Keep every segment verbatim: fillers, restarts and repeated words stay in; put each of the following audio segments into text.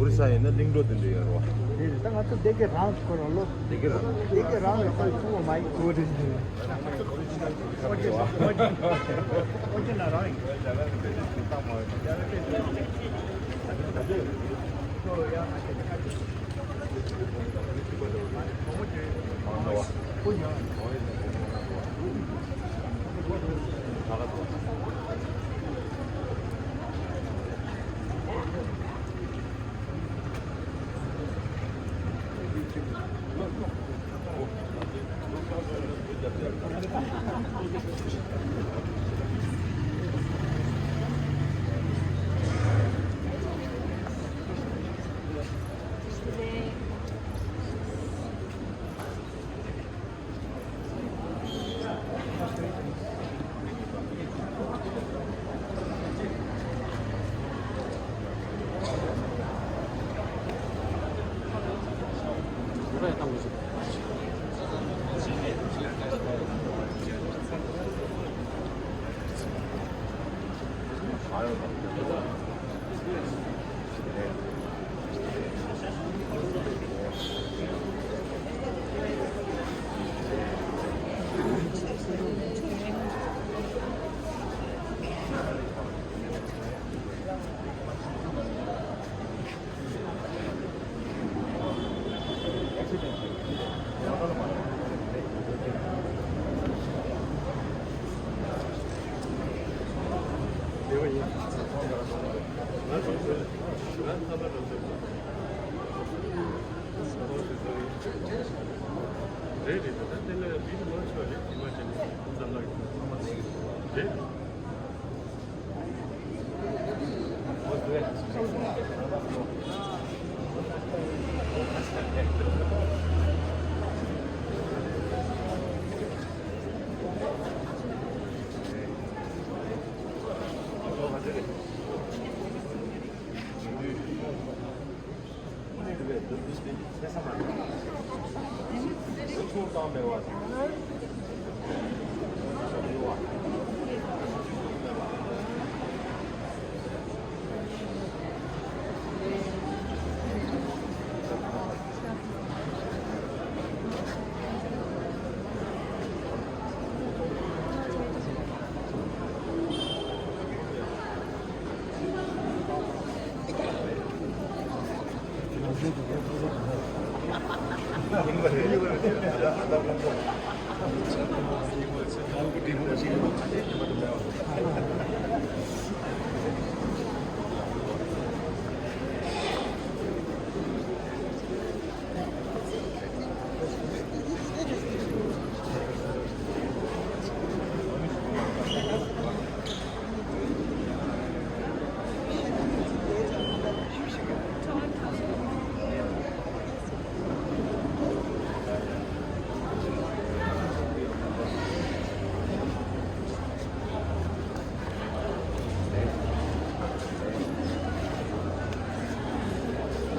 ཨོ་རི་ས་ཡིན་ན་གླིང་བྲོ་དེ་འདྲ་ཡོད་རེད་བ། རེད་རེད། ད་ང་ཚོ་སྡེ་དགེ་རང་ཁོ་རང་ལོ། སྡེ་དགེ་རང་། སྡེ་དགེ་རང་ལ་ཁོ་ཁུ་བ་མ་ཡིན་ཁུ་བ་རེད། ཨོ་ཅེ་ཨོ་ཅེ་ཨོ་ཅེ་ན་རང་ཡིན།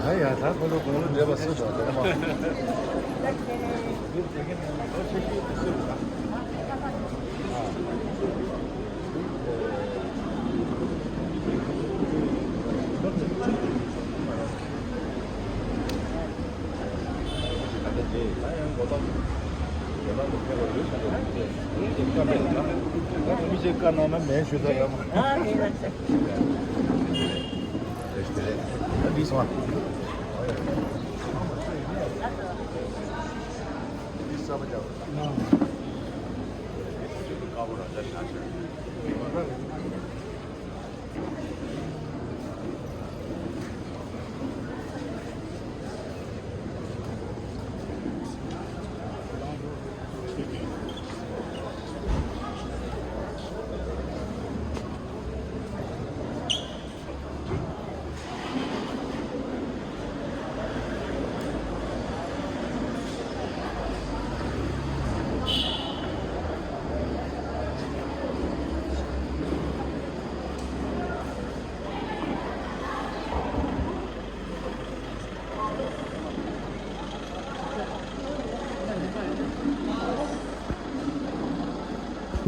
ཨ་ཡ། ད་ཁོ་ཚོ་དགུང་ལོ་བགྲེས་པ་སུ་དང་དེ་མ། མི་ཅིག་བཀའ་གནང་ན་མེད་ཞུ་ས་ཡོད་མ།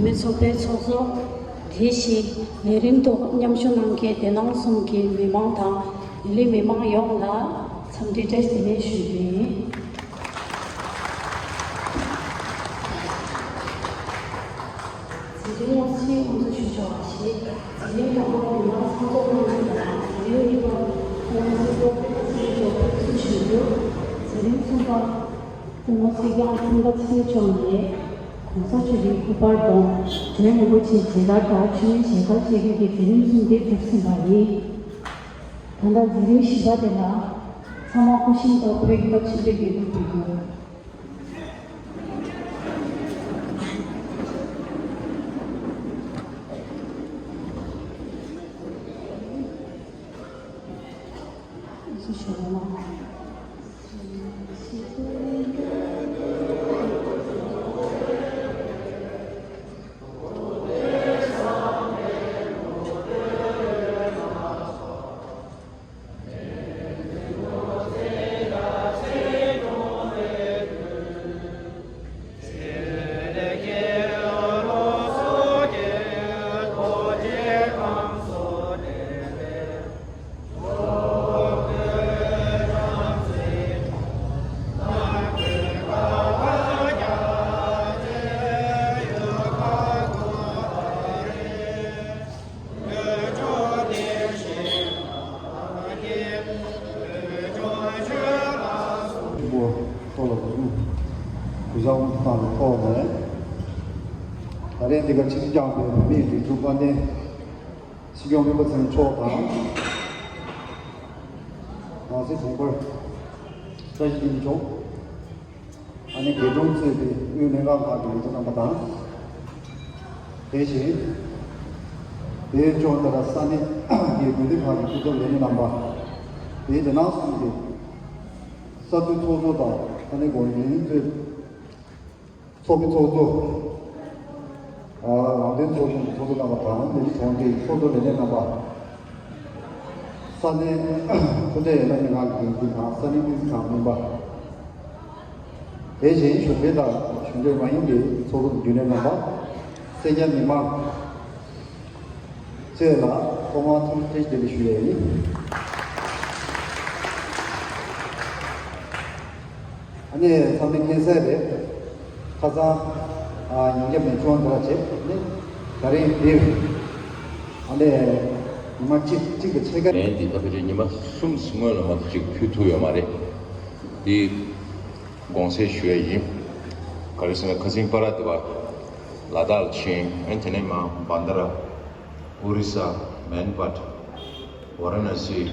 མི་ཚོགས་པའི་ཚོགས་གཙོ། དེ་བཞིན་ལས་རིམ་ཐོག་མཉམ་ཞུགས་གནང་མཁན་དེ་ནང་གསུམ་གྱི་མི་མང་དང་ལྡི་ལི་མི་མང་ཡོངས་ལ་འཚམས་འདྲི་བཀྲ་ཤིས་བདེ་ལེགས་ཞུ་རྒྱུ་ཡིན། དེ་རིང་ང་ཚོས་དབུ་འཛུགས་ཞུ་ཆོག་པ་ཞིག་དེ་རིང་དང་པོ་མི་མང་ཚོགས་གཙོ་དབུ་འཛུགས་དང་དེ་རིང་གཉིས་པ་ང་ཚོས་སློབ་དཔོན་ཚོགས་གཙོ་ཞུ་རྒྱུ། དེ་རིང་གསུམ་པ། སྐུ་ངོ་སྲིད་སྐྱོང་ཐེངས་ག་ཚོད་བྱུང་ནས་གོང་ས་མཆོག་གི་སྐུ་པར་དང་སྒྲོལ་མ་རིན་པོ་ཆེའི་མཇལ་དར་དང་མཆོད་མེ་ཞལ་དར་བཅས་ཀྱི་མཛད་རིམ་གསུམ་དེ་གྲུབ་ཟིན་པ་ཡིན། ད་ལྟ་མཛད་རིམ་བཞི་པ་དེ་ལ་ཚང་མ་སྐུ་ཞབས་དང་བོད་ཀྱི་བཀའ་ཆོས་འདི་དགེ་ལུགས་པའི་དགོས། ཐོག་ལ་གུས་བཀུར་གུས་བསངས་བཏང་བའི་ཐོག་ནས། ད་རེས་འདི་གར་ཆིབས་བསྒྱུར་བསྐྱངས་པའི་བོད་མིའི་སྒྲིག་འཛུགས་དཔལ་ལྡན་སྲིད་སྐྱོང་སྤེན་པ་ཚེ་རིང་མཆོག་དང་། ནང་སྲིད་དྲུང་འཕར་བཀྲ་ཤིས་སྐྱིད་མཆོག་ཨ་ནི་རྒེད་དྲུང་གཙོས་པའི་དབུས་ལྷན་ཁང་ཁག་གི་ལས་བྱེད་རྣམ་པ་དང་། དེ་བཞིན་བོད་ལྗོངས་དང་ས་གནས་ཀྱི་དགོན་སྡེ་ཁག་གི་སྐུ་ཚབ་ལས་སྣེ་རྣམ་པ། དེའི་དེ་ནང་གསུམ་གྱི་ས་འཐུས་ཚོགས་གཙོ་དང་ས་གནས་འགོ་འཛིན་གཙོས། ཚོགས་མི་ཚོགས་གཙོ། རང་དོན་ཚོགས་ཆུང་གི་ཚོགས་གཙོ་རྣམ་པ་དང་ལས་རིགས་གྲོང་ཁྱེར་གྱི་ཚོགས་གཙོ་ལས་སྣེ་རྣམ་པ། ས་གནས་མཐུན་འབྲེལ་ཡན་ལག་ལྷན་ཁང་གི་འགན་འཛིན་དང་ས་གནས་སྨན་རྩིས་ཁང་སྨན་པ། དེ་བཞིན་གཞུང་འབྲེལ་དང་གཞུང་འབྲེལ་མ་ཡིན་པའི་ཚོགས་འདུ་རྒྱུན་ལས་རྣམ་པ། གསན་མཁན་མི་མང་བཅས་ལ་ཐོག་མར་འཚམས་འདྲི་བཀྲ་ཤིས་བདེ་ལེགས་ཞུ་ཡས་ཡིན། ཨ་ནི་ཚང་མས་མཁྱེན་གསལ་རེད། ཁ་སང་ཉིན་རྒྱབ་ནས་བཅོ་ལྔ་འདྲ་བྱས་ནས་ད་རིང་འདིར་ཨ་ནི་ཉི་མ་གཅིག་གཅིག་གི་ཕྱེད་ཀ་ལན་འདི་ད་ཕལ་ཆེར་ཉི་མ་གསུམ་སྔོན་ལ་མ་གཏོགས་གཅིག་ཕུལ་ཐུབ་ཡོད་མ་རེད། འདི་དགོངས་སེལ་ཞུ་ཡ་ཡིན། ག་རེ་ཟེར་ན་ཁ་སང་པ་ར་དི་པ་ལ་དྭགས་ལ་ཕྱིན། ཨ་ནི་དེ་ནས་མར་བྷན་དྷ་ར། ཨོ་རི་ས། མན་པད། ཝ་ར་ཎ་སི།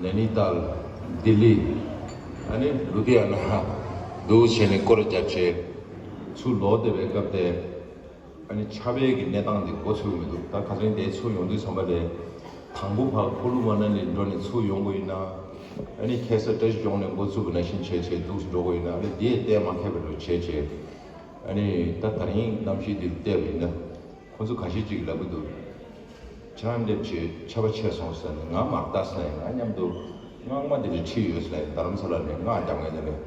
ནེ་ནི་ཏཱལ། ལྡི་ལི། ཨ་ནི་ལུ་དྷི་ཡ་ན། འདུག་བྱས་ནས་སྐོར་ར་བརྒྱབ་བྱས། ཚུར་ལོག་བསྡད་པའི་སྐབས་དེ། ཨ་ནི་ཆར་པའི་གི་གནས་སྟངས་འདི་འགོ་ཚུགས་མི་འདུག་ད་ཁ་སང་དེ་ཚུར་ཡོང་དུས་ཙམ་པ་ལས། དང་པོ་ཕར་ཁུ་ལུ་མ་ན་ལི་འགྲོ་ནས་ཚུར་ཡོང་དགོས་ཡིན་ན། ཨ་ནི་ཁ་སང་བཀྲ་ཤིས་ལྗོངས་ནས་འགོ་ཚུགས་པ་ནང་བཞིན་བྱས་བྱས་འདུག་འགྲོ་དགོས་ཡིན་ན། ཨ་ནི་དེ་གཏན་མ་འཁེལ་བ་འདྲ་བྱས་བྱས། ཨ་ནི་ད་ད་རིང་གནམ་གཤིས་འདི་བལྟས་པ་ཡིན་ན། ཁོ་ཚོ་ཁ་ཤས་ཅིག་ལབ་ཀྱི་འདུག་ཆར་པ་འདེབས་བྱས་ཆར་པ་ཆད་སོང་ཟེར་ནས། ང་མར་ལྟ་ཟེར་ན་ཡིན། ང་མཉམ་དུ་སྔགས་མ་འདི་འདྲ་ཁྲིད་ཡོད་ཟེར་ནས་རྡ་རམ་ས་ལ་ནས་སྔགས་རྒྱབ་མཁན་དེ་འདྲ།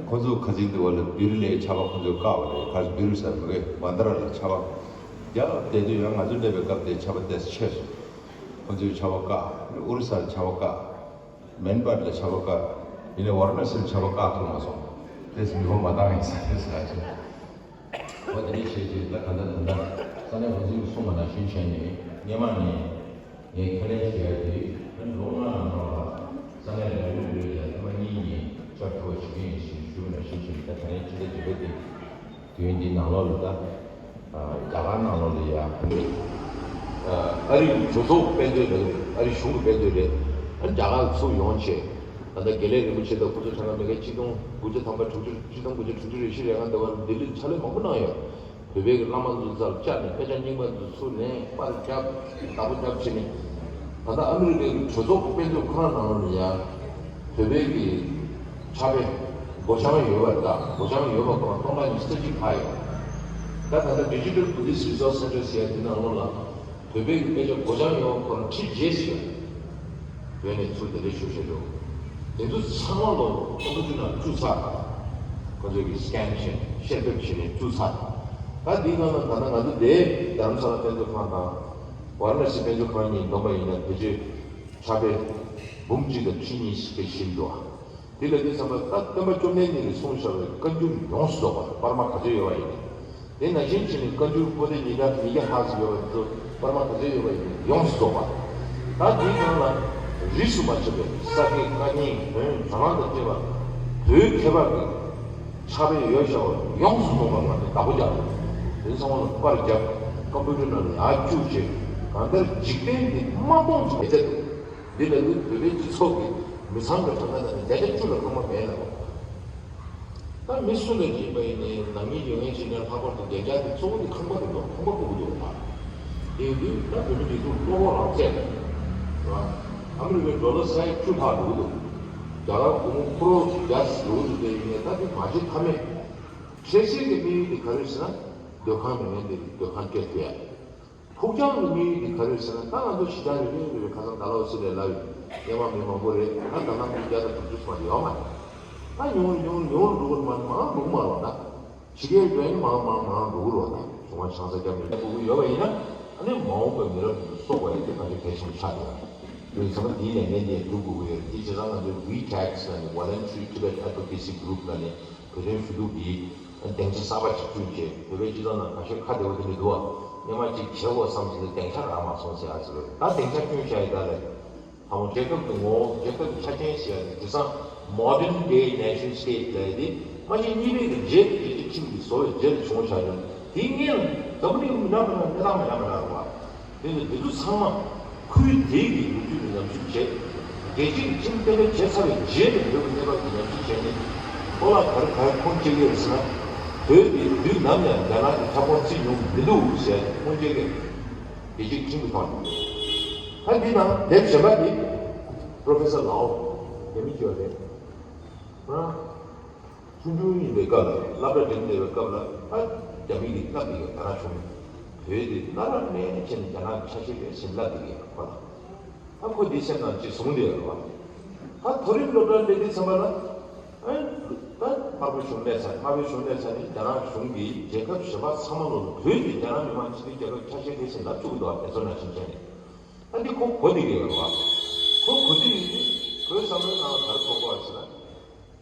ཁོ་ཚོ་ཁ་སང་འདི་བ་ལ་སྦིར་ལ་ཆར་པ་ཁོ་ཚོས་བཀག་པ་རེད། ག་རེ་སྦིར་ཟེར་མི་དགོས། བྷན་དྷ་ར་ལ་ཆར་པ་རྒྱབ་བསྡད་དུས། ཡང་ང་ཚོ་སླེབས་པའི་སྐབས་དེ་ཆར་པ་ཏོག་ཙམ་ཆད་སོང་། ཁོ་ཚོས་ཆར་པ་བཀག་ཨོ་རི་ས་ལ་ཆར་པ་བཀག་མན་པད་ལ་ཆར་པ་བཀག་ཡིན་ནའི་ཝ་ར་ཎ་སིར་ཆར་པ་བཀག་ཐུབ་མ་སོང་། དེས་མི་ཁོམ་མ་བཏང་ཡིན་ས་རེད་ཟེར་ཅིག་འོ་དེ་འདྲ་བྱས་རྗེས་ད་ག་འདྲ་འདི་འདྲ་ས་གནས་འགོ་འཛིན་གྱིས་གསུངས་པ་ནང་བཞིན་བྱས་ནས། སྔོན་མ་ནས་ངས་ཁས་ལེན་བྱས་ཡ་དེ་ལོ་ལྔ་ནང་ལོགས་ལ། ཡིན་ཞིང་ད་ད་རིང་ཕྱི་ཟླ་བཞི་པ་དེ་དུས་ཡུན་འདིའི་ནང་ལོགས་ལ་ད་རྒྱ་གར་ནང་ལོགས་ལ་ཡ་ཨ་རི་གྲོས་ཚོགས་དཔེ་མཛོད་རེད། ཨ་རི་གཞུང་གི་དཔེ་མཛོད་རེད། ཨ་རྒྱ་གར་ཚུར་ཡོང་བྱས་ད་ལྟ་དགེ་ལེགས་རིན་པོ་ཆེ་དང་སྐུ་ཚབ་ཁྲ་ཁ་མེ་ཁ་ཆིག་སྟོང་དགུ་བརྒྱ་ཐམ་པ་དྲུག་ཅུ་ཆིག་སྟོང་དགུ་བརྒྱ་དྲུག་ཅུ་རེ་བཞི་རེ་ལྔ་ཟླ་བར་ལྡི་ལིར་ཕྱག་ལས་མང་པོ་གནང་ཡོད། བོད་པའི་གི་བླ་མ་ཚོའི་རྩར་བཅར་ནས་དཔེ་ཆ་རྙིང་པ་ཚོ་ཚུར་ལེན་པར་བརྒྱབ་བདག་པོ་བརྒྱབ་བྱས་ནས་ད་ལྟ་ཨ་མི་རི་ཀའི་གི་གྲོས་ཚོགས་དཔེ་མཛོད་ཁོ་རང་ནང་ལོགས་ལ་ཡང་བོད་པའི་གི་ཕྱག་དཔེ་སྒོ་བྱང་ཡོད་པ་དང་སྒོ་བྱང་ཡོད་པ་ཁོ་རང་སྟོང་ཕྲག་ཉི་ཤུ་རྩ་གཅིག་ལྷག་ཡོད། ད་ད་ལྟ་Digital Buddhist Resource Center ཟེར་ཡ་དེ་ནང་ལོགས་ལ་བོད་པའི་གི་དཔེ་ཆ་སྒོ་བྱང་ཡོད་པ་ཁོ་རང་ཁྲི་བརྒྱད་ཅིག་ཡོད། བོད་ནས་ཚུར་དེ་འདྲའི་ཤོད་བཤད་འགྲོ། དེ་ཚོ་ཚང་མ་ལོ་ཀོམ་པུ་ཊར་ནང་བཅུག་ཚར། ཁོ་ཚོས་ཀྱི་སི་ཀེན་བྱས་ནས་བཤེར་འབེབས་བྱས་ནས་བཅུག་ཚར། ད་འདིའི་ནང་ལ་ད་ལྟ་ང་ཚོ་དེ་རྡ་རམ་ས་ལ་དཔེ་མཛོད་ཁང་དང་ཝཱ་ར་ཎ་སི་དཔེ་མཛོད་ཁང་གཉིས་བསྡོམས་པ་ཡིན་ན་བེད་སྤྱོད་ཕྱག་དཔེ་འབུམ་གཅིག་དང་ཁྲི་གཉིས་ཞིག་ཕྱིན་འདུག་དེ་ལ་དེ་ཚང་མ་ད་སྟོན་པ་བཅོམ་ལྡན་འདས་ཀྱིས་གསུངས་བཞག་པའི་བཀའ་འགྱུར་ཡོངས་སུ་རྫོགས་པ་པར་མ་ག་ཚོད་ཡོད་པ་ཡིན། དེ་ནང་བཞིན་བྱས་ནས་བཀའ་འགྱུར་པོ་ཏི་ཉིས་བརྒྱ་ཉིས་བརྒྱ་ལྷག་ཙམ་ཡོད་པ་དེ་ཚོ་པར་མ་ག་ཚོད་ཡོད་པ་ཡིན་ཡོངས་སུ་རྫོགས་པ། ད་དེའི་ནང་ལ་རིས་སུ་མ་ཆད་པའི་ས་དགེ་བཀའ་རྙིང་བོན་ཟབ་དབང་དང་བཅས་པ་བོད་མཁས་པ་གི་ཕྱག་དཔེ་ཡོད་བཞག་པ་ཡོངས་སུ་རྫོགས་པ་ང་ཚོས་བདག་པོ་རྒྱག་དེ་ཚང་མ་ལ་པར་བརྒྱབ་ཀམ་པུ་ཊར་ནང་ལ་ཡར་བཅུག་བྱས་གང་ལྟར་འཇིག་རྟེན་འདི་མ་སྟོང་ཅིག་མེད་ཚད་འདུག་འདི་ལ་ནི་བོད་པའི་སྤྱི་ཚོགས་ཀྱི་མི་ཚང་གི་གྲངས་ཀ་ནང་ནས་བརྒྱ་ཆ་བཅུ་ལ་སློབ་མ་མེད་ལ། ད་མི་སུ་ལ་ཡིན་པ་ཡིན་ནའི་ནང་མི་ཡོད་མཁན་ཅིག་ནས་ལྷག་པར་དུ་རྒྱ་རྒྱ་དེ་གཙོ་བོ་དེ་ཁང་པ་རེད་འདུག་ཁང་པ་སྤོ་གི་འདུག་ད། དེ་ཡིན་དུས་ད་བོད་མི་སྒྲིག་འཛུགས་བློ་ཁོག་རང་བཙན་རེད། ཨ་མི་རི་ཀའི་ཌོ་ལར་ས་ཡ་བཅུ་ལྷག་འགྲོ་གི་འདུག་རྒྱ་གར་སྒོར་མོ་ཁོ་རོར་བརྒྱ་འགྲོ་གི་འདུག་དེ་ཡིན་ནའི་ད་དེ་མ་བྱེད་ཐབས་མེད། འཕྲལ་སེལ་གྱི་དམིགས་ཡུལ་དེ་ག་རེ་ཟེར་ན་སྡོད་ཁང་མེད་མཁན་དེ་སྡོད་ཁང་སྤྲད་ཐུབ་ཡ། ཕུགས་རྒྱང་གི་དམིགས་ཡུལ་འདི་ག་རེ་ཟེར་ན་ད་ང་ཚོ་གཞིས་ཆགས་རེ་རེ་རེ་རེ་ཁ་སང་ད་ལོ་སི་ལས་ལབ་ཡོད། སྔོན་མ་མི་མང་པོ་རེད་ད་ད་ལམ་མི་བརྒྱ་དང་དྲུག་ཅུ་ཙམ་ཡོད་མ་རེད། ད་ཉུང་རུ་ཉུང་རུ་ཉུང་རུ་འགྲོ་གི་མ་མང་འགྲོ་གི་མ་རེད་ད། ཕྱི་རྒྱལ་ཡོད་ཡིན་མང་མང་མང་འགྲོ་གི་རེད་ད། གཞུང་བ་ཆང་ས་རྒྱབ་ནས་སྤོ་གི་ཡོད་པ་ཡིན་ན་ཨ་ནི་མ་འོངས་པའི་མི་རབས་འདི་ཚོ་གསོ་དགོས་ཡ་དེ་ག་ཚོད་གལ་ཆེན་པོ་ཆགས་འདུག་བ། དེ་ཚང་མ་དེའི་ལས་འགན་དེ་སྒྲུབ་དགོས་ཀྱི་ཡོད་རེད། དེ་བྱས་ཙང་ང་ཚོའི་ཝི་ཊེག་ལབ་ནས་Voluntary Tibet Advocacy Group ལབ་ནས། བོད་དོན་ཞུ་གཏུག་གིས་སྡིངས་ཆ་གསར་པ་ཞིག་བཙུགས་རྗེས་བོད་པའི་སྤྱི་ཚོགས་ནང་ཁ་ཤས་ཁ་བདེ་བོ་དེ་འདྲ་འདུག་བ། སྔོན་མ་ཅིག་བྱེད་དགོས་བསམ་ཟིན་ཏེ་སྡིངས་ཆ་རག་མ་སོང་ཟེར་ཡ་ཟེར་བས་ད་སྡིངས་ཆ་བསྐྲུན་བྱ་ཡི་ད་ལས། ད་མོ་རྒྱལ་ཁབ་ཀྱི་ངོ་བོ་རྒྱལ་ཁབ་ཀྱི་ཆ་རྐྱེན་ཟེར་ཡ་དེ་དེང་སང་Modern Day Nation State ལབ་ཡ་དེ་མ་གཞི་གཉིས་པའི་གི་རྗེས་རྒྱལ་སྤྱིའི་ཁྲིམས་ཀྱི་བཟོ་བའི་རྗེས་ལ་བྱུང་བ་ཆགས་ཡོད་དེ་སྔོན་ལ་འཛམ་བུ་གླིང་མི་འདྲ་མི་འདྲ་གནས་སྟངས་མི་འདྲ་མི་འདྲ་རེད་བ། དེ་ནི་འདི་ཚོ་ཚང་མ་ཁུལ་དེ་གི་ལོ་རྒྱུས་ཀྱི་ཉམས་ཞིབ་བྱས། རྒྱལ་སྤྱིའི་ཁྲིམས་གཏན་འབེབས་བྱས་ཚར་བའི་རྗེས་ནས་བོད་ཀྱི་གནས་བབ་ཀྱི་ཉམས་ཞིབ་བྱས་ནས་གློ་ལ་ག་རེ་ག་རེ་ཁུངས་སྐྱེལ་གྱི་ཡོད་ཟེར་ན། བོད་འདི་དུས་ནམ་ཡང་རྒྱ་ནག་གི་ཁྱབ་ཁོངས་བརྩིས་མྱོང་མི་འདུག་ཟེར་ཁུངས་སྐྱེལ་གྱི་རྒྱལ་སྤྱིའི་ཁྲིམས་ཀྱི་ཐོག་ནས། ད་འདི་ནང་དེབ་གཞན་པ་འདི་Professor Lau རྒྱ་མི་ཅིག་ཡོད་རེད། ཁོ་རང་ཆུང་ཆུང་ཡིན་པའི་སྐབས་ལ་སློབ་གྲྭ་འགྲིམས་བསྡད་པའི་སྐབས་ལ་ད་རྒྱ་མི་གིས་བསླབས་བསྡད་ཡོད་རྒྱ་ནག་གཞུང་གིས་བོད་དེ་གནའ་རབས་ནས་བྱས་ནས་རྒྱ་ནག་གི་ཆ་ཤས་རེད་ཟེར་བསླབས་བསྡད་ཡོད་ཁོ་ལ། ད་ཁོ་འདི་སེམས་ནང་ཅིག་བཟུང་བསྡད་ཡོད་རེད་བ། ད་མཐོ་རིམ་སློབ་གྲྭར་སླེབས་དུས་ཙམ་པ་ལ་ཨ་ད་དམར་པོའི་གཞུང་སླེབས་ཚར་དམར་པོའི་གཞུང་སླེབས་ཚར་ནས་རྒྱ་ནག་གཞུང་གིས་རྒྱལ་ཁབ་གཞན་པ་ཚང་མ་ལོ་ལ་བོད་དེ་རྒྱ་ནག་མི་དམངས་སྤྱི་མཐུན་རྒྱལ་ཁབ་ཆ་ཤས་རེད་ཟེར་ལབ་བཅུག་གི་འདུག་བ་དེ་ཚོ་ནང་བཞིན་བྱས་ནས། ད་འདི་ཁོ་གོ་བསྡད་ཀྱི་ཡོད་རེད་བ། ཁོ་གོ་བསྡད་ཡོད་དུས་ཁོའི་བསམ་བློའི་ནང་ལ་ག་རེ་ཐོགས་པ་ཟེར་ན།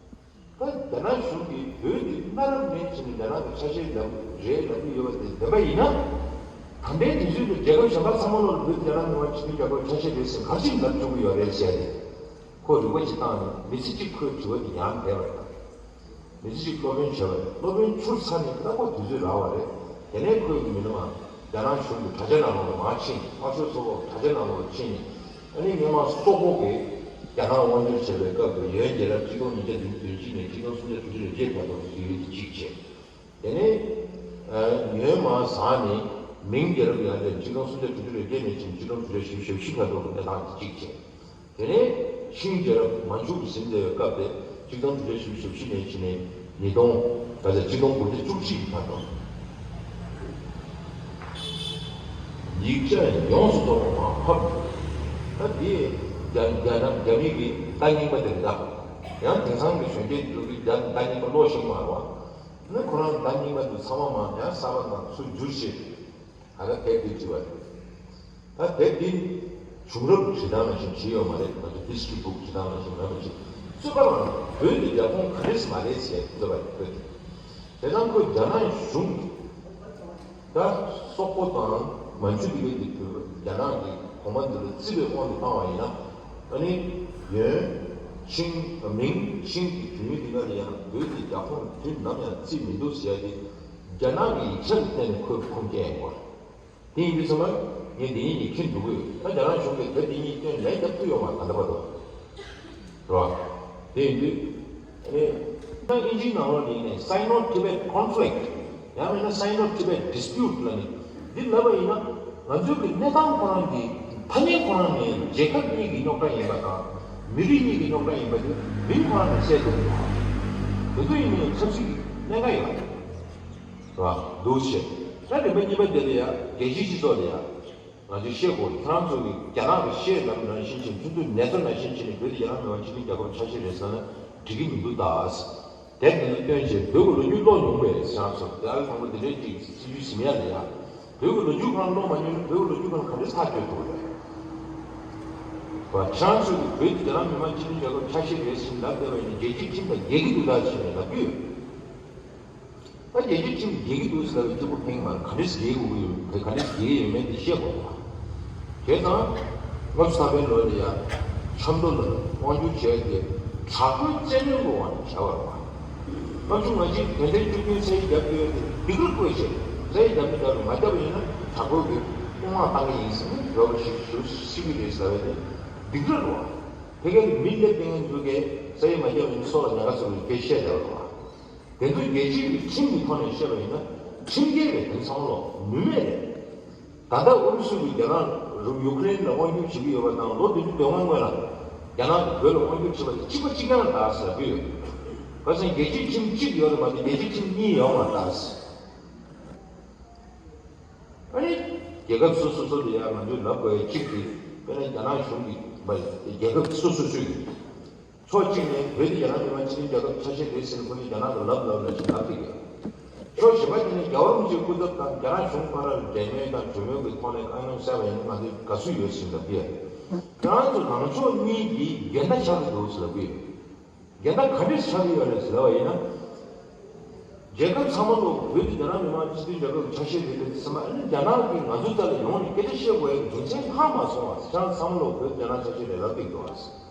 ད་རྒྱ་ནག་གཞུང་གིས་བོད་འདི་གནའ་རབས་ནས་བྱས་ནས་རྒྱ་ནག་གི་ཆ་ཤས་ལབ་རེད་ལབ་ཀྱི་ཡོད་པ་དེ་བདེན་པ་ཡིན་ན། ད་ལྟའི་དུས་ཚོད་དུ་རྒྱལ་ཁབ་གཞན་པ་ཚང་མ་ལོ་ལ་བོད་འདི་རྒྱ་ནག་མི་དམངས་སྤྱི་མཐུན་རྒྱལ་ཁབ་ཆ་ཤས་རེད་ཟེར་ག་རེ་བྱས་ནས་ལབ་བཅུག་གི་ཡོད་རེད་ཟེར་ཏེ། ཁོ་རིག་པ་ཅིག་བཏང་ནས་མི་ཚེ་གཅིག་ཁོས་དྲི་བ་འདི་ཡང་བསྡད་པ་རེད། མི་ཚེ་གཅིག་སློབ་དཔོན་བྱས་པ་རེད། སློབ་དཔོན་འཁྱུར་ཚར་ནས་ད་ཁོ་དུས་ཚོད་རག་པ་རེད། དེ་ནས་ཁོས་མི་ནི་མ་རྒྱ་ནག་གཞུང་གི་དྲ་རྒྱ་ནང་ལོགས་ལ་མར་ཕྱིན། དམར་ཤོག་ཚོགས་པ་དྲ་རྒྱ་ནང་ལོགས་ལ་ཕྱིན་ནས་ཨ་ནི་སྔོན་མ་སོག་པོ་གིས་རྒྱ་ནག་དབང་བསྒྱུར་བྱས་པའི་སྐབས་ཀྱི་ཡོན་རྒྱལ་རབས་གཅིག་སྟོང་ཉིས་བརྒྱ་བདུན་ཅུ་དོན་གཅིག་ནས་གཅིག་སྟོང་སུམ་བརྒྱ་དྲུག་ཅུ་རེ་བརྒྱད་བར་དུ་དུས་ཡུན་དེ་གཅིག་བྱས། དེ་ནས་ཡོན་མར་བཟང་ནས་མིང་རྒྱལ་རབས་ཡར་སླེབས་གཅིག་སྟོང་སུམ་བརྒྱ་དྲུག་ཅུ་རེ་བརྒྱད་ནས་བྱས་གཅིག་སྟོང་དྲུག་བརྒྱ་བཞི་བཅུ་ཞེ་བཞི་བར་དུ་གནས་སྟངས་དེ་གཅིག་བྱས། དེ་ནས་ཆིང་རྒྱལ་རབས་མན་ཇུ་གིས་ཟིན་བསྡད་པའི་སྐབས་དེ་གཅིག་སྟོང་དྲུག་བརྒྱ་བཞི་བཅུ་ཞེ་བཞི་ནས་བྱས་ནས་ཉིས་སྟོང་ད་ཆ་གཅིག་སྟོང་དགུ་བརྒྱ་བཅུ་གཅིག་གི་བར་དུ། ཡིག་ཆ་ཡོངས་སུ་རྫོགས་པ་མར་ཕབ་འདུག་ད་དེ་རྒྱ་རྒྱ་ནག་རྒྱ་མི་གི་ཟླ་རྙིང་པ་དེ་རེད་ད། ཡང་དེང་སང་གི་གཞོན་སྐྱེས་འདི་ཚོ་གིས་རྒྱ་ཟླ་རྙིང་པ་ཀློག་ཤེས་ཀྱི་མ་རེད་བ། ནི་ཁོ་རང་ཟླ་རྙིང་པ་འདི་ཚང་མ་མར་ཡང་གསར་པ་ནང་ཚུར་བསྒྱུར་བྱས། ད་ལྟ་དེབ་འདི་བྲིས་པ་རེད། ད་དེབ་འདི་བྱུང་རབས་བྲིས་སྟངས་ནང་བཞིན་བྲིས་ཡོད་མ་རེད། ང་ཚོ་ཧི་སི་ཊོ་རི་བུག་བྲིས་སྟངས་ནང་བཞིན་མེད་པ་ཅིག་རྩོད་པ་ལ་བོད་འདི་རྒྱ་ཁོངས་ག་རེ་ཟེར་མ་རེད་ཟེར་རྩོད་པ་རེད་བོད་འདི། དེ་ཙང་ཁོས་རྒྱ་ནག་གཞུང་གིས་ད་སོག་པོ་དང་མན་ཇུ་དེ་གའི་འདི་བོད་རྒྱ་ནག་གི་གོང་མ་འདི་ལ་བརྩི་བའི་དབང་དུ་བཏང་བ་ཡིན་ན་ཨ་ནི་ཡོན། ཤིང་། མིང་ཤིང་གི་བརྗོད་ཡུལ་འདི་ག་ལ་ཡང་བོད་ཀྱི་རྒྱལ་ཁོངས་དུས་ནམ་ཡང་བརྩིས་མི་འདུག་ཟེར་ཡ་དེ། རྒྱ་ནག་གི་ཡིག་ཆ་ལ་བརྟེན་ནས་ཁོས་ཁུངས་སྐྱེལ་ཡོང་གི་རེད། དེ་ཡིན་དུས་ཙམ་པ་ངས་འདི་ཉིད་ནས་ཁྱེར་འགྲོ་གི་ཡོད། ད་རྒྱ་ནག་གཞུང་གིས་བོད་འདི་ཉིད་སྟོན་ལན་རྒྱབ་ཐུབ་ཡོད་མ་རེད་ད་ལྟ་བར་དུ། རེད་བ། དེ་ཡིན་དུས། ཨ་ནི། ད་དབྱིན་ཇིའི་ནང་ལོགས་ནས་ནས་Sino-Tibet conflict ཡང་མིན་ན་Sino-Tibet dispute ལ་ནི་འདི་ལབ་པ་ཡིན་ན། ང་ཚོའི་གི་གནས་སྟངས་ཁོ་རང་གི་ཐ་སྙད་ཁོ་རང་ནས་རྒྱལ་ཁབ་གཉིས་ཀྱི་རྙོག་དྲ་ཡིན་པ་དང་། མི་རིགས་གཉིས་ཀྱི་རྙོག་དྲ་ཡིན་པ་དེ་མིང་ཁོ་རང་ནས་གསལ་འདུག་དེ་ཚོ་ཡིན་ནའི་ཆབ་སྲིད་ཀྱི་གནད་འགག་ཡོད་རེད་བ། འདུག་བྱས། ད་རིམ་པ་གཉིས་པ་དེ་ལ་ཡ་རྒྱལ་སྤྱིའི་སྤྱི་ཚོགས་ལ་ཡ། ང་ཚོས་བཤད་དགོས། ཁྱེད་རང་ཚོ་གིས་རྒྱ་ནག་གི་བཤད་ལམ་ནང་བཞིན་བྱས། ཁྱོད་ཚོས་ནེ་ཙོ་ནང་བཞིན་བྱས་ནས་བོད་དེ་རྒྱ་ནག་མི་དམངས་སྤྱི་མཐུན་རྒྱལ་ཁབ་ཆ་ཤས་རེད་ཟེར་ན་འགྲིག་གི་མི་འདུག་ད། དེབ་དེ་ཚོ་བཏོན་བྱས་བོད་ཀྱི་ལོ་རྒྱུས་ཀློག་མྱོང་པས་ཁྱེད་རང་ཚོ། དེ་ཨ་ལ་དང་པོ་དེ་འདྲའི་ཅིག་སྲིད་ཇུས་ཟིན་ཡ་ལ་ཡ། བོད་ཀྱི་ལོ་རྒྱུས་ཁོ་རང་ཀློག་མ་མྱོང་ན་བོད་ཀྱི་ལོ་རྒྱུས་ཁོ་རང་ག་འདྲས་ཐག་གཅོད་ཐུབ་རེད་བ། ཁྱེད་རང་ཚོས་བོད་དེ་རྒྱ་ནག་མི་དམངས་སྤྱི་མཐུན་རྒྱལ་ཁབ་ཆ་ཤས་རེད་ཟེར་ལབ་བསྡད་པ་ཡིན་ན། རྒྱལ་སྤྱིའི་ཁྲིམས་དང་འགལ་གྱི་འདུག་ད་ཟེར་ནས་ལབ་ཀྱི་ཡོད། ད་རྒྱལ་སྤྱིའི་ཁྲིམས་འགལ་གྱི་འདུག་ཟེར་བའི་སྐྱེ་བོ་ཕན་གྱི་མ་རེད། ག་འདྲས་འགལ་དགོས་ཀྱི་ཡོད་མེད། ག་འདྲས་འགལ་གྱི་ཡོད་མེད་དེ་བཤད་དགོས་པ། བྱས་ཙང་། ལྔ་བཅུ་ཐམ་པའི་ལོ་ལ་ཡ། ཆབ་མདོ་ལ་དབང་སྒྱུར་བྱས་ཏེ། དྲག་པོའི་བཙན་གནོན་གྱི་འོག་ནས་བྱས་པ་རེད་བ། ལྔ་བཅུ་ང་གཅིག་དོན་ཚན་བཅུ་བདུན་ས་ཡིག་བརྒྱབ་ཡོད་དེ་སྡིགས་ར་བསྐུལ་བྱས། ས་ཡིག་བརྒྱབ་མི་འདྲ་བ་མ་བརྒྱབ་པ་ཡིན་ན་དྲག་པོའི་གི་སྐུལ་མ་བཏང་གི་ཡིན་ཟེར་ནས་འགྲོ་བ་ཞིག་ཞུ་སྲིད་ཀྱི་རེད་ཟེར་བ་དེ་སྡིགས་ར་རེད་བ། དེ་ག་ནི་མི་སླེབས་མཁན་ཚོ་གིས་ས་ཡིག་མ་བརྒྱབ་ཡིན་སྲོག་ལ་ཉེན་ཁ་ཚ་བའི་སྐད་བཤད་བསྡད་པ་རེད་བ། དེ་ཚོ་རྒྱལ་སྤྱིའི་གི་ཁྲིམས་ཀྱི་ཐོག་ནས་བཤད་པ་ཡིན་ན་ཁྲིམས་འགལ་རེད། དེ་ཚང་མ་ལོག་ནུས་མེད་རེད། ད་ལྟ་ཨུ་རུ་སུ་གིས་རྒྱ་ནག་རུ་ཡུ་ཀེ་རེན་ལ་དབང་སྒྱུར་བྱེད་ཀྱི་ཡོད་པ་དང་། ལོ་བདུན་ཅུ་དོན་ལྔ་སྔོན་ལ་རྒྱ་ནག་གིས་བོད་ལ་དབང་སྒྱུར་བྱས་པ་དེ་གཅིག་པ་གཅིག་རྐྱང་རེད་ད་ཟེར་གྱི་ཡོད། ག་ཟེར་ན་རྒྱལ་སྤྱིའི་ཁྲིམས་གཅིག་ཡོད་རེད་མ་གཏོགས་རྒྱལ་སྤྱིའི་ཁྲིམས་གཉིས་ཡོད་མ་རེད་ད་ཟེར། ཨ་ནི། རྒྱལ་ཁབ་སོ་སོ་སོ་ལ་ཡ་ང་ཚོས་ལབ་དགོས་ཡ་གཅིག་དེ། དཔེར་ན་རྒྱ་ནག་གཞུང་གིས་རྒྱལ་ཁབ་སོ་སོ་སོ་གིས། ཕྱོགས་གཅིག་ནས་བོད་དེ་རྒྱ་ནག་མི་དམངས་སྤྱི་མཐུན་རྒྱལ་ཁབ་ཆ་ཤས་རེད་ཟེར་ནས་ཁོ་ཚོས་རྒྱ་ནག་ལ་ལབ་ལབ་ལབ་བཞིན་ལབ་བསྡད་ཡོད། ཕྱོགས་གཞན་པ་དེ་ནས་རྒྱལ་བ་རིན་པོ་ཆེའི་སྐུ་ཚབ་དང་རྒྱ་ནག་གཞུང་བར་འབྲེལ་མོལ་དང་གྲོས་མོལ་གྱི་ཐོག་ནས་བཀའ་མོལ་བསལ་བ་ཡིན་ན་ང་ཚོས་དགའ་བསུ་ཡོད་ཟེར་ལབ་ཀྱི་ཡོད། ཁྱེད་རང་ཚོ་ནང་ཕྱོགས་གཉིས་འདི་འགལ་ཟླ་ཆགས་ཀྱི་འདུག་ཟེར་ལབ་ཀྱི་ཡོད། འགལ་ཟླ་ག་འདྲས་ཆགས་ཀྱི་ཡོད་རེད་ཟེར་ལབ་པ་ཡིན་ན། རྒྱལ་ཁབ་ཚང་མ་ལོག་བོད་དེ་རྒྱ་ནག་མི་དམངས་སྤྱི་མཐུན་རྒྱལ་ཁབ་ཆ་ཤས་རེད་ཟེར་ཙམ་པ། ཨ་ནི་རྒྱ་ནག་གིས་ང་ཚོའི་རྩ་ལ་ཡོང་ནས་སྐད་ཆ་བཤད་དགོས་ཡ་གི་རྒྱུ་མཚན་ཧ་མ་སོང་བ། ཁྱེད་རང་ཚང་མ་ལོག་བོད་རྒྱ་ནག་ཆ་ཤས་རེད་ལབ་བསྡད་འདུག་བ།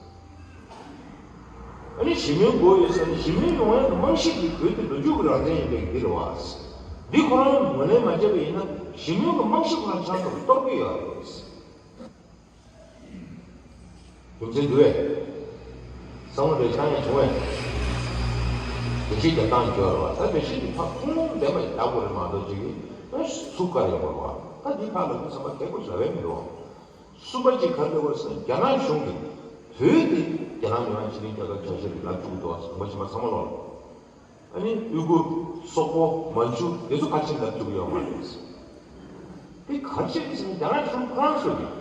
ཨ་ནི་ཞི་མོལ་དགོས་ཡོད་ཟེར་ནས་ཞི་མོལ་ཡོང་ཡ་གི་རྨང་གཞི་དེ་བོད་དེ་ལོ་རྒྱུས་ཀྱི་རང་བཙན་ཡིན་པའི་འདི་རེད་བ། འདི་ཁོ་རང་ངོས་ལེན་མ་བྱས་པ་ཡིན་ན་ཞི་མོལ་གྱི་རྨང་གཞི་ཁོ་རང་ཆགས་ཐུབ་གཏོར་གྱི་ཡོད་རེད། རྒྱུ་མཚན་འདུག་བས། བསམ་བློ་རེ་བཏང་ཡ་བྱུང་བས། འགྲེལ་བཤད་རྒྱབ་སྟངས་བྱོས་ར་བ། ད་འགྲེལ་བཤད་འདི་ཕར་ཁུངས་ལུང་ལྡན་པ་ཞིག་བརྡབ་དགོས་རེད་མ་གཏོགས་ཅིག་གིས་ཚུགས་ཀ་ཡོད་མ་རེད་བ། ད་འདི་ཁ་ལ་འདི་ཚང་མ་གལ་དགོས་ཞེ་དྲག་མི་འདུག་སུམ་པ་གཅིག་ག་རེ་ལབ་དགོས་ཟེར་ན། རྒྱ་ནག་གཞུང་གིས་བོད་འདི་རྒྱ་ནག་མི་དམངས་སྤྱི་མཐུན་རྒྱལ་ཁབ་ཆ་ཤས་ལ་ལབ་བཅུག་འདུག་བ། གོང་མ་གཞན་པ་ཚང་མ་ལོག་ལ། ཨ་ནི་ཡུ་གུར། སོག་པོ། མན་ཇུ་དེ་ཚོ་ག་ཅིག་ལབ་བཅུག་ཡོད་མ་རེད། དེ་ག་རེ་བྱས་ཟེར་ན་རྒྱ་ནག་གཞུང་ཁོ་རང་ཚོ་གིས་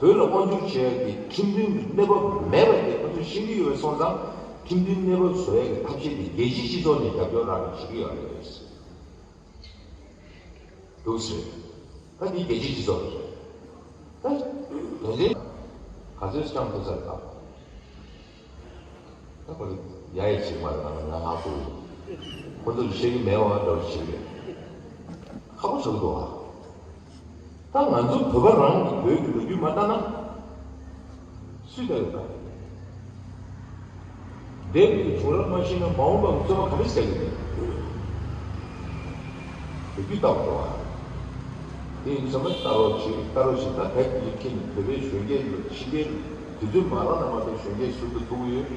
བོད་ལ་དབང་སྒྱུར་བྱེད་ཡག་གི་ཁྲིམས་མཐུན་གྱི་གནས་བབ་མེད་པ་དེ་ཁོ་ཚོས་ཤེས་ཀྱི་ཡོད་པ་སོང་ཙང་། ཁྲིམས་མཐུན་གནས་བབ་བཟོ་ཡག་གི་ཐབས་ཤེས་དེ་རྒྱལ་སྤྱིའི་སྤྱི་ཚོགས་ནས་རྒྱབ་སྐྱོར་རག་གི་བྱེད་ཀྱི་ཡོད་རེད། འདུག་ཟེར། ད་འདི་རྒྱལ་སྤྱིའི་སྤྱི་ཚོགས་རེད། ད་དོན་ཚན་ག་ཚོད་བསྐྱངས་ཐུབ་ས་རེད་ད། ད་ཁོ་ཚོ་ཡ་ཡི་བྱེད་མ་རེད། ང་ང་ཧ་གོ། ཁོ་ཚོ་ལ་བཤད་ཀྱི་མེད་པ་འདྲ་བོ་བྱེད་ཀྱི་རེད། ཁག་པོ་ཆགས་ཀྱི་འདུག་ཨ། ད་ང་ཚོ་བོད་པ་རང་གི་བོད་ཀྱི་ལོ་རྒྱུས་མ་ལྟ་ན། སུས་ལྟ་ཡོད་ད། འདས་པའི་བྱུང་རབས་མ་ཤེས་ན་མ་འོངས་པ་གི་རྩོད་པ་ག་རེ་བྱ་གི་རེད། ལོ་རྒྱུས་ལྟ་བ་འགྲོ་བ། དེ་ཡིན་ཙང་ལྟ་རོགས་བྱེད། ལྟ་རོགས་བྱེད། ད་དེབ་འདི་ཁྱེད་ནི་བོད་པའི་གཞོན་སྐྱེས་ལ་ཕྱི་རྒྱལ་དུས་ཚོད་མ་རག་ན་མ་གཏོགས་གཞོན་སྐྱེས་ཟུར་དུ་ཐུག་གི་ཡོད།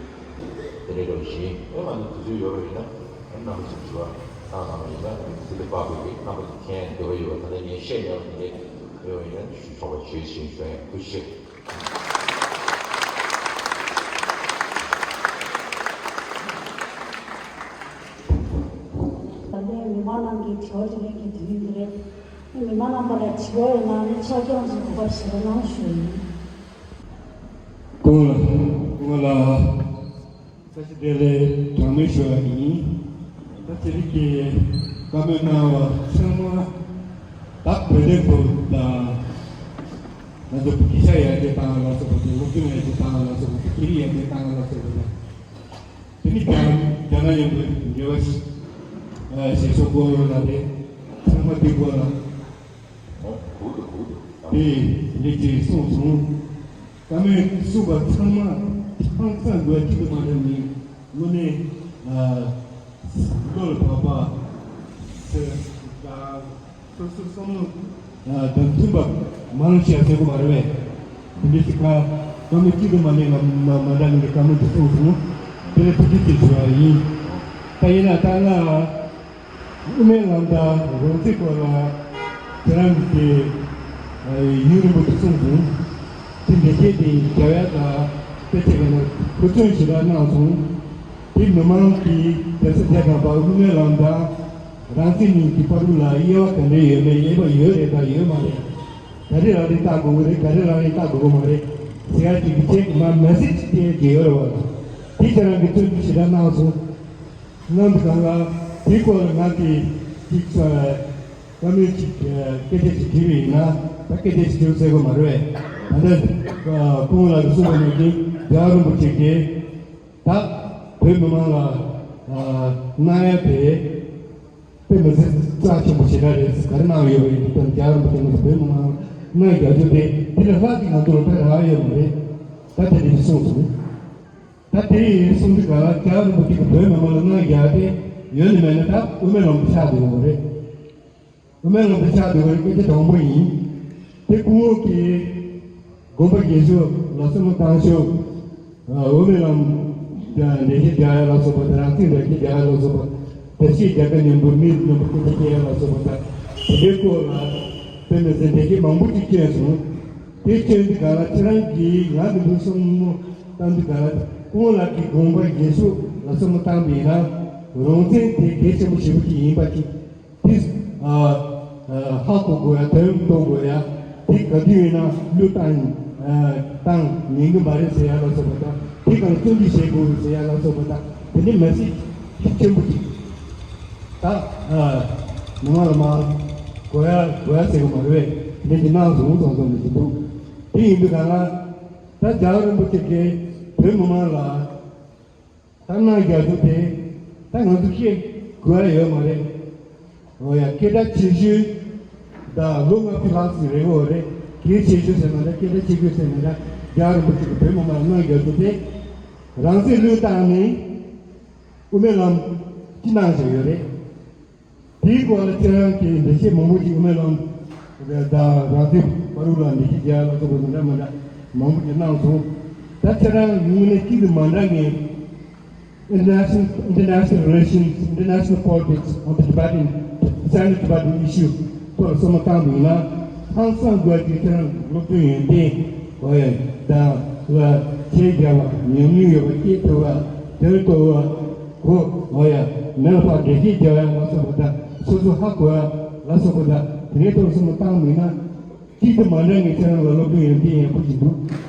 དེ་འདྲའི་འགྲོ་བཞིན་ཨེ་མ་ནི་དུས་ཚོད་ཡོད་པ་ཡིན་ན་ཨེ་རྣམ་པ་ཚོ་དྲི་བ་བཏང་གནང་བ་ཡིན་ན་དེ་འདྲའི་དཔའ་བོས་ཀྱི་རྣམ་པ་ཚོ་མཁྱེན་འདོད་པ་ཡོད་པ། ད་ལྟ་ངས་བཤད་ཡོད་པ་དེ་འདྲའི་ཡོད་པ་ཡིན་ན་ཞུ་ཆོག་པ་བྱེད་བཞིན་ཞུ་ཡ། ཐུགས་རྗེ་ཆེ། ད་ལྟའི་མི་མང་རྣམས་ཀྱི་དྲི་བ་དྲིས་ལན་གྱི་དུས་ཡུན་འདི་རེད། མི་མང་རྣམ་པ་ལ་དྲི་བ་ཡོད་ན་ནི་ཕྱག་རྐྱང་གཅིག་གོ་སྐབས་ཞིག་གནང་ཞུ་ཡིན། སྐུ་ངོ་ལགས། སྐུ་ངོ་ལགས། བཀྲ་ཤིས་བདེ་ལེགས་གྲངས་མེད་ཞུ་བ་ཡིན། ད་ཅི་རིགས་ཀྱི་བཀའ་མོལ་གནང་བ་ཚང་མ་ད་བོད་དོན་སྐོར་དང་། ང་ཚོ་སྐད་ཆ་ཡར་རྒྱས་བཏང་བ་ལ་སོགས་པ་དང་། སློབ་སྦྱོང་ཡར་རྒྱས་བཏང་བ་ལ་སོགས་པ་དང་། སྐད་རིགས་ཡར་རྒྱས་བཏང་བ་ལ་སོགས་པ་དང་། དེ་ནི་རྒྱ་རྒྱ་ནག་མཉམ་དུ་འབྲེལ་བ་ཞིག་བྱེད་ཕྱོགས་སྐོར་ལ་རེད། ཚང་མ་འདི་སྐོར་ལ་དེ་ལེགས་ཅེས་གསུངས་སོང་། བཀའ་མོལ་གསུངས་པ་ཚང་མ་ ཧང་སང་དགོས་ཀྱི་མ་རེད་ནི་དངོས་གནས་བློ་ལ་བབས་པ་ཟེར་དང་སོ་སོའི་བསམ་བློ་དང་མཐུན་པ་མ་ལོ་བྱས་ཟེར་གོ་མ་རེད་པས། དེ་འདྲའི་ཞིག་ག་བཀའ་མོལ་གཅིག་ཏུ་མ་ལེན་ལ་མ་མ་འདྲ་ངེས་ཀྱི་བཀའ་མོལ་དུ་གསུངས་སོང་། དེ་ལ་ཐུགས་རྗེ་ཆེ་ཞུ་བ་ཡིན། ད་ཡིན་ན་ད་ང་དབུ་མའི་ལམ་དང་རང་བཙན་སྐོར་ལ་ཁྱེད་རང་གིས་ཡུན་རིང་པོ་དུ་གསུངས་སོང་། དེ་འདྲ་བྱས་ཏེ་རྒྱ་བལ་དང་དཔེ་ཆ་གི་ནང་ཁུ་ཚོན་ཞིག་ལ་གནང་སོང་། དེ་མི་མང་གིས་རྒྱལ་ས་རྒྱ་གར་པ་དབུ་མའི་ལམ་དང་རང་བཙན་གཉིས་ཀྱི་བར་དུ་ལ་དབྱེ་བ་ག་འདྲ་ཡོད་མེད། དབྱེ་བ་ཡོད་རེད་དང་ཡོད་མ་རེད། ག་རེ་རང་རེད་བལྟ་དགོས་ཀྱི་རེད། ག་རེ་རང་རེད་བལྟ་དགོས་ཀྱི་མ་རེད་ཟེར་ཡ་ཅིག་གི་ཆེད་མ་མེ་སེ་ཇི་སྤྲད་ཀྱི་ཡོད་རེད་བ། དེ་ཁྱེད་རང་གིས་བརྩོན་འགྲུས་ཞེ་དྲག་གནང་སོང་། གནང་དུས་གང་ལ་དེའི་སྐོར་ལ་ང་གིས་ཅིག་བཀའ་མོལ་ཅིག་སྐད་ཆ་ཅིག་དྲིས་པ་ཡིན་ན་ད་སྐད་ཆ་ཅིག་དྲིས་ཟེར་དགོས་མ་རེད་པས། ད་ལྟ་ཁོང་ལ་གསུངས་པ་ནང་བཞིན་རྒྱལ་བ་རིན་པོ་ཆེ་གིས་ད་བོད་མི་མང་ལ་གནང་ཡ་དེ། དཔེ་མི་སྲིད་རྩ་ཆེན་པོ་ཞེ་དྲག་རེད། ག་རེ་གནང་ཡོད་པ་ཡིན་དུས་རྒྱལ་བ་རིན་པོ་ཆེ་མི་བོད་མི་མང་གནང་རྒྱག་རྒྱུ་དེ་དེ་ལས་ལྷག་གི་ང་ཚོ་ལ་ཕན་རག་ཡོད་མ་རེད། ད་དེ་འདྲ་གསུངས་སོང་། ད་དེ་གསུངས་དུས་ག་རྒྱལ་བ་རིན་པོ་ཆེ་གི་བོད་མི་མང་ལ་གནང་རྒྱག་དེ་ཡོད་ནི་མེད་ནི་ད་དབུ་མའི་ལམ་དུ་ཆགས་བསྡད་ཡོད་རེད། དབུ་མའི་ལམ་དུ་ཆགས་བསྡད་པའི་སྐད་ཆ་དང་པོ་ཡིན། དེ་སྐུ་ངོ་གིས་དགོངས་པ་རྒྱས་ཤོས་ལ་སོ་མ་བཏང་ཤོས། དབུ་མའི་ལམ་འགྲེལ་བཤད་རྒྱག་ཡ་ལ་སོགས་པ་དང་རང་ཚིག་འགྲེལ་བཤད་རྒྱག་ཡ་ལ་སོགས་པ་དང་བསྟན་བཤིག་རྒྱ་གར་མཉམ་པོ་མིའི་མཉམ་པོ་སྐུ་ཚེ་སྐྱེལ་ཡ་ལ་སོགས་པ་དང་དེ་འདྲའི་སྐོར་ལ་དཔེ་མི་སྲིད་འགྲེལ་བཤད་མང་པོ་ཅིག་བསྐྱོན་སོང་། དེ་བསྐྱོན་དུས་ག་ལ་ཁྱེད་རང་གིས་ང་གི་འདུག་བསམ་བློ་བཏང་དུས་ག་ལ་སྐུ་ངོ་ལགས་ཀྱིས་དགོངས་པ་རྒྱས་ཤོས་ལ་སོ་མ་བཏང་བ་ཡིན་ན་རང་བཙན་དེ་གལ་ཆེན་པོ་ཞེ་པོ་ཅིག་ཡིན་པ་ཅིག་དེ་ཧ་གོ་དགོས་ཡ། དོན་རྟོགས་དགོས་ཡ། དེ་ག་དུས་ཡིན་ན་བློས་བཏང་བཏང་ཉན་གི་མ་རེད་ཟེར་ཡ་ལ་སོགས་པ་དང་། དེ་ག་ལ་བརྩོན་འགྲུས་བྱེད་དགོས་ཟེར་ཡ་ལ་སོགས་པ་དང་། དེ་ནི་མེ་སེ་ཇི་ཆེན་པོ་ཅིག་ད་མི་མང་ལ་མ་གོ་ཡ་གོ་ཡ་ཟེར་གི་མ་རེད། དེ་འདྲ་ཅིག་གནང་སོང་། ཚང་ཚང་མི་ཅིག་འདུག་དེ་ཡིན་དུས་ག་ལ་ད་རྒྱལ་བ་རིན་པོ་ཆེ་གིས་བོད་མི་མང་ལ། ད་གནང་རྒྱག་རྒྱུ་དེ་ད་ང་ཚོ་ཤེས་དགོས་ཡ་ཡོད་མ་རེད། འོ་ཡ། སྐད་གྲགས་ཆེ་ཤོས་ད་ལོ་ལྔ་བཅུ་ལྷག་ཙམ་རིང་པོ་རེད། གལ་ཆེ་ཤོས་ཟེར་ན་ད་སྐད་གྲགས་ཆེ་ཤོས་ཟེར་ན་ད་རྒྱལ་བ་རིན་པོ་ཆེ་གི་བོད་མི་མང་ལ་གནང་རྒྱག་རྒྱུ་དེ་རང་བཙན་བློས་བཏང་ནས་དབུ་མའི་ལམ་ཅི་གནང་བཞག་ཡོད་རེད། དེའི་སྐོར་ལ་ཁྱེད་རང་གིས་འགྲེལ་བཤད་མང་པོ་ཞིག་དབུ་མའི་ལམ་དང་རང་བཙན་བར་དུ་ལ་འགྲེལ་བཤད་རྒྱག་ལ་སོགས་པ་འདྲ་མི་འདྲ་མང་པོ་ཞིག་གནང་སོང་། ད་ཁྱེད་རང་དངོས་གནས་གཅིག་ཏུ་མ་འདྲ་ངེས། International, international relations, international politics on the Tibetan, Sino-Tibetan issue སྐོར་ལ་བསམ་བློ་བཏང་བ་ཡིན་ན། ཧང་སང་དགོས་ཀྱི་ཁྱེད་རང་སློབ་སྟོན་ཡོན་ཏན་འོ་ཡ་དང་ལ་ཆེས་རྒྱ་བ་ཉམས་མྱོང་ཡོད་པ་སྐྱེས་ཐུབ་པ་དོན་རྟོགས་པ། གོ་འོ་ཡ། མེ་ལ་ཕར་འགྲེལ་བཤད་རྒྱག་ཡ་ལ་སོགས་པ་དང་། སོ་སོ་ཧ་གོ་ཡ་ལ་སོགས་པ་དང་། དེ་འདྲའི་ཐོག་བསམ་བློ་བཏང་མིན་ན། གཅིག་ཏུ་མ་འདྲ་ངེས་ཁྱེད་རང་ལ་སློབ་སྟོན་ཡོན་ཏན་ཡག་པོ་ཞིག་འདུག་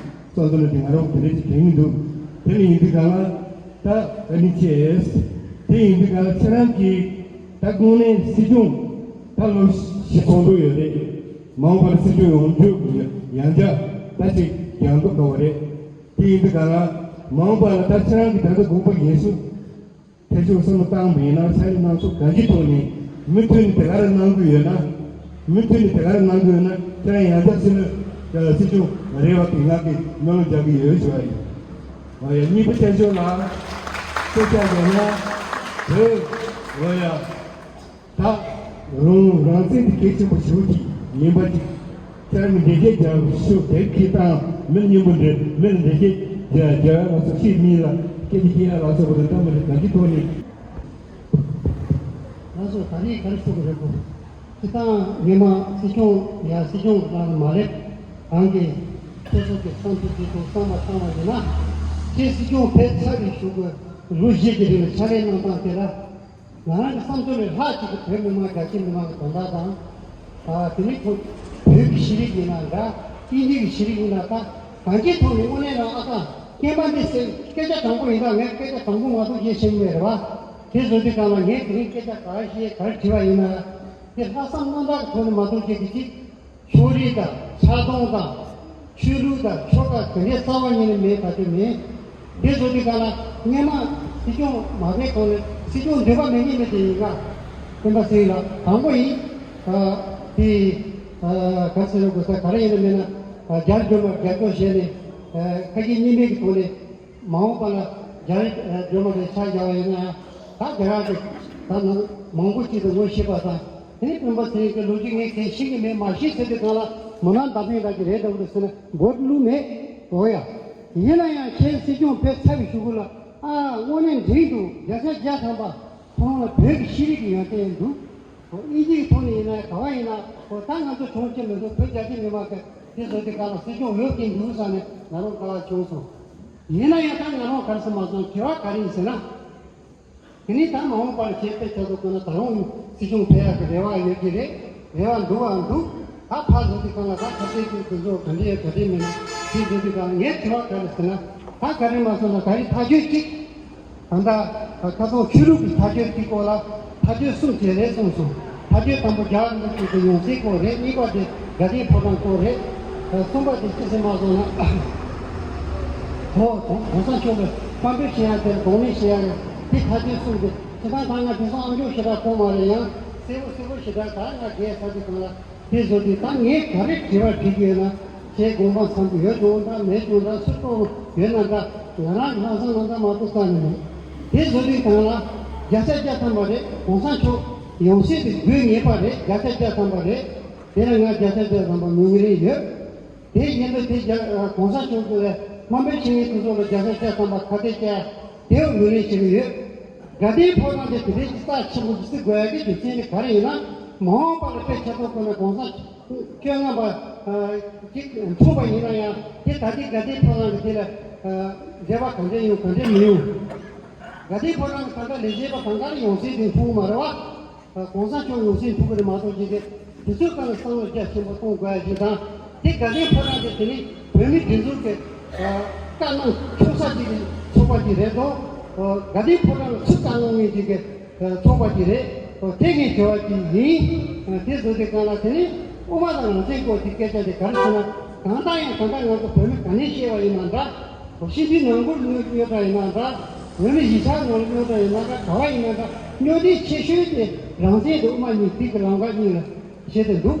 སོ་སོ་ལ་དེ་ང་རང་དེ་འདྲ་ཞིག་དྲན་གྱི་འདུག་དེ་ནི་ཡིན་དུས་གང་ལ་ད་ཨ་ནི་ཆེས། དེ་ཡིན་དུས་གང་ལ་ཁྱེད་རང་གིས་ད་དངོས་གནས་སྲིད་སྐྱོང་ད་ལོ་བཞི་ཚོགས་འདུ་ཡོད་རེད། མ་འོངས་པར་སྲིད་སྐྱོང་ཡོང་རྒྱུ་ཡང་བསྐྱར་ད་ཅིག་ཡང་འདུག་ག་བ་རེད། དེ་ཡིན་དུས་གང་ལ་མ་འོངས་པ་ལ་ད་ཁྱེད་རང་གིས་ད་ལྟ་དགོངས་པ་ཡེ་ཤུ། ཐེ་ཚོམ་བསམ་བློ་བཏང་བ་ཡིན་ན། ཕྱག་ལས་གནང་ཕྱོགས་གང་ཅིའི་ཐོག་ནས་མུ་མཐུད་ནས་དེ་ག་རེ་གནང་གི་ཡོད་ན། མུ་མཐུད་ནས་དེ་ག་རེ་གནང་གི་ཡོད་ན། ཁྱེད་རང་ཡང་བསྐྱར་སྲིད་བློན་སྲིད་སྐྱོང་རེད་པ་དེ་ང་གིས་སྨོན་ལམ་རྒྱག་གི་ཡོད་ཞུ་བ་ཡིན། འོ་ཡ། གཉིས་པ་བསྐྱར་ཞུ་ལ་སྐད་ཆ་བརྗོད་ན་བོད། འོ་ཡ། ད་རང་རང་བཙན་དེ་གལ་ཆེན་པོ་ཞེ་པོ་ཅིག་ཡིན་པ་ཅིག་ཁྱེད་རང་གི་འགྲེལ་བཤད་རྒྱག་ཤོག་དེབ་ཁྱེར་དང་མི་ལ་སྙན་པོ་འདྲི། མི་ལ་འགྲེལ་བཤད་རྒྱག་རྒྱག་ཡ་ལ་སོགས། ཤེས་མིན་ལ་སྐད་ཆ་བཤད་ཡ་ལ་སོགས་པ་དང་། ད་མི་རེ་གང་ཅིའི་ཐོག་ནས། ང་ཚོ་ད་རེས་ག་རེ་ཞུ་དགོས་རེད་གོ། སྤྱིར་བཏང་སྔོན་མ་སྲིད་སྐྱོང་ཡ་སྲིད་སྐྱོང་ལ་མ་སླེབས་གོང་གི་ཁྱེད་ཚོ་གི་བསམ་ཚུལ་དེ་ཚོ་བསམ་པ་བཏང་བ་ཡིན་ན། ཁྱེད་སྲིད་སྐྱོང་ཕེབས་ཚར་བའི་གཞུག་གི་ལོ་བཞི་གི་རིང་ལ་ཕྱག་ལས་གནང་སྟངས་དེ་ལ། ང་རང་གི་བསམ་ཚུལ་ལས་ལྷག་ཅིག་གི་བོད་མི་མང་རྒྱ་ཆེ་མི་མང་གི་དོན་དག་དང་། ཨ་དེ་ནས་ཁོ་བོད་ཀྱི་ཤེས་རིག་ཡིན་ན་འདྲ། དབྱིན་ཇི་གི་ཤེས་རིག་ཡིན་ན་འདྲ། གང་ཅིའི་ཐོག་ནས་དངོས་གནས་རང་ཨ་ཁ་སྐྱེས་པ་འདི་ཟེར་སྐད་ཆ་དྲང་པོ་ཡིན་ན། ངས་སྐད་ཆ་དྲང་པོ་མ་གཏོགས་བཤད་ཤེས་ཀྱི་མེད་རེད་བ། དེ་བཟོ་དུས་གང་ལ་ངས་དེ་རིང་སྐད་ཆ་ག་རེ་བཤད་ག་རེ་དྲིས་པ་ཡིན་ན། དེ་ལྷག་བསམ་རྣམ་དག་གི་ཐོག་ནས་མ་གཏོགས་བཤད་རྒྱུ་ཅིག་ཕྱོགས་རིས་དང་ཆགས་སྡང་དང་། ཆོས་ལུགས་དང་ཆོལ་ཁ་དེ་འདྲའི་རྩ་བ་ཉིད་ནས་མེད་པ་དེ་མིན། དེ་བཟོ་དུས་གང་ལ་སྔོན་མ་སྲིད་སྐྱོང་མ་ཕེབས་གོང་ལ་སྲིད་སྐྱོང་འདོད་པ་མེད་མཁན་མི་དེ་ཡིན་ག་སྤེན་པ་ཚེ་རིང་ལགས་དང་པོ་ཡིན། ཨ་དེ་ཨ་ག་ཚོད་རེད་གོ་ས་ག་རེ་ཡིན་ན་མིན་ན། ཨ་རྒྱལ་སྒྲོལ་མ་རྒྱལ་སྐྱོང་བྱས་ནས། ཨ་ཁ་སྐད་གཉིས་མེད་ཀྱི་ཐོག་ནས། མ་འོངས་པ་ལ་རྒྱ་རིགས་སྒྲོལ་མ་རེ་ཆ་བཞག་པ་ཡིན་ན་ཡང་། ད་རྒྱ་གར་གྱི་ད་ནང་མང་པོ་ཅིག་ཏུ་ངོ་ཤེས་པ་དང་། དེ་ནས་སྤེན་པ་ཚེ་རིང་གི་ལོ་རྒྱུས་ངས་གལ་ཤེས་ཀྱི་མེད། མ་ཤེས་ཟེར་དུས་སྒང་ལ་མོ་ན་འདམ་ཐིང་ར་གི་རེད་འདྲ་བོ་རེད་ཟེར་ན་འབོར་བླུགས་མེད། འོ་ཡ། ཡིན་ན་ཡང་ཁྱེད་སྲིད་སྐྱོང་ཕེབས་ཚར་བའི་གཞུག་གུ་ལ། ཨ་དངོས་གནས་འགྲིག་འདུག་བརྒྱ་ཆ་བརྒྱ་ཐམ་པ་ཁོང་ལ་བོད་ཀྱི་ཤེས་རིག་གི་ཡོན་ཏན་འདུག་ཨིན་ཇིའི་ཐོག་ནས་ཡིན་ན་ག་བ་ཡིན་ན། ཨོ་ད་ང་ཚོ་གྲོང་ཁྱེར་མི་འདུག་བོད་རྒྱ་ཆེ་མི་མང་གི་དེ་བཟོ་དེ་ག་ལ་སྲིད་སྐྱོང་ཡོད་ཀྱི་འདུག་བསམ་ནས་ང་རང་དགའ་བ་བྱུང་སོང་། ཡིན་ན་ཡང་ད་ང་རང་ག་རེ་ཟེར་མ་སོང་། དྲི་བ་ག་རེ་ཡིན་ཟེར་ན། དེ་ནས་ད་མ་འོངས་པར་ཁྱེད་དཔེ་ཆ་ཚོ་ཀུན་ལ་ད་རུང་སྲིད་སྐྱོང་ཕེབས་ཡག་གི་རེ་བ་ཡོད་ཀྱི་རེད། རེ་བ་འདུག་བ་འདུག་ད་ཕར་བཟོ་དེ་གང་ལ་ད་ཁ་གཏད་ཀྱི་དེ་ཚོ་ག་འདྲ་ཡོད་ག་འདྲ་མེད་ན། དེ་བཟོ་དེ་གང་ངས་དྲི་བ་ག་རེ་ཟེར་ན། ད་ག་རེ་མ་སོང་ན་ག་རེ་ཐག་གཅོད་ཅིག་ད་ལྟ་ཁ་སང་ཆོས་ལུགས་ཀྱི་ཐག་གཅོད་ཀྱི་སྐོར་ལ་ཐག་གཅོད་གསུམ་བྱས་རེད་གསུངས་སོང་། ཐག་གཅོད་དང་པོ་རྒྱལ་བ་རིན་པོ་ཆེ་གི་ཡང་སྲིད་སྐོར་རེད། གཉིས་པ་དེ་དགའ་ལྡན་ཕོ་བྲང་སྐོར་རེད། གསུམ་པ་དེ་ཅི་ཟེར་མ་སོང་ན། ཧོ། གོང་ས་མཆོག་གི་དཔལ་འབྱོར་ཆེ་ཡང་དེར་གདོང་ལེན་བྱེད་ཡ་རེད། དེ་ཐག་གཅོད་གསུམ་དེ་ཅི་ད་ད་ང་དེང་སང་ཨམ་ཅོག་ཞེ་དྲག་གོ་མ་རེད། ཡང་གསལ་པོ་གསལ་པོ་ཞེ་དྲག་ད་ང་རྒས་ས་དེ་གང་ལ། དེ་བཟོ་དུས་ད་ངས་ག་རེ་དྲི་བ་དྲི་རྒྱུ་ཡོད་ན། ཁྱེད་དགོངས་པ་ཚང་གི་ཡོད་ཀྱང་འདྲ་མེད་ཀྱང་འདྲ། སུ་གཏོང་ཡོད་ན་འདྲ། ང་རང་གི་ལྷག་བསམ་རྣམ་དག་མ་གཏོགས་རྩ་ནས་མེད། དེ་བཟོ་དུས་གང་ལ་བརྒྱ་ཆ་བརྒྱ་ཐམ་པ་རེད། གོང་ས་མཆོག་ཡང་སྲིད་དུ་དགོས་ངེས་པ་རེད། བརྒྱ་ཆ་བརྒྱ་ཐམ་པ་རེད། དེ་ལ་ང་བརྒྱ་ཆ་བརྒྱ་ཐམ་པ་ངོས་ལེན་ཡོད། དེ་ཡིན་དུས་དེ་རྒྱ་གོང་ས་མཆོག་གི་ལས་དམའ་འབེབས་བྱེད་མཁན་དེ་ཚོ་ལ་བརྒྱ་ཆ་བརྒྱ་ཐམ་པ་ཁ་གཏད་བཅག་དེ་ངོས་ལེན་བྱེད་ཀྱི་ཡོད། དགའ་ལྡན་ཕོ་བྲང་དེ་དེ་རིང་གི་རྩ་ཆེན་པོ་གི་བརྩི་དགོས་ཡ་གི་རྒྱུ་མཚན་དེ་ག་རེ་ཡིན་ན། མ་འོངས་པ་ལ་དཔེ་ཆ་ཚོགས་ཁོ་ན་གོང་ས་བཅོ་ལྔ་པ་ཅིག་འཁྲུངས་པ་ཡིན་ན་ཡང་། དེ་ད་ལྟའི་དགའ་ལྡན་ཕོ་བྲང་གི་དེ་ལ་འབྲེལ་བ་ག་འདྲ་ཡོང་ག་འདྲ་མི་ཡོང་། དགའ་ལྡན་ཕོ་བྲང་གི་ད་ལྟ་ལས་བྱེད་པ་གང་ག་ལ་ཡང་སྲིད་དེ་འཁྲུངས་མ་རེད་བ། གོང་ས་མཆོག་ཡང་སྲིད་འཁྲུངས་ཀྱི་རེད་མ་གཏོགས་ཅིག་གི་དེ་ཚོའི་སྐབས་ལ་བསམ་བློ་རྒྱ་ཆེན་པོ་གཏོང་དགོས་ཡ་ཞིག་དང་། དེ་དགའ་ལྡན་ཕོ་བྲང་དེ་དེ་ནི་བོད་མི་སྒྲིག་འཛུགས་ཀྱི་བཀའ་གནང་ཆོག་ས་ཅིག་གི་ཚོགས་པ་ཅིག་རེད་དོ། དགའ་ལྡན་ཕོ་བྲང་ལ་སུ་བཀའ་གནང་མཁན་ཅིག་གི་ཚོགས་པ་ཅིག་རེད། དེ་ངས་དྲི་བ་ཅིག་ཡིན། དེ་བཟོ་དུས་སྒང་ལ་དེ་ནི་དབུ་མ་དང་རང་བཙན་སྐོར་གྱི་སྐད་ཆ་དེ་ག་རེ་ཟེར་ན། གང་ལྟར་ཡང་ད་ལྟ་ང་ཚོ་བོད་མི་ག་ནས་སྐྱེས་པ་ཡིན་ན་འདྲ། སྤྱི་འཐུས་ནང་ཁུལ་གཉོས་གཉོས་པ་ཡིན་ན་འདྲ། འོན་ཏེ་གཞིས་ཆགས་ནང་གཉོས་པ་ཡིན་ན་འདྲ། ག་བ་ཡིན་ན་འདྲ། གཉོས་གཏད་ཆེ་ཤོས་དེ་རང་བཙན་དང་དབུ་མ་གཉིས་དེ་གི་ལམ་ཁ་གཉིས་ལ་བྱེད་དེ་འདུག་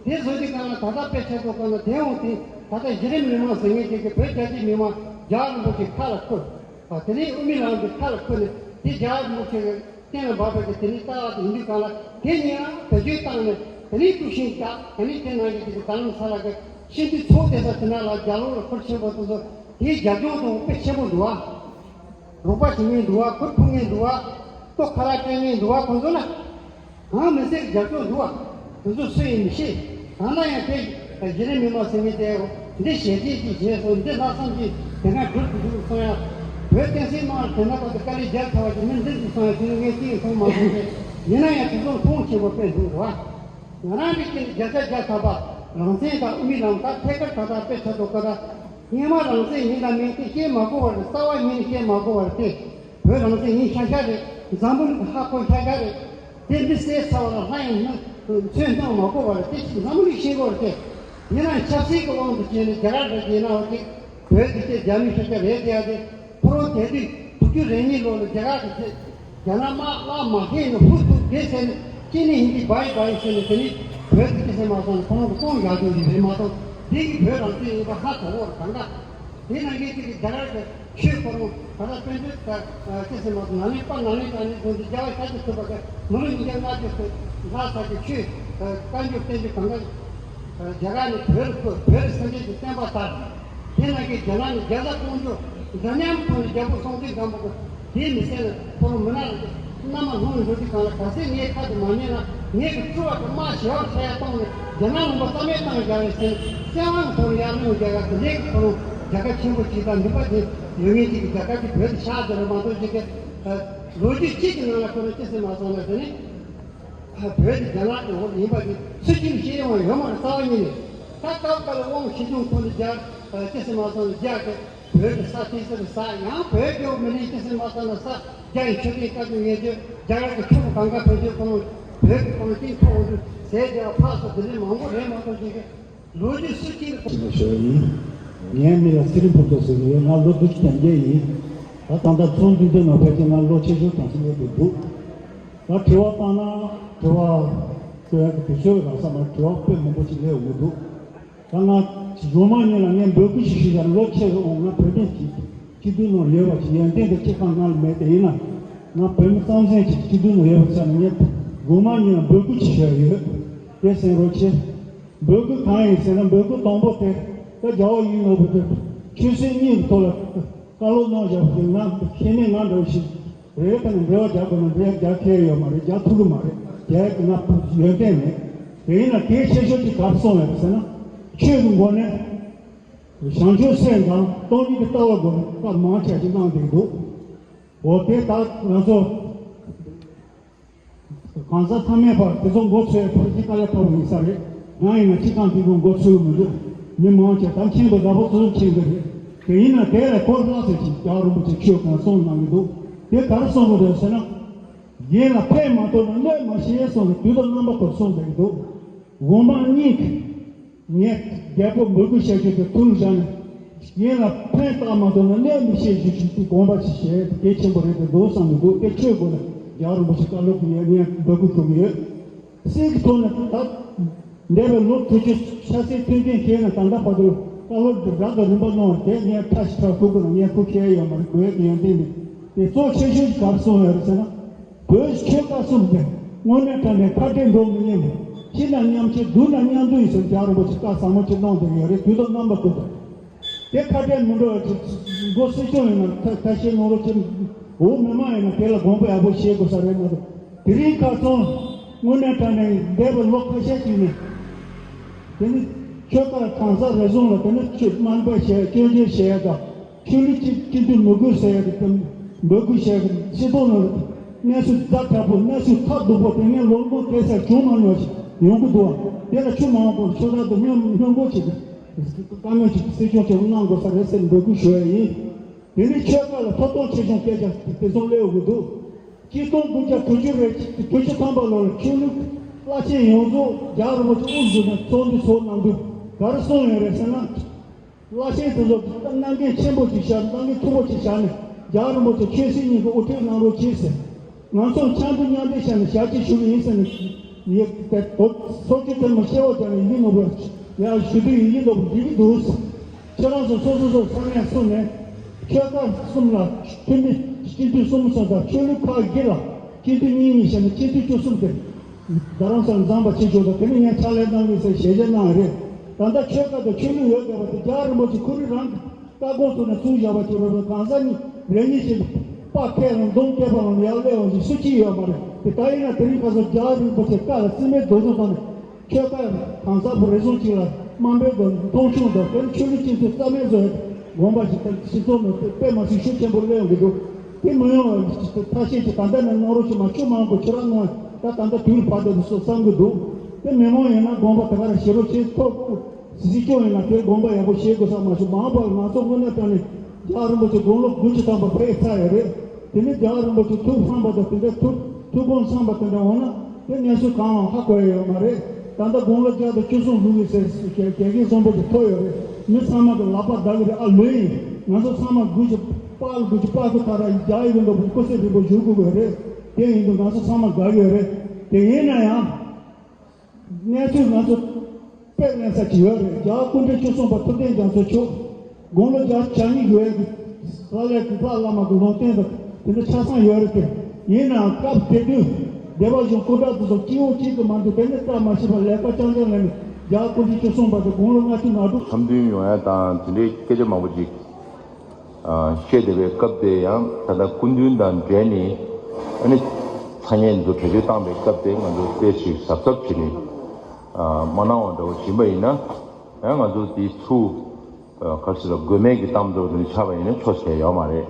དེ་བཟོ་དུས་སྒང་ལ་ད་ལྟ་དཔེ་ཆ་ཚོགས་སྒང་ལ་དེ་འོང་དེ་ད་ལྟ་གཞི་རིམ་མི་མང་ཟེར་མཁན་དེ་གི་བོད་རྒྱ་ཆེ་མི་མང་རྒྱལ་བ་རིན་པོ་ཆེ་ཁ་ལ་འཁུར། དེ་ནས་དབུ་མའི་ལམ་དུ་ཁ་ལ་འཁུར་ནས་དེ་རྒྱལ་བ་རིན་པོ་ཆེ་གི་གཏན་ལ་འབབ་པའི་གི་དེ་ནས་ལྟ་བ་དེ་ཡིན་དུས་སྒང་ལ། དེ་གཉིས་ལ་བེད་སྤྱོད་བཏང་ནས་དེ་ནས་དཀྲུག་ཤིང་བརྒྱབ། དེ་ནས་དེ་ནང་གི་དེ་གི་རྡ་རམ་ས་ལ་གི་སྤྱི་འཐུས་ཚོགས་བསྡད་ས་དེ་ན་ལ་རྒྱ་ལོ་ལ་འཁུར་ཆེན་པོ་དེ་ཚོ་དེའི་རྒྱབ་ལྗོངས་དང་དཔེ་ཆེན་པོ་འདུག་བ། རོགས་པ་བྱེད་མཁན་འདུག་བ། འཁུར་ཕུད་མཁན་འདུག་བ། ལྟོ་ཁ་ལག་སྤྲད་མཁན་འདུག་བ། ཁོང་ཚོ་ལ་གང་མི་སྲིད་རྒྱབ་སྐྱོར་འདུག་བ། དེ་ཚོ་སུ་ཡིན་མི་ཤེས། གང་ལ་ཡང་དེ་གཞི་རིམ་མི་མང་ཟེར་མཁན་དེ་འདི་ཞལ་འདེབས་ཀྱིས་བྱས་སོང་། འདི་ལྷག་བསམ་གྱིས་དེ་སྔ་གྲུབ་ཀྱི་འདུག་སོང་ཡ། བོད་བསྟན་སྲིད་དམག་ལ་དེ་ན་བར་དུ་དཀའ་ལས་རྒྱག་ཚར་བ་ཅིག་མི་འདི་འདུག་སོང་ཡ། དེ་ནི་ངས་གཅིག་ཡང་མཐོང་མ་སོང་སྟེ། ཡིན་ན་ཡང་དེ་ཚོ་མཐོང་ཆེན་པོ་དཔེ་འདུག་རེད་བ། ང་རང་རིགས་ཀྱི་བརྒྱ་ཆ་བརྒྱ་ཐམ་པ་རང་བཙན་དང་དབུ་མའི་ལམ་ཁ་ཐད་ཀར་ད་ལྟ་དཔེ་ཆ་ཚོགས་ཀ་ད། སྔོན་མ་རང་བཙན་ཡིན་དང་མིན་དེ་བཤད་མ་དགོས་པ་རེད། རྩ་བ་ཉིད་ནས་བཤད་མ་དགོས་པ་རེད་དེ། བོད་རང་བཙན་ཡིན་ཤག་ཤག་རེད། འཛམ་བུ་གླིང་གི་ཧ་གོ་ཤག་ཤག་རེད། དེ་འདི་གསལ་ཚར་བ་ལ་ལྷ་ཡང་མི་ཚོད་སྣང་མ་དགོས་པ་རེད་དེ། འཛམ་བུ་གླིང་ཤེས་དགོས་རེད་དེ། ཡིན་ནའང་ཆབ་སྲིད་ཀྱི་དབང་དུ་བྱས་ནས་རྒྱ་གར་འདྲ་བྱས་ན་འོ་དེ། བོད་འདི་སྐད་རྒྱ་མི་ཤོད་ཀྱི་རེད་དེ་ཡ་དེ། ཁོ་རང་དེ་དུས་དྲུག་ཅུ་རེ་གཉིས་ལོ་ལ་རྒྱ་གར་གྱི་རྒྱ་ནག་དམག་དམག་མ་ཧེ་ནི་ཧུ་ཐུག་དེ་ཟེར་ནས་ཅི་ནས་ཧིན་དི་བའི་བའི་ཟེར་ནས་དེ་ནི་བོད་ཀྱི་སྐད་ཟེར་མ་སོང་ནས་ཁོ་རང་གི་སྟོང་རྒྱག་རྒྱུ་ཞིག་རེད་མ་གཏོགས། དེ་གི་བོད་རང་བཙན་ཡིན་པ་ཧ་གོ་བོར་གང་ག་དེ་ནང་གི་ཅིག་གི་རྒྱ་གར་གྱི་ཆོས་ཁོ་རང་ད་ལྟ་དཔལ་འབྱོར་དང་སྐད་ཟེར་མ་སོང་ན་ནི་པ་ན་ནི་ད་ནི་དོན་དུ་རྒྱ་བ་ཤ་ཅི་ཐུབ་པ་གི་མི་ལོ་ཉིས་བརྒྱ་ལྔ་བཅུ་ལྷག་ཙམ་གྱི་ཆོས་བཀའ་འགྱུར་བསྟན་བཅོས་གང་ག་རྒྱ་གར་ནས་བོད་ལ་བཀོད། བོད་ལ་སངས་རྒྱས་ཀྱི་བསྟན་པ་དར། དེ་ནང་གི་རྒྱ་ནག་ནས་རྒྱ་བཟའ་ཀོང་ཇོ་འདྲ་མཉམ་ཐོག་ནས་རྒྱལ་པོ་སྲོང་བཙན་སྒམ་པོ་གི་དེའི་མི་ཚེ་ལ་ཁོ་རང་མི་ནག་ལ་མནའ་མ་ལྷུང་འགྲོ་དུས་གང་ལ་ག་ཚད་ངའི་ཁ་དུ་མ་ཉན་ན་ངས་ཀྱི་ཚུར་བ་གི་དམག་ཞེ་བ་ཁྲ་ཡ་བཏང་ནས་རྒྱ་ནག་ལུང་པ་རྩ་མེད་བཏང་རྒྱ་བའི་ཚེ་བཙན་དབང་གི་ཐོག་ནས་ཡར་ལོངས་རྒྱ་གར་གི་ལས་ཀྱི་ཁོ་རང་རྒྱལ་ཁ་ཆེན་པོ་ཅིག་དང་ནུས་པ་དེ་ཡོད་ངེས་ཅིག་གི་རྒྱལ་ཁབ་ཀྱི་བོད་དུ་ཆགས་བསྡད་རེད་མ་གཏོགས་ཅིག་གི་ལོ་རྒྱུས་གཅིག་གི་ནང་ལ་ཁོ་རང་ཅི་ཟེར་མ་སོང་ན་དེ་ནི། བོད་ཀྱི་རྒྱ་ནག་གི་འོག་ཡིན་པ་དེ་སུ་གཅིག་ལ་ཤེས་ཡོང་བ་ཡོད་མ་རེད། རྩ་བ་ཉིད་ནས་ད་སྐབས་འགའ་ལ་དབང་ཆེ་ཆུང་ཁོ་ནས་རྒྱ་ཅི་ཟེར་མ་སོང་ནས་རྒྱ་གི་བོད་ཀྱི་ས་ཏི་སེ་རི་ས་ཡང་བོད་ཀྱི་འོག་མི་ནས་ཅི་ཟེར་མ་སོང་ན་ས་རྒྱ་ཡི་མཆོད་རྟེན་བཀའ་བརྒྱུད་ངེས་བརྗོད་རྒྱ་གར་གྱི་ཆོས་ལུགས་གང་ག་བོད་ཀྱི་ཁོ་རང་བོད་ཀྱི་ཁོ་རང་སྟེང་ཐོག་འོང་དུས་ཟས་བདེ་བ་ཕག་སོགས་དེ་འདྲའི་མང་པོ་རེད་མ་གཏོགས་ཅིག་གི་ལོ་རྒྱུས་སུ་གཅིག་ལ་ཅི་ལ་ཞུ་ཡིན། ངའི་མིང་ལ་ཚེ་རིང་ཕུན་ཚོགས་ཟེར་གྱི་ཡོད། ང་ལོ་བདུན་ཅུ་དོན་བརྒྱད་ཡིན། ད་ད་ལྟ་ཚོགས་འདུ་འདི་ནང་ཕལ་ཆེར་ང་ལོ་ཆེ་ཤོས་གྲངས་སུ་སླེབས་འདུག་ད་དྲི་བ་བཏང་ན་དྲི་བ་ཤོད་ཡག་གི་དུས་ཚོད་རག་ས་མ་དྲི་བ་དཔེ་མང་པོ་ཞིག་སླེབས་ཡོང་གི་འདུག་ད་ང་གཞུང་མང་གཉིས་ལ་ངས་འབོད་སྐུལ་ཞིག་ཞུ་ཡ། ལོ་ཆེ་རུ་འོང་ང་བོད་དོན་གྱི་ སྤྱི་འཐུས་ནང་ཡོད་པ་ཞིག་ཡོན་ཏན་དེ་སྤྱི་ཁང་ནང་ལ་མེད་དེ། ཡིན་ན་ང་བོད་མི་རྩམ་ཟན་ཅིག་སྤྱི་འཐུས་ནང་ཡོད་པ་ཚོ་ནི་ངས་དགོང་མོ་ཉིན་ལ་འབོད་སྐུལ་ཅིག་ཞུ་ཡ་ཡོད། དེ་གསན་རོགས་བྱེད། འབོད་སྐུལ་གང་ཡིན་ཟེར་ན། འབོད་སྐུལ་དང་པོ་དེ་ད་རྒྱལ་བ་ཡིད་བཞིན་ནོར་བུ་དེ་ཆོས་སྲིད་གཉིས་ཀྱི་ཐོག་ལ་བཀའ་སློབ་གནང་བཞག་པ་དེ། ང་ཁས་ལེན། ང་འདྲ་བོ་ཞིག་རེད། ད་ནི་འབྲེལ་བ་རྒྱག་དགོས་ན་འབྲེལ་བ་རྒྱག་ཁེལ་ཡོད་མ་རེད། རྒྱག་ཐུབ་ཀྱི་མ་རེད། རྒྱག་ཡ་གི་ང་ཡོན་ཏན་མེད། དེ་ཡིན་ན་དེའི་ཆེ་ཤོས་ཀྱི་ག་རེ་གསུངས་ཡོད་ཟེར་ན། ཆོས་ཀྱི་མགོ་ནས། བྱང་ཆུབ་སེམས་དང་སྟོང་ཉིད་ཀྱི་ལྟ་བ་སྒོམ་སྐབས་མང་ཆེ་ཞིག་གནང་བསྡད་འདུག་འོ་དེ་ད་ང་ཚོ་གང་ཟག་ཚང་མས་ཕར་དེ་ཚོ་མགོ་ཚོས་ཕར་གྱི་དཀའ་ལས་ཁག་པོ་ཡིན་ས་རེད། ང་ཡིན་ན་སྤྱི་བཏང་དེ་ཚོ་མགོ་ཚོས་མི་འདུག་མི་མང་ཆེ་ད་མཁྱེན་པ་འདྲ་པོ་ཚོ་མཁྱེན་གྱི་རེད། དེ་ཡིན་ན་དེ་ལས་གོ་ལྷག་ཟེར་ཅིག་རྒྱལ་བ་རིན་པོ་ཆེ་ཆོས་གང་གསུངས་གནང་གི་འདུག་དེ་ག་རེ་གསུང་གི་འདུག་ཟེར་ན། གཞན་ལ་ཕན་མ་ཐོགས་ན་གནོད་མི་བྱེད་གསུངས་ནས་དུས་དང་རྣམ་པ་ཀུན་གསུངས་བསྡད་ཀྱི་འདུག་དགོངས་པ་གཉིས་ཀྱིས། ངས་རྒྱལ་པོ་འབོད་སྐུལ་བྱ་རྒྱུ་དེ་ཐུགས་བཞག་ནས། གཞན་ལ་ཕན་བཏགས་མ་ཐུབ་ན་གནོད་མི་བྱེད་རྒྱུ་ཞིག་དེ་དགོངས་པ་ཞིག་བཞེས་དེ་གལ་ཆེན་པོ་རེད་དེ་འདུག་བསམ་གྱི་འདུག་དེ་ཆོས་སྒོ་ནས་རྒྱལ་བ་རིན་པོ་ཆེ་བཀའ་སློབ་ཀྱི་ཡོད། ངས་འབོད་སྐུལ་ཞུ་གི་ཡོད། སྲིད་ཀྱི་ཐོག་ནས་ད་འདས་པའི་ལོ་དྲུག་ཅུ་ཆབ་སྲིད་མཐུན་རྐྱེན་བྱས་ནས་ད་ལྟ་བར་དུ་བཀའ་སློབ་ཀྱི་རགས་ཀྱི་རིམ་པ་གནང་བ་དེ་ངས་ཕྲ་ཞིག་ཕྲ་ཞིག་ཞུ་དགོས་ན་ངས་ཐུགས་ཁྱེར་ཡོད་མ་རེད། དགོས་ཀྱི་ཡོན་ཏན་མེད། དེ་གཙོ་ཆེ་ཤོས་ཀྱི་ག་རེ་གསུངས་ཡོད་རེད་ཟེར་ན། བོད་ཆོལ་ཁ་གསུམ་དེ་དངོས་གནས་དྲང་གནས་ཁ་བྲལ་འགྲོ་མི་ཉན་པ། ཤི་ན་མཉམ་ཤི་སྡུག་ན་མཉམ་སྡུག་ཡིན་ཟེར་རྒྱལ་བ་རིན་པོ་ཆེ་བཀའ་ཟབ་མོ་ཅིག་གནང་བསྡད་ཡོད་རེད། དུས་དང་རྣམ་པ་ཀུན་ཏུ་དེ་ཁ་བྲལ་མི་འགྲོ་བ་ཅིག་མགོ་སྲིད་སྐྱོང་ཡིན་ན་ཐ་ཐ་ཤལ་གནང་རོགས་བྱེད། འོག་མི་མང་ཡིན་ན་དེ་ལ་དགོངས་པ་ཡག་པོ་བཞེས་དགོས་ས་རེད་མ་གཏོགས། དེ་རིང་ཁ་སང་དངོས་གནས་དྲང་གནས་འདས་པའི་ལོ་ཁ་ཤས་ཅིག་ནས་དེ་ནི་ཆོལ་ཁ་གང་ཟག་རེ་ཟུང་ལ་དེ་ནི་ཆོས་དམའ་འབེབས་བྱས་སྐྱོན་བརྗོད་བྱས་དང་། ཆོས་ལུགས་གཅིག་གཅིག་མཐུན་མི་དགོས་ཟེར་ཡ་དེ་དང་། འབོད་སྐུལ་བྱས་ཀྱི་སྤྱི་ཚོགས་ནང་གནས་ཚུལ་ཛ་དྲག་པོ་གནས་ཚུལ་ཐབས་སྡུག་པོ་དེ་ངས་ལོ་ངོ་གང་ས་བྱུང་མ་མྱོང་ཞིག་ཡོང་གི་འདུག་བ། དེ་ལ་ཆུ་མང་པོ་ཆུ་རགས་དུ་སྙོམས་སྙོམས་པོ་བྱེད་ཀྱི་བཀའ་མོལ་ཅིག་སྲིད་སྐྱོང་ཆེན་པོ་གནང་དགོས་ས་རེད་ཟེར་འབོད་སྐུལ་ཞུ་ཡ་ཡིན། དེ་ནི་ཆོལ་ཁ་ལ་ཐོབ་ཐང་ཆེ་ཆུང་སྐད་ཆ་དེ་ཚོ་སླེབས་ཡོང་གི་འདུག་གཅིག་སྟོང་དགུ་བརྒྱ་དྲུག་ཅུ་རེ་དྲུག་ཅུ་ཐམ་པ་ལོ་ལ་ཆོས་ལུགས་བླ་ཆེན་ཡོངས་རྫོགས་རྒྱལ་བ་རིན་པོ་ཆེ་དབུ་བཞུགས་ནས་ཚོགས་འདུ་ཚོགས་གནང་དུས་ག་རེ་གསུངས་ཡོད་རེད་ཟེར་ན། བླ་ཆེན་དེ་ཚོ་གནང་འགན་ཆེན་པོ་ཅིག་བཞག་གནང་འགན་མཐོ་པོ་ཅིག་བཞག་ནས་རྒྱལ་བ་རིན་པོ་ཆེ་ཆོས་སྲིད་གཉིས་ཀྱི་དབུ་ཁྲིད་གནང་རོགས་གྱིས་ཟེར། ང་ཚོ་ཆབ་མདོ་མཉམ་འབྲེལ་བྱས་ནས་ཞབས་ཕྱི་ཞུ་གི་ཡིན་ཟེར་ནས་ཡིག་དེ་ཚོགས་ཆུང་དེ་མ་སྐྱེ་བ་ཀྱང་ཡིན་ནོ་བ་ཡང་ཞུ་དུས་ཡིན་ནོ་བ་འགྲིག་གི་འདུག་ཁྱེད་རང་ཚོ་སོ་སོ་སོ་ས་གནས་སོང་ནས་ཆོལ་ཁ་གསུམ་ལ་འཐུས་མི་སྤྱི་འཐུས་གསུམ་སོང་དང་ཆོས་ལུགས་ཁག་བརྒྱད་ལ་སྤྱི་འཐུས་གཉིས་གཉིས་བྱས་ནས་སྤྱི་འཐུས་བཅུ་གསུམ་དེ། རྡ་རམ་ས་ལ་འཛོམས་པ་བྱེད་ཆོག་དང་དེ་ནི་ངས་ཕྱག་ལས་གནང་གི་ཟེར་ཞལ་བཞེས་གནང་བ་རེད། ད་ལྟ་ཆོལ་ཁ་དང་ཆོས་ལུགས་ཡོད་བསྡད་པ་དེ་རྒྱལ་བ་རིན་པོ་ཆེ་ཁོ་རང་གི་བཀའ་དགོངས་ཐོག་ནས་ཚུར་བཞག་པ་བྱེད་པ་རེད། གང་ཟག་གཉིས་རེ་གཉིས་ཀྱིས་དཔའ་ཁས་རང་འདོམས་བསྐྱེད་པ་རང་ཡར་སླེབས་འོང་ཞིག་སུ་གཅིག་ཡོད་མ་རེད། དེ་ལྟ་ཡིན་ན་དེ་རིང་ཁ་སང་རྒྱལ་བ་རིན་པོ་ཆེ་བཀའ་ལ་རྩིས་མེད་རྡོ་རྗེ་བཏང་ནས་ཆོལ་ཁ་གང་ཟག་བུ་རེ་ཟུང་གཅིག་ལ་དམའ་འབེབས་དང་མཐོང་ཆུང་དང་དེ་ནི་ཆོས་ལུགས་སྤྱི་ཚོགས་རྩ་མེད་བཟོ་ཡ་དགོངས་པ་ཞིག་དང་སྤྱི་ཚོགས་ནང་དཔེ་མ་སྲིད་ཤུགས་ཆེན་པོ་སླེབས་ཡོང་གི་འདུག་དེ་མི་ཡོང་བ་ཐབས་ཤེས་ཀྱི་ད་ལྟ་ནས་གནང་རོགས་ཞུ། མ་ཆུ་མང་པོ་ཁྱེད་རང་གནང་ད་ད་ལྟ་དུས་ལ་བབ་བསྡད་པ་སོགས་བསམ་གྱི་འདུག་དེ་མི་མང་ཡིན་ན་དགོངས་པ་དེ་ག་རང་བཞེས་རོགས་བྱེད། ཐོག་སྲིད་སྐྱོང་ཡིན་ན་དེ་དགོངས་པ་ཡག་པོ་བཞེས་དགོས་ས་མ་ཞུ། མ་འོངས་པར་ང་ཚོ་དངོས་གནས་དྲང་གནས་རྒྱལ་བ་རིན་པོ་ཆེ་དགུང་ལོ་དགུ་བཅུ་ཐམ་པ་ཕེབས་ཚར་ཡོད་རེད། དེ་ནས་རྒྱལ་བ་རིན་པོ་ཆེ་ཐུགས་ཕམ་པ་དང་དེ་འདྲ་ཐུགས་ཐུགས་དགོངས་འཆང་བ་དེ་འདྲ་འོང་ན་དེ་གནས་ཚུལ་གང་ལའང་ཧ་གོ་ཡ་ཡོད་མ་རེད། ད་ལྟ་དགུང་ལོ་བརྒྱ་དང་བཅུ་གསུམ་ལོ་གི་ཟེར་དགེ་རྒན་བཟང་པོ་དེ་ཐོབ་ཡོད་རེད། མི་ཚང་མ་གི་ལག་པ་བརྡབ་གི་རེད། ཨ་ལོས་ཡིན། ང་ཚོ་ཚང་མ་དགུ་བཅུ་པ་ལ་དགུ་བཅུ་པ་ཚོ་ག་ར་རྒྱ་ཡི་གི་འདུག་སྐུ་ཚེ་རིང་པོ་བཞུགས་དགོས་ཀྱི་རེད། དེ་ཡིན་དུས་ང་ཚོ་ཚང་མ་དགའ་གི་ཡོད་རེད། དེ་ཡིན་ན་ཡང་། གནས་ཚུལ་ང་ཚོ་དཔེ་ལེན་ས་ཅིག་ཡོད་རེད། རྒྱལ་བ་སྐུ་ཕྲེང་བཅུ་གསུམ་པ་ཐུབ་བསྟན་རྒྱ་མཚོ་མཆོག་དགུང་ལོ་བརྒྱ་ཆ་གཉིས་ཡོད་ཀྱི་ས་ལས་གུས་པ་བླ་མ་གི་ལུང་བསྟན་དང་དེ་འདྲ་ཆ་ཚང་ཡོད་རེད་དེ། ཡིན་ནའང་སྐབས་དེ་དུས་སྡེ་པ་གཞུང་སྐུ་དྲག་དེ་ཚོ་སྐྱིད་པོ་གཅིག་གི་མ་འདུག་དེ་ནས་བཀྲ་མ་ཤིས་པ་ལས་ཀ་རྐྱང་རྐྱང་ལས་ནས་རྒྱལ་བ་སྐུ་ཕྲེང་བཅུ་གསུམ་པ་དེ་དགུང་ལོ་ལྔ་བཅུ་ང་དྲུག་འཚམས་འདྲི་ཡོང་ཡ་དང་དེ་འདྲའི་སྐད་ཆ་མང་པོ་ཅིག་བཤད་བསྡད་པའི་སྐབས་དེ་ཡང་ད་ལྟ་སྐུ་མདུན་དང་འབྲེལ་ནས་ཨ་ནི་ཐ་སྙད་འདི་ཚོ་བེད་སྤྱོད་བཏང་པའི་སྐབས་དེ་ང་ཚོ་དཔེ་ཞིག་གཟབ་གཟབ་བྱས་ནས་མ་གནང་བ་འདྲ་བོ་བྱིན་པ་ཡིན་ན་ཡང་ང་ཚོ་དེ་ཚུར་ག་རེ་ཟེར་ལ་དགོས་མེད་ཀྱི་གཏམ་འདྲ་བོ་དེ་འདྲ་ཆགས་པ་ཡིན་ན་ཆོག་ཟེར་ཡོད་མ་རེད།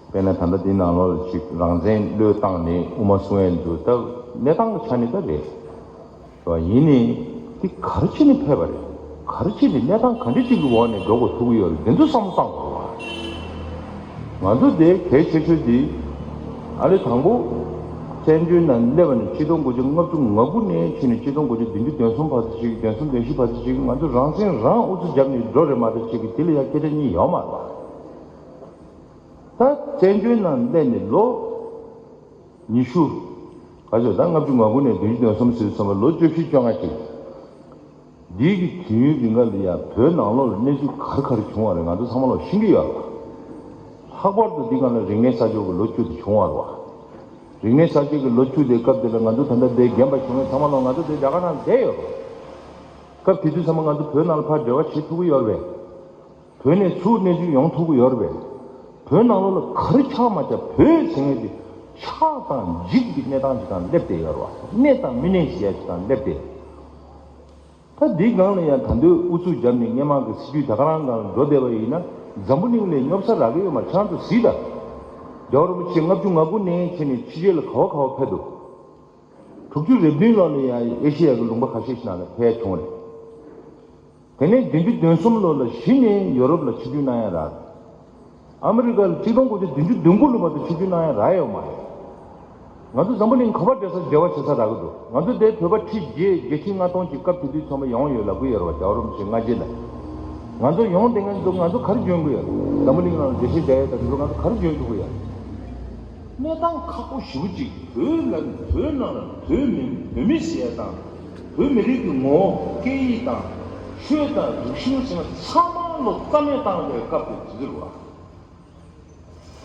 དཔེར་ན་ད་ལྟ་འདི་ནང་ལོགས་ལ་ཅིག་རང་བཙན་བློས་བཏང་ནས་དབུ་མ་གསུང་ཡས་འདུག་ད་གནས་སྟངས་ཀྱི་ཆ་ནས་ད་རེད། ཡིན་ནའི་འདི་ག་རེ་བྱས་ནས་ཕེབས་པ་རེད། ག་རེ་བྱས་ནས་གནས་སྟངས་ག་འདྲ་ཅིག་གི་འོག་ནས་འགྲོ་དགོས་ཐུག་གི་ཡོད་རེད། འདི་ཚོ་བསམ་བློ་བཏང་དགོས་རེད་བ། ང་ཚོ་དེ་གལ་ཆེ་ཤོས་འདི་ཨ་རི་དང་པོ་བཙན་བྱོལ་ནང་སླེབས་པ་ནས་ཆིག་སྟོང་དགུ་བརྒྱ་ལྔ་བཅུ་ང་དགུ་ནས་ཕྱིན་ནས་ཆིག་སྟོང་དགུ་བརྒྱ་བདུན་ཅུ་དོན་གསུམ་བར་དུ་ཅིག་དོན་གསུམ་དོན་བཞི་བར་དུ་ཅིག་ང་ཚོ་རང་བཙན་རང་ཨུ་ཚུགས་བརྒྱབ་ནས་འགྲོ་རེད་མ་གཏོགས་ཅིག་གི་དེ་ལ་ཡང་སྐད་ཆ་གཉིས་ཡོད་མ་རེད་བ། ད་བཙན་བྱོལ་ནང་སླེབས་ནས་ལོ་ཉི་ཤུ། ག་ཚོད་ད་ལྔ་བཅུ་ང་དགུ་ནས་བདུན་ཅུ་དོན་གསུམ་ཟེར་ཙམ་པ་ལོ་བཅུ་བཞི་བཅོ་ལྔ་ཅིག་འདིའི་གི་དུས་ཡུན་རིང་ག་ལ་ཡ་བོད་ནང་ལོགས་ལ་གནས་ཚུལ་ག་རེ་ག་རེ་བྱུང་བ་རེད། ང་ཚོ་ཚང་མ་ལོག་ཤེས་ཀྱི་ཡོད་རེད། ལྷག་པར་དུ་འདི་ག་ལ་རིག་གནས་གསར་བརྗེ་གི་ལོ་བཅུ་དེ་བྱུང་བ་རེད་བ། རིག་གནས་གསར་བརྗེ་གི་ལོ་བཅུ་དེ་སྐབས་དེ་ལ་ང་ཚོ་ད་ལྟ་འདིར་རྒན་པ་བྱུང་བའི་ཚང་མ་ལོ་ང་ཚོ་འདིར་རྒྱ་གར་ནང་བསྡད་ཡོད་རེད། སྐབས་དེ་དུས་ཚང་མ་ང་ཚོ་བོད་ནང་ལ་ཕར་འབྲེལ་བ་བྱེད་ཐུབ་ཀྱི་ཡོད་རེད་པས། བོད་ནས་ཚུར་གནས་ཚུལ་ཡོང་ཐུབ་ཀྱི་ཡོད་རེད་པས། བོད་ནང་ལོགས་ལ་ག་རེ་ཆགས་མ་ཆགས་བོད་ཟེར་མཁན་དེ་ཆགས་དང་འཇིག་གི་གནས་སྟངས་ཅིག་སྒང་སླེབས་བསྡད་ཡོད་རེད་བ། གནས་དང་མི་གནས་ཟེར་ཡ་ཅིག་སྒང་སླེབས་བསྡད། ད་འདི་སྒང་ལ་ཡང་ད་དུང་ཨུ་ཚུགས་བརྒྱབ་ནས་སྔོན་མ་གི་སྲིད་ཇུས་ད་ག་རང་སྒང་ལ་འགྲོ་བསྡད་པ་ཡིན་ན་འཛམ་བུ་གླིང་ལ་སྙོབ་ས་རག་གི་ཡོད་མ་རེད། ཁྱེད་རང་ཚོ་གཟིགས་དང་། རྒྱལ་བ་རིན་པོ་ཆེ་ལྔ་བཅུ་ང་དགུ་ནས་བྱས་ནས་ཕྱི་རྒྱལ་ལ་ག་བ་ག་བ་ཕེབས་འདུག་དྲུག་ཅུ་རེ་བདུན་ལོ་ལ་ཡང་ཨེ་ཤེ་ཡ་གི་ལུང་པ་ཁ་ཤས་ཤིག་ནང་ལ་ཕེབས་བྱུང་རེད། དེ་ནས་བདུན་ཅུ་དོན་གསུམ་ལོ་ལ་གཞི་ནས་ཡོ་རོབ་ལ་ཆིབས་བསྒྱུར་གནང་ཡ་རག་ཨ་མི་རི་ཀ་ལ་ཆིག་སྟོང་དགུ་བརྒྱ་བདུན་ཅུ་དོན་དགུ་ལོ་བར་དུ་ཆིབས་བསྒྱུར་གནང་ཡ་རག་ཡོད་མ་རེད། ང་ཚོ་འཛམ་བུ་གླིང་ག་པར་འབྲེལ་ས་འབྲེལ་བ་བྱེད་ས་རག་གི་འདུག་ང་ཚོ་འདིར་བོད་པ་ཁྲི་བརྒྱད་བརྒྱད་ཁྲི་ལྔ་སྟོང་ཅིག་སྐབས་དེ་དུས་ཚང་མ་ཡོང་ཡོད་ལབ་ཀྱི་ཡོད་རེད་བ། རྒྱལ་བ་རིན་པོ་ཆེ་སྔ་རྗེས་ལ། ང་ཚོ་ཡོང་བསྡད་མཁན་ཚོ་ང་ཚོ་ག་རེ་འཇོན་གྱི་ཡོད། འཛམ་བུ་གླིང་ནང་ལ་འགྲེལ་བཤད་རྒྱག་ཡས་དང་དེ་ཚོ་ང་ཚོ་ག་རེ་འཇོན་ཐུབ་ཀྱི་ཡོད། གནས་སྟངས་ཁག་པོ་ཞེ་པོ་ཅིག་བོད་ལ་བོད་ནང་ལ་བོད་མི་བོད་མི་ཟེར་ཡ་དང་། བོད་མི་རིགས་ཀྱི་ངོ་བོ་སྐད་ཡིག་དང་། ཆོས་དང་རིག་གཞུང་ཟེར་ན་ཚང་མ་ལོ་རྩ་མེད་བཏང་བའི་སྐབས་དེ་དུས་རེད་བ།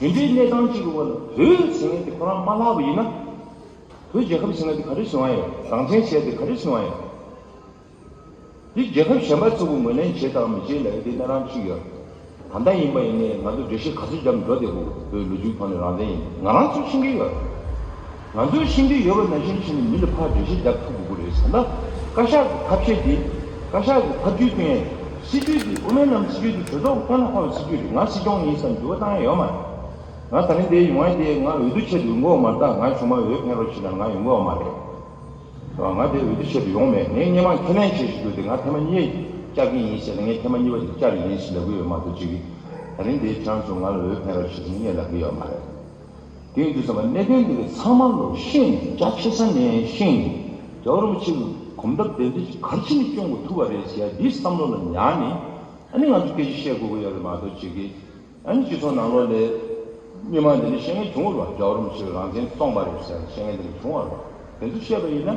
དེ་འདྲའི་གནས་སྟངས་གཅིག་གི་འོག་ལ་བོད་ཟེར་མཁན་དེ་ཁོ་རང་མ་ལྷག་པ་ཡིན་ན། བོད་རྒྱལ་ཁབ་ཟེར་མཁན་དེ་ག་རེ་བཟོ་ཡ་ཡོད། རང་བཙན་ཟེར་ཡ་དེ་ག་རེ་བཟོ་ཡ་ཡོད། འདི་རྒྱལ་ཁབ་གཞན་པ་ཚོ་གི་ངོས་ལེན་བྱེད་དང་མི་བྱེད་ལབ་ཡ་དེ་གནས་སྟངས་གཅིག་ཡོད། ད་ལྟ་ཡིན་པ་ཡིན་ནའི་ང་ཚོ་འགྲེལ་བཤད་ག་ཚོད་བརྒྱབ་འགྲོ་བསྡད་དགོས། བོད་ལོ་རྒྱུས་ཐོག་ནས་རང་བཙན་ཡིན། ང་རང་ཚོ་ཤེས་ཀྱི་ཡོད། ང་ཚོས་ཤེས་ཀྱི་ཡོད་པ་ནང་བཞིན་བྱས་ནས་མི་ལ་ཕར་འགྲེལ་བཤད་རྒྱག་ཐུབ་དགོས་ཀྱི་རེད་ཟེར་ན། བཀའ་ཤག་གི་ཐབས་ཤེས་འདི། བཀའ་ཤག་གི་ཐབས་ཇུས་སྟོན་ཡས། སྲིད་ཇུས་འདི་དབུ་མའི་ལམ་སྲིད་ཇུས་འདི་གྲོས་ཚོགས་ཀྱི་གཏན་ལ་ཕབ་པའི་སྲིད་ཇུས་རེད། ང་སྲིད་སྐྱོང་ཡིན་བསམ་འགྱུར་བ་བཏང་ཡ་ཡོད་མ་རེད། ང་ད་རིང་འདིར་ཡོང་ཡ་དེ་ང་འོས་བསྡུ་ཆེད་དུ་ཡོང་གི་ཡོད་མ་རེད། ད་ང་གཞུང་མང་འོས་འཕེན་རོགས་བྱེད་ལ་ང་ཡོང་གི་ཡོད་མ་རེད། ང་དེ་འོས་བསྡུ་ཆེད་དུ་ཡོང་མེད། ངས་སྔོན་མ་ཁས་ལེན་བྱེད་བཞིན་འདུག་དེ་ང་ཐེངས་མ་གཉིས་བཅར་གྱི་ཡིན་ཟེར་ནས། ངས་ཐེངས་མ་གཉིས་པ་དེ་བཅར་ཡིན་ཟེར་ལབ་ཀྱི་ཡོད་མ་གཏོགས་ཅིག་ད་རིང་འདིར་ཁྱེད་རང་ཚོ་ང་ལ་འོས་འཕེན་རོགས་བྱེད་ཟེར་ངས་ལབ་ཀྱི་ཡོད་མ་རེད། དེ་ཡིན་དུས་ཙམ་པ་གནད་དོན་འདི་གི་ཚང་མ་ལོ་ཤེས་ནས། རྒྱ་ཆེ་ས་ནས་ཤེས་ནས། རྒྱལ་བ་རིན་པོ་ཆེ་གི་གོམ་སྟབས་དེ་འདྲ་ཅིག་ག་རེ་བྱས་ནས་སྐྱོང་དགོས་ཐུག་པ་རེད་ཟེར་ཡ་འདི་བསམ་བློ་ལ་ཉར་ནས། ཨ་ནི་ང་ཚོ་སྐད་ཆ་བཤད་དགོས་ཀྱི་ཡོད་རེད་མ་གཏོགས་ཅིག་གིས། ཨ་ནི་སྤྱི་ཚོགས་ནང་ལོགས་ལ་སྔོན་མ་འདི་འདྲ་བཤད་མཁན་བྱུང་བ་རེད་བ། རྒྱལ་བ་རིན་པོ་ཆེས་རང་བཙན་བཙོངས་པ་རེད་ཟེར་བཤད་མཁན་འདི་འདྲ་བྱུང་བ་རེད་བ། དེ་ཚོ་བཤད་པ་ཡིན་ན།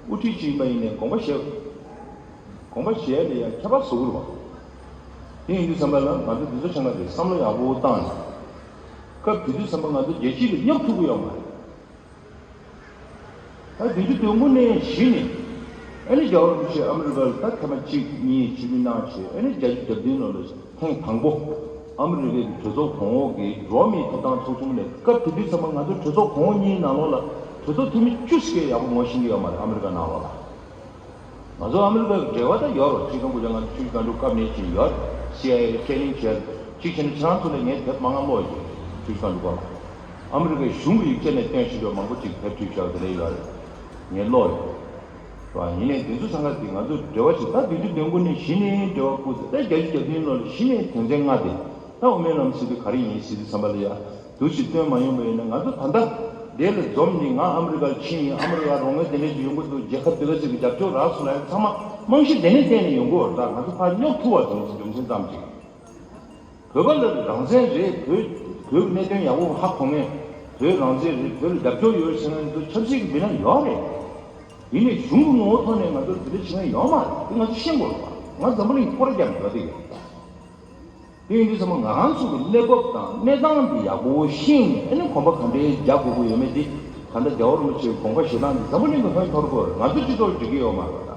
དབུ་ཁྲིད་ཅིག་ཡིན་པ་ཡིན་ནའི་དགོངས་པ་བཞེས། དགོངས་པ་བཞེས་ཡ་ལ་ཡང་ཁྱད་པར་བཟོ་གི་རེད་བ། དེ་ཡིན་དུས་ཙམ་པ་ལ་ང་ཚོ་འདི་ཚོ་ཆ་ནས་བསམ་བློ་ཡག་པོ་བཏང་ནས། སྐབས་དེ་དུས་ཙམ་པ་ང་ཚོ་རྒྱལ་སྤྱི་ལ་སྙོབ་ཐུབ་ཀྱི་ཡོད་མ་རེད། ད་བདུན་ཅུ་དོན་དགུ་ནས་གཞི་ནས། ཨ་ནི་རྒྱལ་བ་རིན་པོ་ཆེ་ཨ་མི་རི་ཀ་ལ་ད་ཐེངས་མ་གཅིག་གཉིས་ཆིབས་བསྒྱུར་གནང་བྱས། ཨ་ནི་བརྒྱད་ཅུ་གྱ་བདུན་ལོ་ལ་ཐེངས་དང་པོ་ཨ་མི་རི་ཀའི་གྲོས་ཚོགས་གོང་འོག་གི་འགྲོ་བ་མིའི་ཐོབ་ཐང་ཚོགས་ཆུང་ནས། སྐབས་དེ་དུས་ཙམ་པ་ང་ཚོ་གྲོས་ཚོགས་གོང་འོག་གཉིས་ནང་ལོགས་ལ་གྲོས་ཚོགས་འཐུས་མི་བཅུ་ཟེར་ཡག་པོ་ངོ་ཤེས་ཀྱི་ཡོད་མ་རེད། ཨ་མི་རི་ཀ་ནང་ལོགས་ལ། ང་ཚོ་ཨ་མི་རི་ཀ་གི་འབྲེལ་བ་ད་ཡོད་རེད། ཆིག་སྟོང་དགུ་བརྒྱ་ལྔ་བཅུ་ང་དྲུག་སྐབས་ནས་ཅིག་ཡོད་རེད། སི་ཨའི་ཨེ་ཊེ་ནིང་བྱས། གཅིག་བྱས་ན་ཁྱེད་རང་ཚོ་ལ་ངས་དེབ་མང་ང་ཀློག་ཡོད། ཆིག་སྟོང་དགུ་བརྒྱ་ལ་ཨ་མི་རི་ཀའི་གཞུང་གི་ཡིག་ཆ་ནས་བཏོན་བཞིན་པའི་མང་པོ་ཅིག་དེབ་བྲིས་བཞག་དེ་འདྲ་ཡོད་རེད། ངས་ཀློག་ཡོད། རེད་བ། ཡིན་ནའི་དེ་ཚོ་ཚང་ཁ་དེ་ང་ཚོ་འབྲེལ་བ་ཅིག་ད་བདུན་ཅུ་དོན་དགུ་ནས་གཞི་ནས་འབྲེལ་བ་བསྐུར་ཚེ། ད་བརྒྱད་ཅུ་གྱ་བདུན་ལོ་ལ་གཞི་ནས་དོན་ཚན་ལྔ་དེ། ད་དབུ་མའི་ལམ་ཟེར་དུས་ག་རེ་ཡིན་ཟེར་དུས་ཙམ་པ་ལ་ཡ། འདུ་ཤེས་བཏོན་མ་ཡོང་པ་ཡིན་ན། ང་ཚོ་ད་ལྟ་དེ་ལ་འཛོམས་ནས། ང་ཨ་མི་རི་ཀར་ཕྱིན་ཡིན། ཨ་མི་རི་ཀར་རོགས་དངུལ་དེ་འདྲས་ཅིག་ཡོང་གི་འདུག་རྒྱལ་ཁབ་དེ་ག་ཅིག་གི་རྒྱབ་སྐྱོར་རག་སོང་ལབ་ཡ་ཚང་མ་རྨང་གཞི་དེ་ནས་བརྟེན་ནས་ཡོང་གི་ཡོད་རེད། ད་ང་ཚོ་ཕར་སྙོབ་ཐུབ་པ་བྱུང་། རྒྱུ་མཚན་ཙམ་ཅིག་བོད་པ་ལ་རང་བཙན་རེད། བོད་བོད་ཀྱི་གནད་དོན་ཡག་པོ་ཧ་གོ་མཁན། བོད་རང་བཙན་རེད། བོད་ལ་རྒྱབ་སྐྱོར་ཡོད་ཟེར་མཁན་ཚོ་ཆབ་སྲིད་ཀྱི་མི་སྣ་ཡོད་རེད། ཡིན་ནའི་གཞུང་གི་ངོ་བོ་ཐོག་ནས་ང་ཚོ་དེ་འདྲ་བྱེད་མཁན་ཡོད་མ་རེད། དེ་ང་ཚོ་ཤེས་དགོས་རེད་བ། ང་འཛམ་བུ་གླིང་སྐོར་ར་རྒྱག་ནས་འགྲོ་བསྡད་ཡོད། དེ་ཡིན་དུས་ཙམ་པ་ང་རང་ཚོ་གི་གནས་བབ་དང་གནས་སྟངས་འདི་ཡག་པོ་ཤེས་ནས། ཨ་ནི་གོམ་པ་ག་འདྲས་རྒྱག་དགོས་ཀྱི་ཡོད་མེད་དེ། ད་ལྟ་རྒྱལ་བ་རིན་པོ་ཆེའི་དགོངས་པ་བཞེས་སྟངས་འདི་འཛམ་བུ་གླིང་གི་ཧོན་ཐོར་དགོས་རེད། ང་ཚོ་སྤྱི་ཚོགས་འགྲིག་གི་ཡོད་མ་རེད་ད།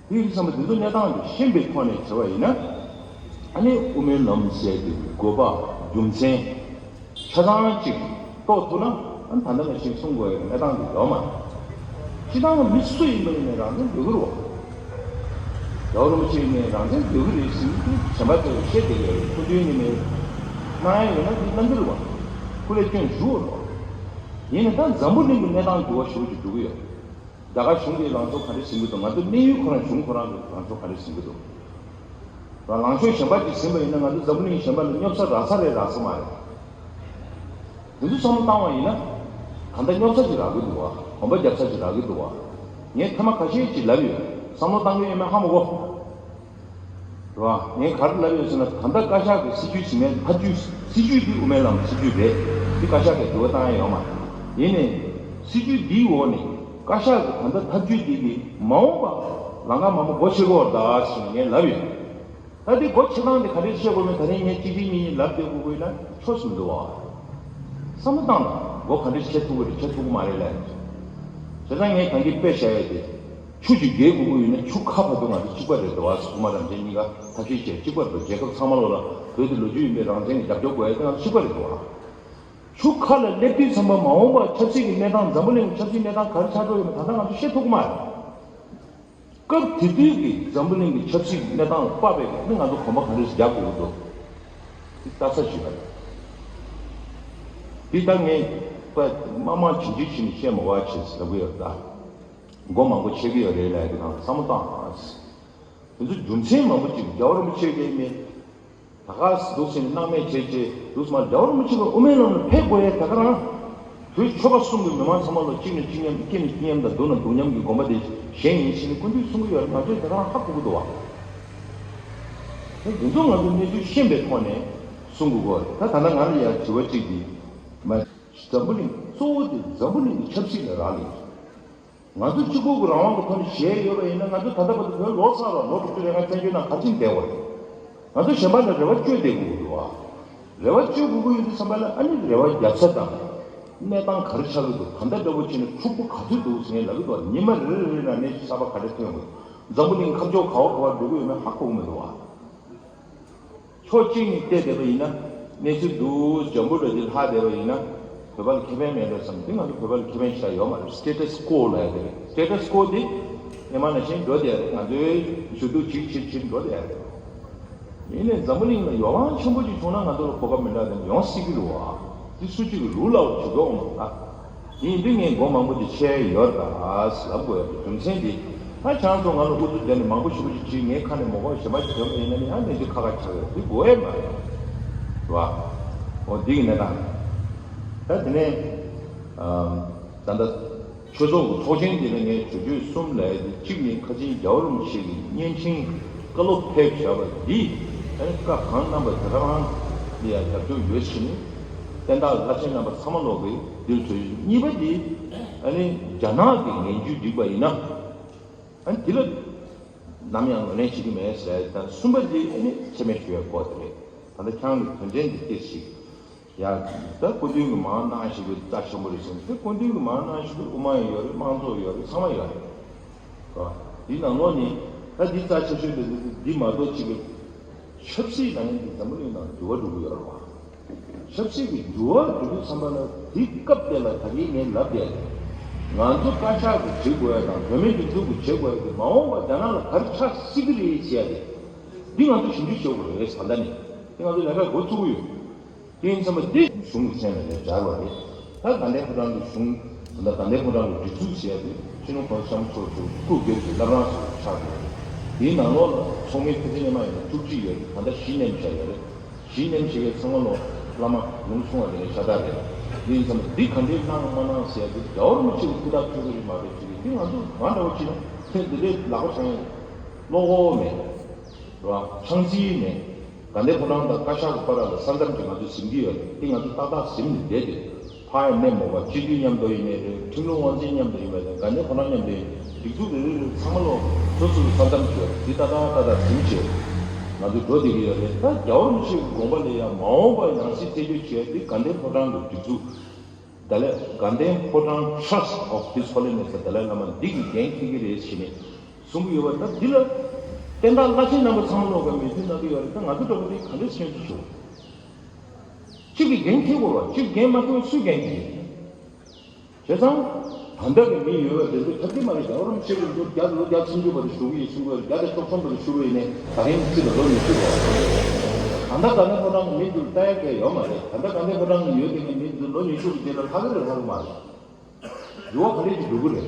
དེ་ཡིན་དུས་ཙམ་པ་འདི་ཚོ་གནས་སྟངས་འདི་ཤེས་པའི་ཐོག་ནས་བྱས་པ་ཡིན་ན། ཨ་ནི་དབུ་མའི་ལམ་ཟེར་དེ་དགོས་པ། རྒྱུ་མཚན་ཆ་ཚང་གཅིག་རྟོགས་ཐུབ་ན། ཨ་ནི་ད་ལྟ་ནང་བཞིན་གསུང་དགོས་ཡག་གི་གནས་སྟངས་འདི་ཡོད་མ་རེད། སྤྱིར་བཏང་མི་སུ་ཡིན་པ་ཡིན་ནའི་རང་བཙན་འདོད་ཀྱི་རེད་བ། རྒྱལ་བ་རིན་པོ་ཆེ་ཡིན་ནའི་རང་བཙན་འདོད་ཀྱི་རེད་ཟེར་གྱི་འདུག་གཞན་པ་ཚོས་བཤད་བསྡད་ཀྱི་རེད། སྐུ་མདུན་ཡིན་ནའི་གནང་ཡ་ཡོད་ན་དེ་གནང་གི་རེད་བ། སྐུ་ལས་སྐྱོན་ཞུ་རེད་བ། ཡིན་ནའི་ད་འཛམ་བུ་གླིང་གི་གནས་སྟངས་འགྱུར་བ་ཞེ་པོ་ཅིག་འགྲོ་གི་ཡོད། རྒྱ་གར་གཞུང་གིས་ལངས་ཕྱོགས་ག་རེ་ཟིན་གྱི་འདུག་ང་ཚོ་གནས་ཡུལ་ཁོ་རང་གཞུང་ཁོ་རང་གིས་ལངས་ཕྱོགས་ག་རེ་ཟིན་གྱི་འདུག་ལངས་ཕྱོགས་གཞན་པ་ཅིག་ཟིན་པ་ཡིན་ན་ང་ཚོ་འཛམ་བུ་གླིང་གཞན་པ་ལ་སྙོབ་ས་རག་ས་རེད་རག་ས་མ་རེད། དེ་ཚོ་བསམ་བློ་བཏང་བ་ཡིན་ན། ད་ལྟ་སྙོབ་ས་ཅིག་རག་གི་འདུག་བ། གོམ་པ་རྒྱབ་ས་ཅིག་རག་གི་འདུག་བ། ངས་ཐེངས་མ་ཁ་ཤས་ཅིག་ལབ་ཡོད། བསམ་བློ་བཏང་གི་ཡོད་མེད་ཧ་མ་གོ། རེད་བ། ངས་ག་རེ་ལབ་ཡོད་ཟེར་ན། ད་ལྟ་བཀའ་ཤག་གི་སྲིད་ཇུས་ཟིན་མཁན་ཐབས་ཇུས། སྲིད་ཇུས་འདི་དབུ་མའི་ལམ་སྲིད་ཇུས་རེད། འདི་བཀའ་ཤག་གིས་འགྱུར་བ་བཏང་ཡ་ཡོད་མ་རེད། ཡིན་ནའི་སྲིད་ཇུས་འདིའི་འོག་ནས་བཀའ་ཤག་གི་ད་ལྟ་ཐབས་ཇུས་འདི་གིས་མ་འོངས་པ་ལམ་ཁ་མང་པོ་སྒོ་ཕྱེ་གི་ཡོད་རེད་ད་ཟེར་ནས་ངས་ལབ་ཡོད། ད་ ད་དེ་སྒོ་ཕྱེ་སྟངས་དེ་ག་རེ་བཤད་དགོས་མིན། ད་རིང་ངས་གཅིག་གཅིག་གཉིས་གཉིས་ལབ་བསྡད་དགོས་དགོས་ན་ཆོས་མི་འདུག་བ། བསམ་བློ་བཏང་དང་། སྒོ་ག་འདྲ་ཕྱེ་ཐུབ་ཀྱི་རེད། ཕྱེ་ཐུབ་ཀྱི་མ་རེད་ལབ་ཡ་ཅིག་བྱས་ཙང་ངས་གང་གི་དཔེ་བཤད་ཡ་དེ། ཆུ་ཅིག་བརྒལ་དགོས་ཀྱི་ཡོད་ན་ཆུ་ཁ་བར་དུ་ང་ཚོ་གཅིག་པ་རེད་འདུག་བ། སྐུ་ཕྲེང་རིམ་བྱོན་གཉིས་ཀ་ཐབས་ཤེས་བྱས་གཅིག་པ་རེད་འདུག་རྒྱལ་ཁབ་ཚང་མ་ལོག་ལ་བོད་དེ་ལོ་རྒྱུས་ཡིན་པའི་རང་བཙན་གྱི་རྒྱབ་སྐྱོར་དགོས་ཡ་དེ་ང་ཚོ་གཅིག་པ་རེད་འདུག་བ། ཆུ་ཁ་ལ་སླེབས་དུས་ཙམ་པ་མ་འོངས་པ་ཆབ་སྲིད་ཀྱི་གནས་སྟངས། འཛམ་བུ་གླིང་གི་ཆབ་སྲིད་གནས་སྟངས་ག་རེ་ཆགས་འགྲོ་ཡོད་མེད་ད་ལྟ་ང་ཚོ་ཤེས་ཐུབ་ཀྱི་མ་རེད། སྐབས་དེ་དུས་ཀྱི་འཛམ་བུ་གླིང་གི་ཆབ་སྲིད་ཀྱི་གནས་སྟངས་ལ་དཔག་པའི་ནི་ང་ཚོ་གོམ་པ་ག་འདྲས་རྒྱག་དགོས་ཀྱི་འདུག་དེ་ལྟ་ས་ཞིག་ལ། དེ་ད་ངས་དཔེ་དམའ་དམའ་ཇི་འདྲ་ཞིག་ནས་བཤད་མ་དགོས་པ་བྱས་ཟེར་ལབ་ཀྱི་ཡོད་ད། མགོ་མང་པོ་ཆེ་གི་ཡོད་རེད་ལབ་ཡ་དེ་དང་བསམ་བློ་བཏང་ཨ། དེ་ཚོ་རྒྱུ་མཚན་མང་པོ་ཅིག་རྒྱལ་བ་རིན་པོ་ཆེ་གིས་ནི། ད་ག་སེ་འདུག་སེ་ནི་སྣང་མེད་བྱས་བྱས་འདུག་སེ་མ། རྒྱལ་བ་རིན་པོ་ཆེ་གི་དབུ་མའི་ལམ་ལ་ཕེབས་དགོས་ཡས་ད་ག་རང་། བོད་ཆོལ་ཁ་གསུམ་གྱི་མི་མང་ཚང་མ་ལ་གཅིག་ནས་གཅིག་མཉམ། སྐྱིད་ནས་སྐྱིད་མཉམ་དང་། སྡུག་ན་སྡུག་མཉམ་གྱི་དགོངས་པ་དེ་བཞེས་ཡིན་ཞེས་ནི་སྐུ་མདུན་གསུང་གི་ཡོད་རེད། ང་ཚོས་ད་ག་རང་ཧ་གོ་གི་འདུག་བ། དེ་འདི་ཚོ་ང་ཚོ་གནས་ཚུལ་ཤེས་པའི་ཐོག་ནས་གསུང་དགོས་ཀྱི་ཡོད་རེད། ད་ད་ལྟ་ང་ལ་ཡ་དྲི་བ་གཅིག་འདི། མ། འཛམ་བུ་གླིང་གཙོ་བོ་དེ་འཛམ་བུ་གླིང་གི་ཆབ་སྲིད་ལ་རག་ལས། ང་ཚོ་གཅིག་པུ་གི་རང་དབང་གི་ཐོག་ནས་བཞེས་ཡོད་པ་ཡིན་ན། ང་ཚོ་ད་ལྟ་བར་དུ་བོད་ལོ་གསར་ལ་ལོ་དྲུག་ཅུ་རེ་ལྔ་བཙན་བྱོལ་ནང་ག་རེ་བྱས་ནས་བསྡད་པ་རེད། ང་ཚོ་གཞན་པ་ལ་རེ་བ་བཅོལ་བསྡད་དགོས་ཀྱི་འདུག་བ། རེ་བ་བཅོལ་དགོས་ཀྱི་ཡོད་དུས་ཙམ་པ་ལ་ཨ་ནི་རེ་བ་རྒྱག་ས་དང་། གནས་སྟངས་ག་རེ་ཆགས་ཀྱི་འདུག་ད་ལྟ་འདྲ་པོ་བྱས་ན་འཁྲུག་པོ་ག་ཚོད་འདུག་ཟེར་ངས་ལབ་ཀྱི་འདུག་ཉི་མ་རེ་རེ་རེ་ནང་གནས་ཚུལ་གསར་པ་ག་རེ་ཐོན་ཡོང་གི་འདུག་འཛམ་བུ་གླིང་ཁ་ཕྱོགས་ག་བ་ག་བར་འགྲོ་གི་ཡོད་མེད་ཧ་གོ་གི་མི་འདུག་བ། ཕྱོགས་གཅིག་ནས་བལྟས་བསྡད་པ་ཡིན་ན། གནས་ཚུལ་འདུག་འཇམ་པོ་འདྲ་ཅིག་ལྷག་བསྡད་པ་ཡིན་ན། བོད་པ་ལ་ཁེ་ཕན་མེད་འགྲོ་བསམ། དེ་ང་ཚོ་བོད་པ་ལ་ཁེ་ཕན་ཞེ་དྲག་ཡོད་མ་རེད། སི་ཊེ་ཊས་ཀོ་ལབ་ཡ་དེ་རེད། སི་ཊེ་ཊས་ཀོ་དེ་སྔོན་མ་ནང་བཞིན་འགྲོ་བསྡད་ཡ་རེད། ང་ཚོའི་ཞུ་གཏུག་བྱེད་བྱེད་བྱེད་འགྲོ་བསྡད་ཡ་རེད། ཡིན་ནའི་འཛམ་བུ་གླིང་ལ་ཡོ་ལང་ཆེན་པོ་ཅིག་བྱུང་ན་ང་ཚོ་ལ་གོ་སྐབས་མི་འདྲ་དེ་ཡོང་སྲིད་ཀྱི་རེད་བ། དེ་སུ་གཅིག་གིས་རུལ་ལ་བྱེད་དགོས་འོང་མ་རེད། དེ་ཡིན་དུས་ངས་མགོ་མང་པོ་ཅིག་ཆེ་ཡོད་རེད་ད་ལབ་དགོས་ཡ་རྒྱུ་མཚན་དེ། ད་ཁྱེད་རང་ཚོ་ང་ལ་ཨུ་ཚུགས་བསྡད་ནས་མང་པོ་ཞེ་པོ་ཅིག་བྲིས། ངའི་ཁ་ནས་མ་གོ་གཞན་པ་ཞིག་ཐོན་པ་ཡིན་ན་ནི་ཡང་གནས་ཚུལ་ཁག་ཁག་ཆགས་ཡོད། དེ་དགོས་ཡས་མ་རེད། རེད་བ། འོ་འདི་གི་གནས་སྟངས། ད་དེ་ནས་ཨམ། ད་ལྟ་ཆོས་ཚོགས་ཀྱི་ཚོགས་ཆེན་འདི་ལ་ངས་གྲོས་ཆོད་གསུམ་ལབ་ཡ་དེ། གཅིག་ནི་ཁ་ཆེན་རྒྱལ་བ་རིན་པོ་ཆེ་གི་གཉན་ཆེན་བཀའ་སློབ་ཕེབས་བཞག་པ་འདི། ཨ་ནི་བཀའ་གང་གནང་བ་དེ་ག་རང་ལ་ཡང་རྒྱབ་སྐྱོར་ཡོད་ཟེར་ནས། བསྟན་བདག་བླ་ཆེན་རྣམ་པ་ཚང་མ་ལོག་གིས་འདིར་གྲོས་ཆོད། གཉིས་པ་འདི་ཨ་ནི་རྒྱ་ནག་གི་ངན་ཇུས་འགྲིག་པ་ཡིན་ན། ཨ་ནི་འདི་ལ་ནམ་ཡང་ངོས་ལེན་བྱེད་ཀྱི་མེད་ཟེར་དང་། གསུམ་པ་འདི་ཨ་ནི་ཆེ་མེད་ཞུ་ཡ་སྐོར་དེ་རེད། ད་ལྟ་ཁྱེད་རང་གི་དོན་ཚན་འདི་སྐད་ཞིག་ཡ། ད་སྐུ་མདུན་གྱིས་མར་གནང་བཞིན་པའི་རྩ་ཆེན་པོ་རེད་ཟེར་ནས། དེ་སྐུ་མདུན་གྱིས་མར་གནང་བཞིན་པའི་དབུ་མ་ཡང་ཡོད་རེད། དམངས་གཙོ་ཡོད་རེད། ཚང་མ་ཡོད་རེད། འདི་ནང་ལོགས་ནས་ད་འདི་རྩ་ཆེ་ཤོས་དེ་འདི་མ་གཏོགས་གཅིག་གི་ཆབ་སྲིད་ནང་ཡང་འདི་འཛམ་བུ་གླིང་ནང་འགྱུར་བ་འགྲོ་གི་ཡོད་རེད་བ། ཆབ་སྲིད་ཀྱི་འགྱུར་བ་འགྲོ་དུས་ཙམ་པ་ལ། དེ་སྐབས་དེ་ལ་ད་གིན་ངས་ལབ་བསྡད་ཡ་དེ། ང་ཚོ་བཀའ་ཤག་གིས་བྱེད་དགོས་ཡ་དང་། བོད་མིའི་སྒྲིག་འཛུགས་ཀྱིས་བྱེད་དགོས་ཡ་དེ། མ་འོངས་པ་རྒྱ་ནག་ལ་ག་རེ་ཆགས་སྲིད་ཀྱི་རེད་ཟེར་ཡ་དེ། འདི་ང་ཚོ་ཞིབ་འཇུག་བྱེད་དགོས་རེད། ད་ལྟ་ནས་འདི་ང་ཚོ་ལས་ཀ་འགོ་བཙུགས་ཀྱི་ཡོད། དེ་ཡིན་ཙམ་པ་འདི་གཞུང་གི་མཚན་ལ་ནས་སྦྱར་བ་རེད། ད་དགའ་ལྡན་ཕོ་བྲང་གི་གཞུང་། ད་དགའ་ལྡན་ཕོ་བྲང་གི་སྒྲིག་འཛུགས་ཟེར་ཡ་དེ་སྤྱི་ནོར་༸གོང་ས་༸སྐྱབས་མགོན་ཆེན་པོ་མཆོག་གི་སྐུ་སྒེར་གྱི་བླ་བྲང་ཞིག་ཆགས་ཡོད་རེད། དེའི་ནང་ལོགས་ལ་ཚོགས་མི་ཕལ་ཆེར་སྔོན་མ་ཡིན་ན་བཅུ་གཅིག་ཡོད་རེད། ད་ལྟ་བཞི་མནན་བཞག་ཡོད་རེད། གཞི་རྣམ་ཞིག་གི་ཚང་མ་ལོ་བླ་མ་ལུང་གསུང་བ་དེ་ནས་ཤ་སྟག་རེད། ཡིན་ཙང་འདི་ག་འདྲས་གནང་མ་གནང་ཟེར་དུས། རྒྱལ་བ་རིན་པོ་ཆེ་གི་སྐུ་ཐག་གཅོད་ཀྱི་རེད་མ་གཏོགས་ཅིག་གིས། འདི་ང་ཚོ་ང་འདྲ་བོ་བྱས་ན་ཚེ་འདི་འདྲའི་ལག་པ་འཆང་ཡས་བློ་ཁོག་མེད། རེད་བ། འཆང་རྩིས་མེད། དགའ་ལྡན་ཕོ་བྲང་དང་བཀའ་ཤག་གི་བར་ལ་ས་མཚམས་ཀྱི་ང་ཚོ་ཟིན་གྱི་ཡོད་རེད། འདི་ང་ཚོ་ཏག་ཏག་ཟིན་ནས་བསྡད་དེ། ཕར་ཡང་སྣེ་མོ་བ་སྤྱི་འཐུས་མཉམ་དུ་ཡིན་ནའི་རེད། ཁྲིམས་ལུགས་དབང་འཛིན་མཉམ་དུ་ཡིན་པ་དང་། དགའ་ལྡན་ཕོ་བྲང་མཉམ་དུ་ཡིན། སྒྲིག་འཛུགས་རེ་རེ་རེ་ཚང་མ་ལོ་སོ་སོ་གི་ས་མཚམས་ཀྱི་ཡོད་རེད། འདི་ཏག་ཏག་ཏག་ཏག་ཟིན་བྱས་ང་ཚོ་འགྲོ་བསྡད་ཀྱི་ཡོད་རེད། ད་རྒྱལ་བ་རིན་པོ་ཆེ་གི་དགོངས་པ་ལ་ཡང་མ་འོངས་པར་ཡང་སྲིད་རྩད་གཅོད་བྱས་ཏེ། དགའ་ལྡན་ཕོ་བྲང་གི་སྒྲིག་འཛུགས། དཱ་ལའི། དགའ་ལྡན་ཕོ་བྲང་Trust of His Holiness དཱ་ལའི་བླ་མ་འདི་གི་འགན་འཁྱེར་གྱི་རེད་ཟེར་ནས་གསུང་གི་ཡོད་པ། ད་འདི་ལ་བསྟན་བདག་བླ་ཆེན་རྣམ་པ་ཚང་མ་ལོག་གིས་མོས་མཐུན་གནང་གི་ཡོད་རེད། ད་ང་ཚོ་འདྲ་པོ་དེ་ག་འདྲས་སྐྱོན་གྱི་བྱུང་། གཅིག་གིས་འགན་འཁྱེར་དགོས་པ། གཅིག་འགན་མ་འཁྱེར་བ་སུས་འགན་འཁྱེར། བྱས་ཙང་ད་ལྟ་གི་མི་ཡོད་པ་དེ་ཚོ་ཐབས་ཀྱིས་མ་རེད། རྒྱལ་བ་རིན་པོ་ཆེ་གི་ལོ་བརྒྱ། ལོ་བརྒྱ་སུམ་ཅུ་བར་དུ་བཞུགས་ཀྱི་ཡིན་གསུང་གི་ཡོད་རེད། བརྒྱ་དང་བཅུ་གསུམ་བར་དུ་བཞུགས་པ་ཡིན་ནའི་ད་རིང་ཅི་ལ་ལོ་ཉི་ཤུ་རེད། ད་ལྟ་དགའ་ལྡན་ཕོ་བྲང་གི་མི་འདི་ལ་ལྟ་ཡ་གང་ཡང་ཡོད་མ་རེད། ད་ལྟ་དགའ་ལྡན་ཕོ་བྲང་གི་ཡོད་དེ་གི་མི་འདི་ལོ་ཉི་ཤུ་གི་རྗེས་ལ་ལྷག་གི་རེད་ལྷག་གི་མ་རེད། འགྱུར་བ་ག་འདྲས་ཅིག་འགྲོ་གི་རེད།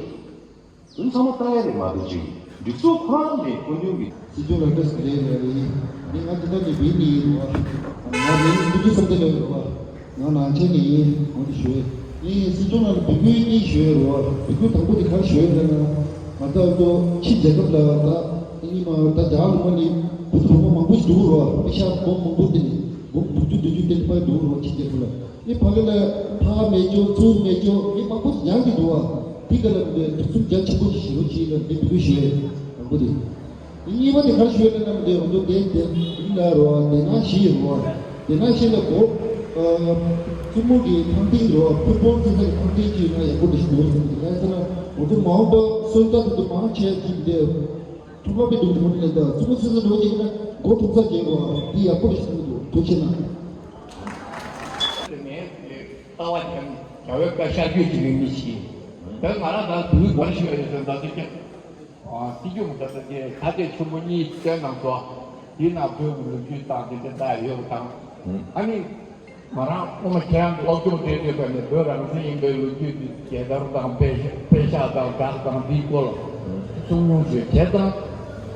དོན་ཚང་མ་ལྟ་ཡ་རེད་མ་གཏོགས་ཅིག་སྒྲིག་འཛུགས་ཁོ་རང་ནས་སྐུ་མདུན་གྱི། སྲིད་སྐྱོང་ལགས་བཀྲ་ཤིས་བདེ་ལེགས་ལགས་ཡིན། ཨ་ནི་ང་འདི་ནང་ནས་བིས་ནས་ཡིན་རོ། ང་མིང་ཀུན་སྤྱོད་བསམ་གཏན་ལགས་ཡིན་རོ། ང་ནང་ཆེན་ནས་ཡིན། འོ་འདི་ཞུ་ཡས་ཡིན། སྲིད་སྐྱོང་ལགས་ལ་འབོད་སྐུལ་གཉིས་ཞུ་ཡས་རོ། འབོད་སྐུལ་དང་པོ་དེ་ག་རེ་ཞུ་ཡས་ལབ་ན། ང་ཚོ་ཕྱི་རྒྱལ་ཁབ་ལ་ད་ཨ་ནི་མ་ད་རྒྱ་གར་ལུང་པ་ནས་བོད་ལུང་པ་མང་པོ་ཞིག་འདུག་རོ། པེ་ཤ་སྦོམ་མང་པོ་དེ་ནས་སྦོམ་དྲུག་ཅུ་བདུན་ཅུ་དེ་འདྲ་འདུག་རོ། ཕྱི་རྒྱལ་ཁབ་ལ། ཨེ་ཕ་གི་ལ་ཕ་མེད་ཅོ་ཚུར་མེད་ཅོ་ཨེ་མང་པོ་ཉར་གྱི་འདུག་བ། དེ་ག་ལ་འདི་ཐུགས་སེམས་རྒྱ་ཆེན་པོ་ཞིག་བཞེས་རོགས་གྱིས་ལ་འདི་འབོད་སྐུལ་ཞུ་ཡས་དང་པོ་དེ། གཉིས་པ་དེ་ག་རེ་ཞུ་ཡ་ལབ་ན་དེ་ང་ཚོ་དེ་དེ་ལ་རོ་དེ་ན་ཤི་རོ་དེ་ན་ཤི་ལ་གོ། ཨ་བཙུན་མོ་གི་ཐང་ཐིང་རོ་ཕུར་ཕུར་ཚེ་ཚེ་གི་ཐང་ཐིང་ཅིག་ཡོད་ན་ཡག་པོ་འདྲ་ཞིག་འདུག་ཟེར་གི་འདུག་ལ་ཟེར་ན་ང་ཚོ་མ་འོངས་པ་སོན་རྩ་དེ་ཚོ་མང་ཆེ་ཅིག་དེ་ཐུག་པ་པའི་སྡུག་སྡུག་ནས་ད་བཙུན་མོ་ཚེ་ཚེ་འགྲོ་ཅིག་ན་མགོ་ཐུག་ཚ་བྱེད་རོ་དེ་ཡག་པོ་འདྲ་ཞིག་འདུག་ཐུགས་ཆེ་ན། ལྟ་བ་ཀྱང་རྒྱལ་བའི་བཀའ་ཤར་རྒྱུད་ཀྱི་རིང་མི་ཞིག་ཡིན། ད་ང་རང་ད་དུས་འགོར་ཞིག་ཡོད་ཟེར་ད་དུས་ཀྱང་། སྲིད་སྐྱོང་ད་ལྟ་དེ་ད་ལྟའི་ཆུ་མོ་གཉིས་བསྟན་གནང་སོ། དེའི་ནང་བོད་ཀྱི་ལོ་རྒྱུས་དང་དེ་འདྲ་ད་ཡོད་པ་དང་། ཨ་ནི་ང་རང་སྔོན་མ་ཁྱེད་རང་གི་སློབ་སྦྱོང་སྤྲད་དུས་ཀ་ནས་བོད་རང་བཙན་ཡིན་པའི་ལོ་རྒྱུས་དེ་རྒྱལ་དར་དང་དཔེ་དཔེ་ཤག་དང་སྦྲགས་དང་དེའི་སྐོར་ལ་གསུང་མྱོང་ཞུས་བྱས་ཙང་།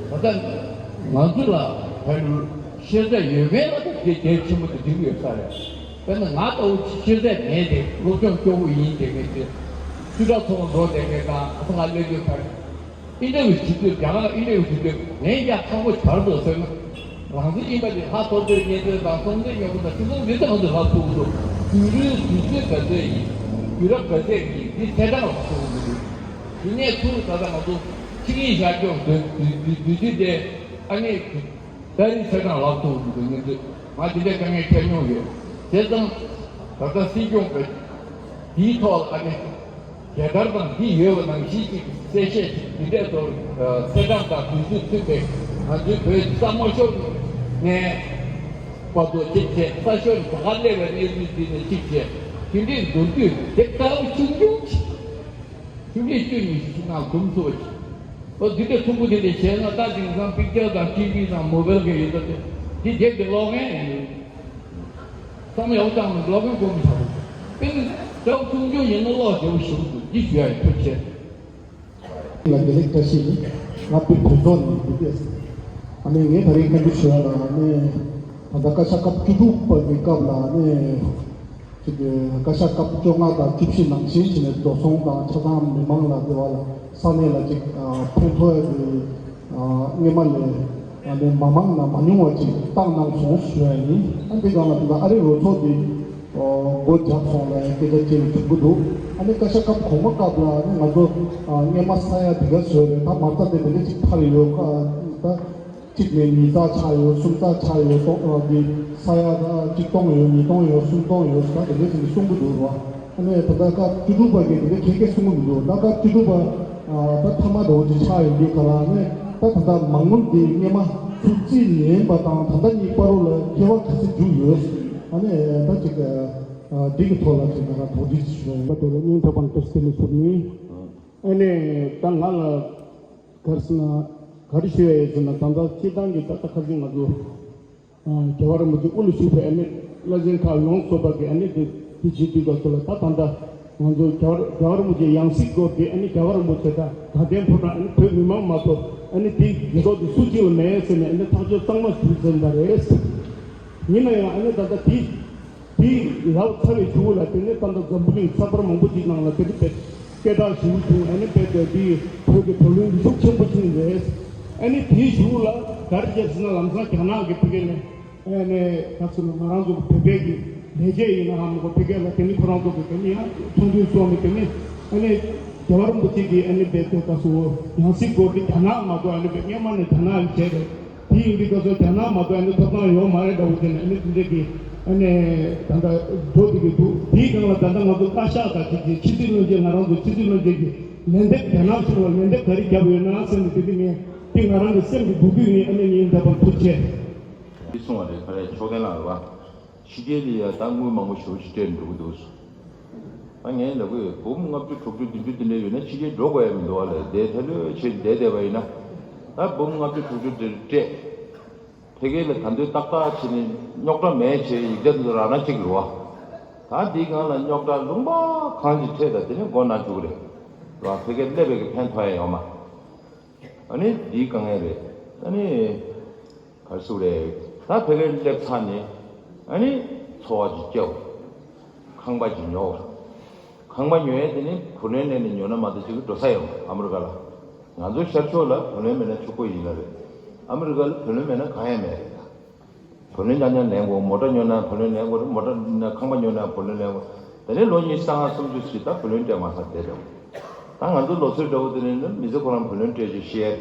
ད་ལྟ་ང་ཚོ་ལ་ཕན་ཤེས་ཚད་ཡོད་མེད་ལ་དེ་གལ་ཆེན་པོ་དེ་འགྲིག་ཡོད་ས་རེད། དཔེར་ན་ང་ལྟ་བུ་ཤེས་ཚད་མེད་དེ་སློབ་སྦྱོང་སྐྱོ་བོ་ཡིན་དེ་མེད་དེ། སུ་འདྲ་ཚོགས་འགྲོ་བསྡད་མཁན་དང་ཨ་ཕ་ང་སླེབས་ཡོད་ཁར། ཨིན་ཊར་བིའུ་བྱེད་དུས་རྒྱ་གར་ཨིན་ཊར་བིའུ་བྱེད་དུས་ངས་ཀྱང་ཁག་པོ་བྱར་འདུག་ཟེར་ན། རང་བཙན་ཡིན་པ་དེ་ལྷ་ཐོབ་རྩེའི་གཉེན་ཚན་དང་སྲོང་བཙན་སྙན་གྲགས་དང་སྤྱི་ཚོགས་འདི་ཚོ་ང་ཚོས་ལྷ་ཐུག་འདུག་དུས་རབས་དུས་ཚོད་ག་ཚོད་ཡིན། དུས་རབས་ག་ཚོད་ཡིན་འདི་ཚེས་གྲངས་ལ་ཐུག་འདུག་དེ་ནས་ཚུར་ད་ལྟ་ང་ཚོ་ཆིངས་ཡིག་བཞག་སྐྱོང་དུས་དུས་དུས་དུས་དེ་ཨ་ནི་ད་རིང་ཚེས་གྲངས་ལ་ཐུག་འདུག་ངེས་འདུག་ང་དེ་འདྲའི་དཀའ་ངལ་འཕྲད་མྱོང་ཡོད། བྱས་ཙང་ད་ལྟ་སྲིད་སྐྱོང་གིས་དེའི་ཐོག་ལ་ཨ་ནི། རྒྱལ་དར་དང་འདི་ཡོད་པ་ནང་བཞིན་གཅིག་གསལ་བཤད་ཅིག་འདི་འདྲས་ཐོག་ཚེས་གྲངས་དང་དུས་ཚོད་མཐུན་པའི་ང་ཚོའི་བོད་ས་མ་ཤོར་ནས་བར་དུ་གཅིག་བྱས་ས་ཤོར་ནས་ག་སླེབས་པའི་གནས་ཚུལ་འདི་ནས་གཅིག་བྱས་དེ་འདྲས་མདོར་བསྡུས་དེ་ལྟ་བུ་ཆུང་ཆུང་ཅིག་ཆུང་ཆུང་བཅུ་ཉི་ཤུ་ནང་འཛོམས་ཐུབ་པ་ཅིག་ཨོ་འདི་འདྲས་ཐུང་པོ་དེ་འདྲས་བྱས་ན་ད་དེང་སང་པིག་ཅར་དང་ཊི་ཝི་དང་མོ་བེལ་གི་ཡོད་ད་དེ་འདི་རྒྱབ་ཀྱི་ཀློག་མཁན་ཡིན། བསམ་ཡག་ཙང་ནས་ཀློག་མཁན་དགོས་མི་ཆགས་པ། དཔེར་ན་ལྡོག་ཆུང་ཆུང་ཡིན་ན་ཀློག་བདེ་པོ་ཞིག་འདུག་འདི་ཞུ་ཡ་ཡིན། ཐུགས་རྗེ་ཆེ། ལ་དགེ་ལེགས་བཀྲ་ཤིས་ནི་ང་པའི་བོད་ཚོགས་ནས་འདི་ལྟས། ཨ་ནི་ངས་ད་རེས་བཀའ་འདྲི་ཞུ་ཡ་ལ་ཨ་ནི་ད་ལྟ་བཀའ་ཤག་སྐབས་བཅུ་དྲུག་པ་གི་སྐབས་ལ་ཨ་ནི་ཅིག་བཀའ་ཤག་སྐབས་བཅོ་ལྔ་དང་བཅུ་བཞི་ནང་བཞིན་བྱས་ནས་འགྲོ་སོང་དང་ཆ་ཚང་མི་མང་ལ་དེ་བ་ལ་ས་གནས་ལ་ཅིག་ཕན་ཐོགས་ཡ་གི་སྔོན་མ་ལས་ཨ་ནི་མ་མང་ན་མ་ཉུང་བ་ཅིག་བཏང་གནང་སོང་ཞུ་ཡ་ཡིན། ཨ་འདི་གང་ལ་དེ་ལ་ཨ་རི་རུ་ཚོགས་འདི་སྒོ་རྒྱབ་སོང་ལ་སྐད་ཆ་བཤད་ནས་གྲུབ་ཀྱི་འདུག་ཨ་ནི་བཀའ་ཤག་སྐབས་གོང་མ་སྐབས་ལ་ཨ་ནི་ང་ཚོ་སྔོན་མ་ས་ཡ་འདི་ག་བཟོས་རེད། ད་མ་རྩ་དེ་འདི་འདྲ་ཅིག་ཕར་ཡོད་ཁ་ད། གཅིག་ནས་ཉིས་རྩ་ཆགས་ཡོད། གསུམ་རྩ་ཆགས་ཡོད། སྟོང་ཨ་འདི་ས་ཡ་ད་གཅིག་སྟོང་ཡོད། ཉིས་སྟོང་ཡོད། གསུམ་སྟོང་ཡོད་ཟེར་ད་དེ་འདྲ་ཅིག་གསུང་གི་འདུག་རོ། ཨ་ནི་ད་ལྟ་སྐབས་བཅུ་དྲུག་པ་གིས་དེ་འདྲ་གས་གས་གསུང་གི་མི་འདུག་ད་སྐབས་བཅུ་དྲུག་པ་ད་མཐའ་མ་འདྲ་བོ་ཅིག་ཆགས་ཡོང་དུས་ག་ལ་ཨ་ནི་ད་ད་ལྟ་མ་དངུལ་འདི་སྔོན་མ་ཚུར་རྩིས་ལེན་པ་དང་ད་ལྟ་གཉིས་བར་དུ་ལ་འཁེལ་བ་ག་ཚོད་འཇུག་ཡོད། ཨ་ནི་ད་ཅིག་འདི་གི་ཐོག་ལ་ཅིག་ང་རང་དོགས་འདྲི་ཞུ་ཡོང་བ་དེ་ལ་སྙིང་ཐག་པ་ནས་བཀྲ་ཤིས་བདེ་ལེགས་ཞུ་ནི། ཨ་ནི་ད་ང་ལ་ག་རེ་ཟེར་ན་ག་རེ་ཞུ་ཡ་ཡོད་ཟེར་ན་ད་ལྟ་སྤྱིར་བཏང་གི་ད་ལྟ་ཁ་སང་ང་ཚོ་རྒྱལ་བ་རིན་པོ་ཆེ་དབུ་ལ་བཞུགས་པའི་ཨ་ནི་བླ་ཆེན་ཁག་ཡོངས་རྫོགས་པ་གི་ཨ་ནི་དེ་དེ་བྱེད་དུས་སྐབས་སུ་ལ་ད་ད་ལྟ་ང་ཚོ་རྒྱལ་བ་རྒྱལ་བ་རིན་པོ་ཆེའི་ཡང་སྲིད་སྐོར་དེ་ཨ་ནི་རྒྱལ་བ་རིན་པོ་ཆེ་དང་དད་ལྡན་ཕོ་བྲང་ཨ་ནི་བོད་མི་མང་མ་གཏོགས་ཨ་ནི་དེ་འདི་ཚོ་དེ་སུ་གཅིག་ལ་མེད་ཟེར་ནས་ཨ་ནི་ཐག་གཅོད་གཙང་མ་ཞུས་ཟིན་པ་རེད། ཡིན་ན་ཡང་ཨ་ནི་ད་ལྟ་དེ། དེའི་ལབ་ཚར་བའི་གཞུག་ལ་དེ་ནས་ད་ལྟ་འཛམ་བུ་གླིང་ས་ཁུལ་མང་པོ་ཅིག་ནང་ལ་དེ་འདྲ་བས་སྐད་གྲགས་ཞེ་པོ་བྱུང་། ཨ་ནི་བས་དེ་དེའི་བོད་ཀྱི་བུ་ལོན་འདི་ཤུགས་ཆེན་པོ་བྱུང་རེད། ཨ་ནི་དེའི་གཞུག་ལ་ག་རེ་བྱས་ཟེར་ན་ལམ་སང་རྒྱ་ནག་གི་ཕ་གི་ནས་ཨ་ནི་ད་ཚོ་ང་རང་ཚོ་གི་བོད་པའི་གི་ལས་བྱེད་ཡིན་ན་ཧ་མ་གོ་ཕ་གི་ལ་དེ་ནི་ཁོ་རང་ཚོ་གི་དེ་ནི་ཡང་ཚོགས་འདུ་སོགས་ནས་དེ་ནི་ཨ་ནི་རྒྱལ་བ་རིན་པོ་ཆེ་གི་ཨ་ནི་བས་དེ་ད་ཚོ་ཡང་སྲིད་སྐོར་གི་རྒྱ་ནག་མ་གཏོགས་ཨ་ནི་བས་སྔོན་མ་ནས་རྒྱ་ནག་གི་བྱས་རེད། དེ་ཡིན་དུས་སྐབས་སུ་རྒྱ་ནག་མ་གཏོགས་ཨ་ནི་ཐོབ་ཐང་ཡོད་མ་རེད་འདྲ་བོ་དེ་ནི་ཨ་ནི་དེ་འདྲ་གི་ཨ་ནི་ད་ལྟ་འགྲོ་བསྡད་ཀྱི་འདུག་དེའི་སྒང་ལ་ད་ལྟ་ང་ཚོ་བཀའ་ཤག་དང་དེ་གི་ཕྱི་སྲིད་བློན་ཆེན་ང་རང་ཚོ་ཕྱི་སྲིད་བློན་ཆེན་གྱི་ལན་འདེབས་རྒྱ་ནག་གཞུང་ལ་ལན་འདེབས་ག་རེ་བརྒྱབ་ཡོད་ན་ཟེར་ནས་དེ་དེ་ངས་དེ་ང་རང་གི་སེམས་ཀྱི་འགུལ་སྐྱོད་ཡིན། ཨ་ནི་ངས་འདེབས་པར་ཐུགས་རྗེ་ཆེ། འདི་གསུངས་པ་རེད། ཁ་རས་ཕྱོགས་གཏན་ལ་རེད་བ། ཕྱི་རྒྱལ་ལ་ཡ་ད་དངུལ་མང་པོ་ཞེ་པོ་ཅིག་སྤྲད་འགྲོ་གི་འདུག་ད་ངས་ལབ་གི་ཡོད། འབུམ་ལྔ་བཅུ་དྲུག་ཅུ་བདུན་ཅུ་དེ་འདྲ་ཡོད་ན་ཕྱི་རྒྱལ་འགྲོ་དགོས་ཡ་མི་འདུག་བ་ལས་དེ་ཐལ་ལོས་བྱས་བསྡད་བསྡད་པ་ཡིན་ན། ད་འབུམ་ལྔ་བཅུ་དྲུག་ཅུ་དེ་སྤྲད། ཕ་གི་ལ་ད་འདོད་ཏག་ཏག་བྱས་ནས་རྙོག་དྲ་མེད་བྱས་ཡིག་ཆ་དེ་ཚོ་རག་ན་གཅིག་རེད་བ། ད་འདིའི་སྒང་ལ་རྙོག་དྲ་ལུང་པ་གང་ཅིག་འཕྲད་ད་དེ་ནས་མགོ་ན་འཇུག་གི་རེད་བ། ཕ་གིར་སླེབས་པའི་གི་ཕན་ཐོགས་ཡ་ཡོད་མ། ཨ་ནི་འདིའི་དཀའ་ངལ་རེད། ཨ་ནི། ག་རེ་ཟེར་དགོས་རེད། ད་ཕ་གིར་སླེབས་ཚར་ནས་ཨ་ནི་འཚོ་བ་ཅིག་སྐྱེལ་བ། ཁང་པ་ཅིག་ཉོ་བ། ཁང་པ་ཉོ་ཡས་དེ་ནི་བུ་ལོན་ལེན་ནས་ཉོ་ན་མ་གཏོགས་ཅིག་འགྲོ་ས་ཡོད་མ་རེད། ཨ་མི་རི་ཀ་ལ། ང་ཚོ་ཤར་ཕྱོགས་ལ་བུ་ལོན་མེད་ན་ཕྱུག་པོ་ཡིན་ལ་རེད། ཨ་མི་རི་ཀ་ལ་བུ་ལོན་མེད་ན་གང་ཡང་མེད་རེད་ད། བུ་ལོན་རྐྱང་རྐྱང་ལེན་དགོས། མོ་ཊ་ཉོ་ན་བུ་ལོན་ལེན་དགོས་རེད། མོ་ཊ་ན་ཁང་པ་ཉོ་ན་བུ་ལོན་ལེན་དགོས། དེ་ནས་ལོ་ཉི་ཤུ་རྩ་ལྔ་སུམ་ཅུ་ཞིག་ད་བུ་ལོན་སྤྲད་མ་ཚར་བསྡད་འདྲ་བོ། ད་ང་ཚོ་ལོ་ཚོད་འདྲ་བོ་དེ་ནས་ནི་མི་ཚེ་ཁོ་རང་བུ་ལོན་སྤྲད་ཅིག་ཤེས་རེད་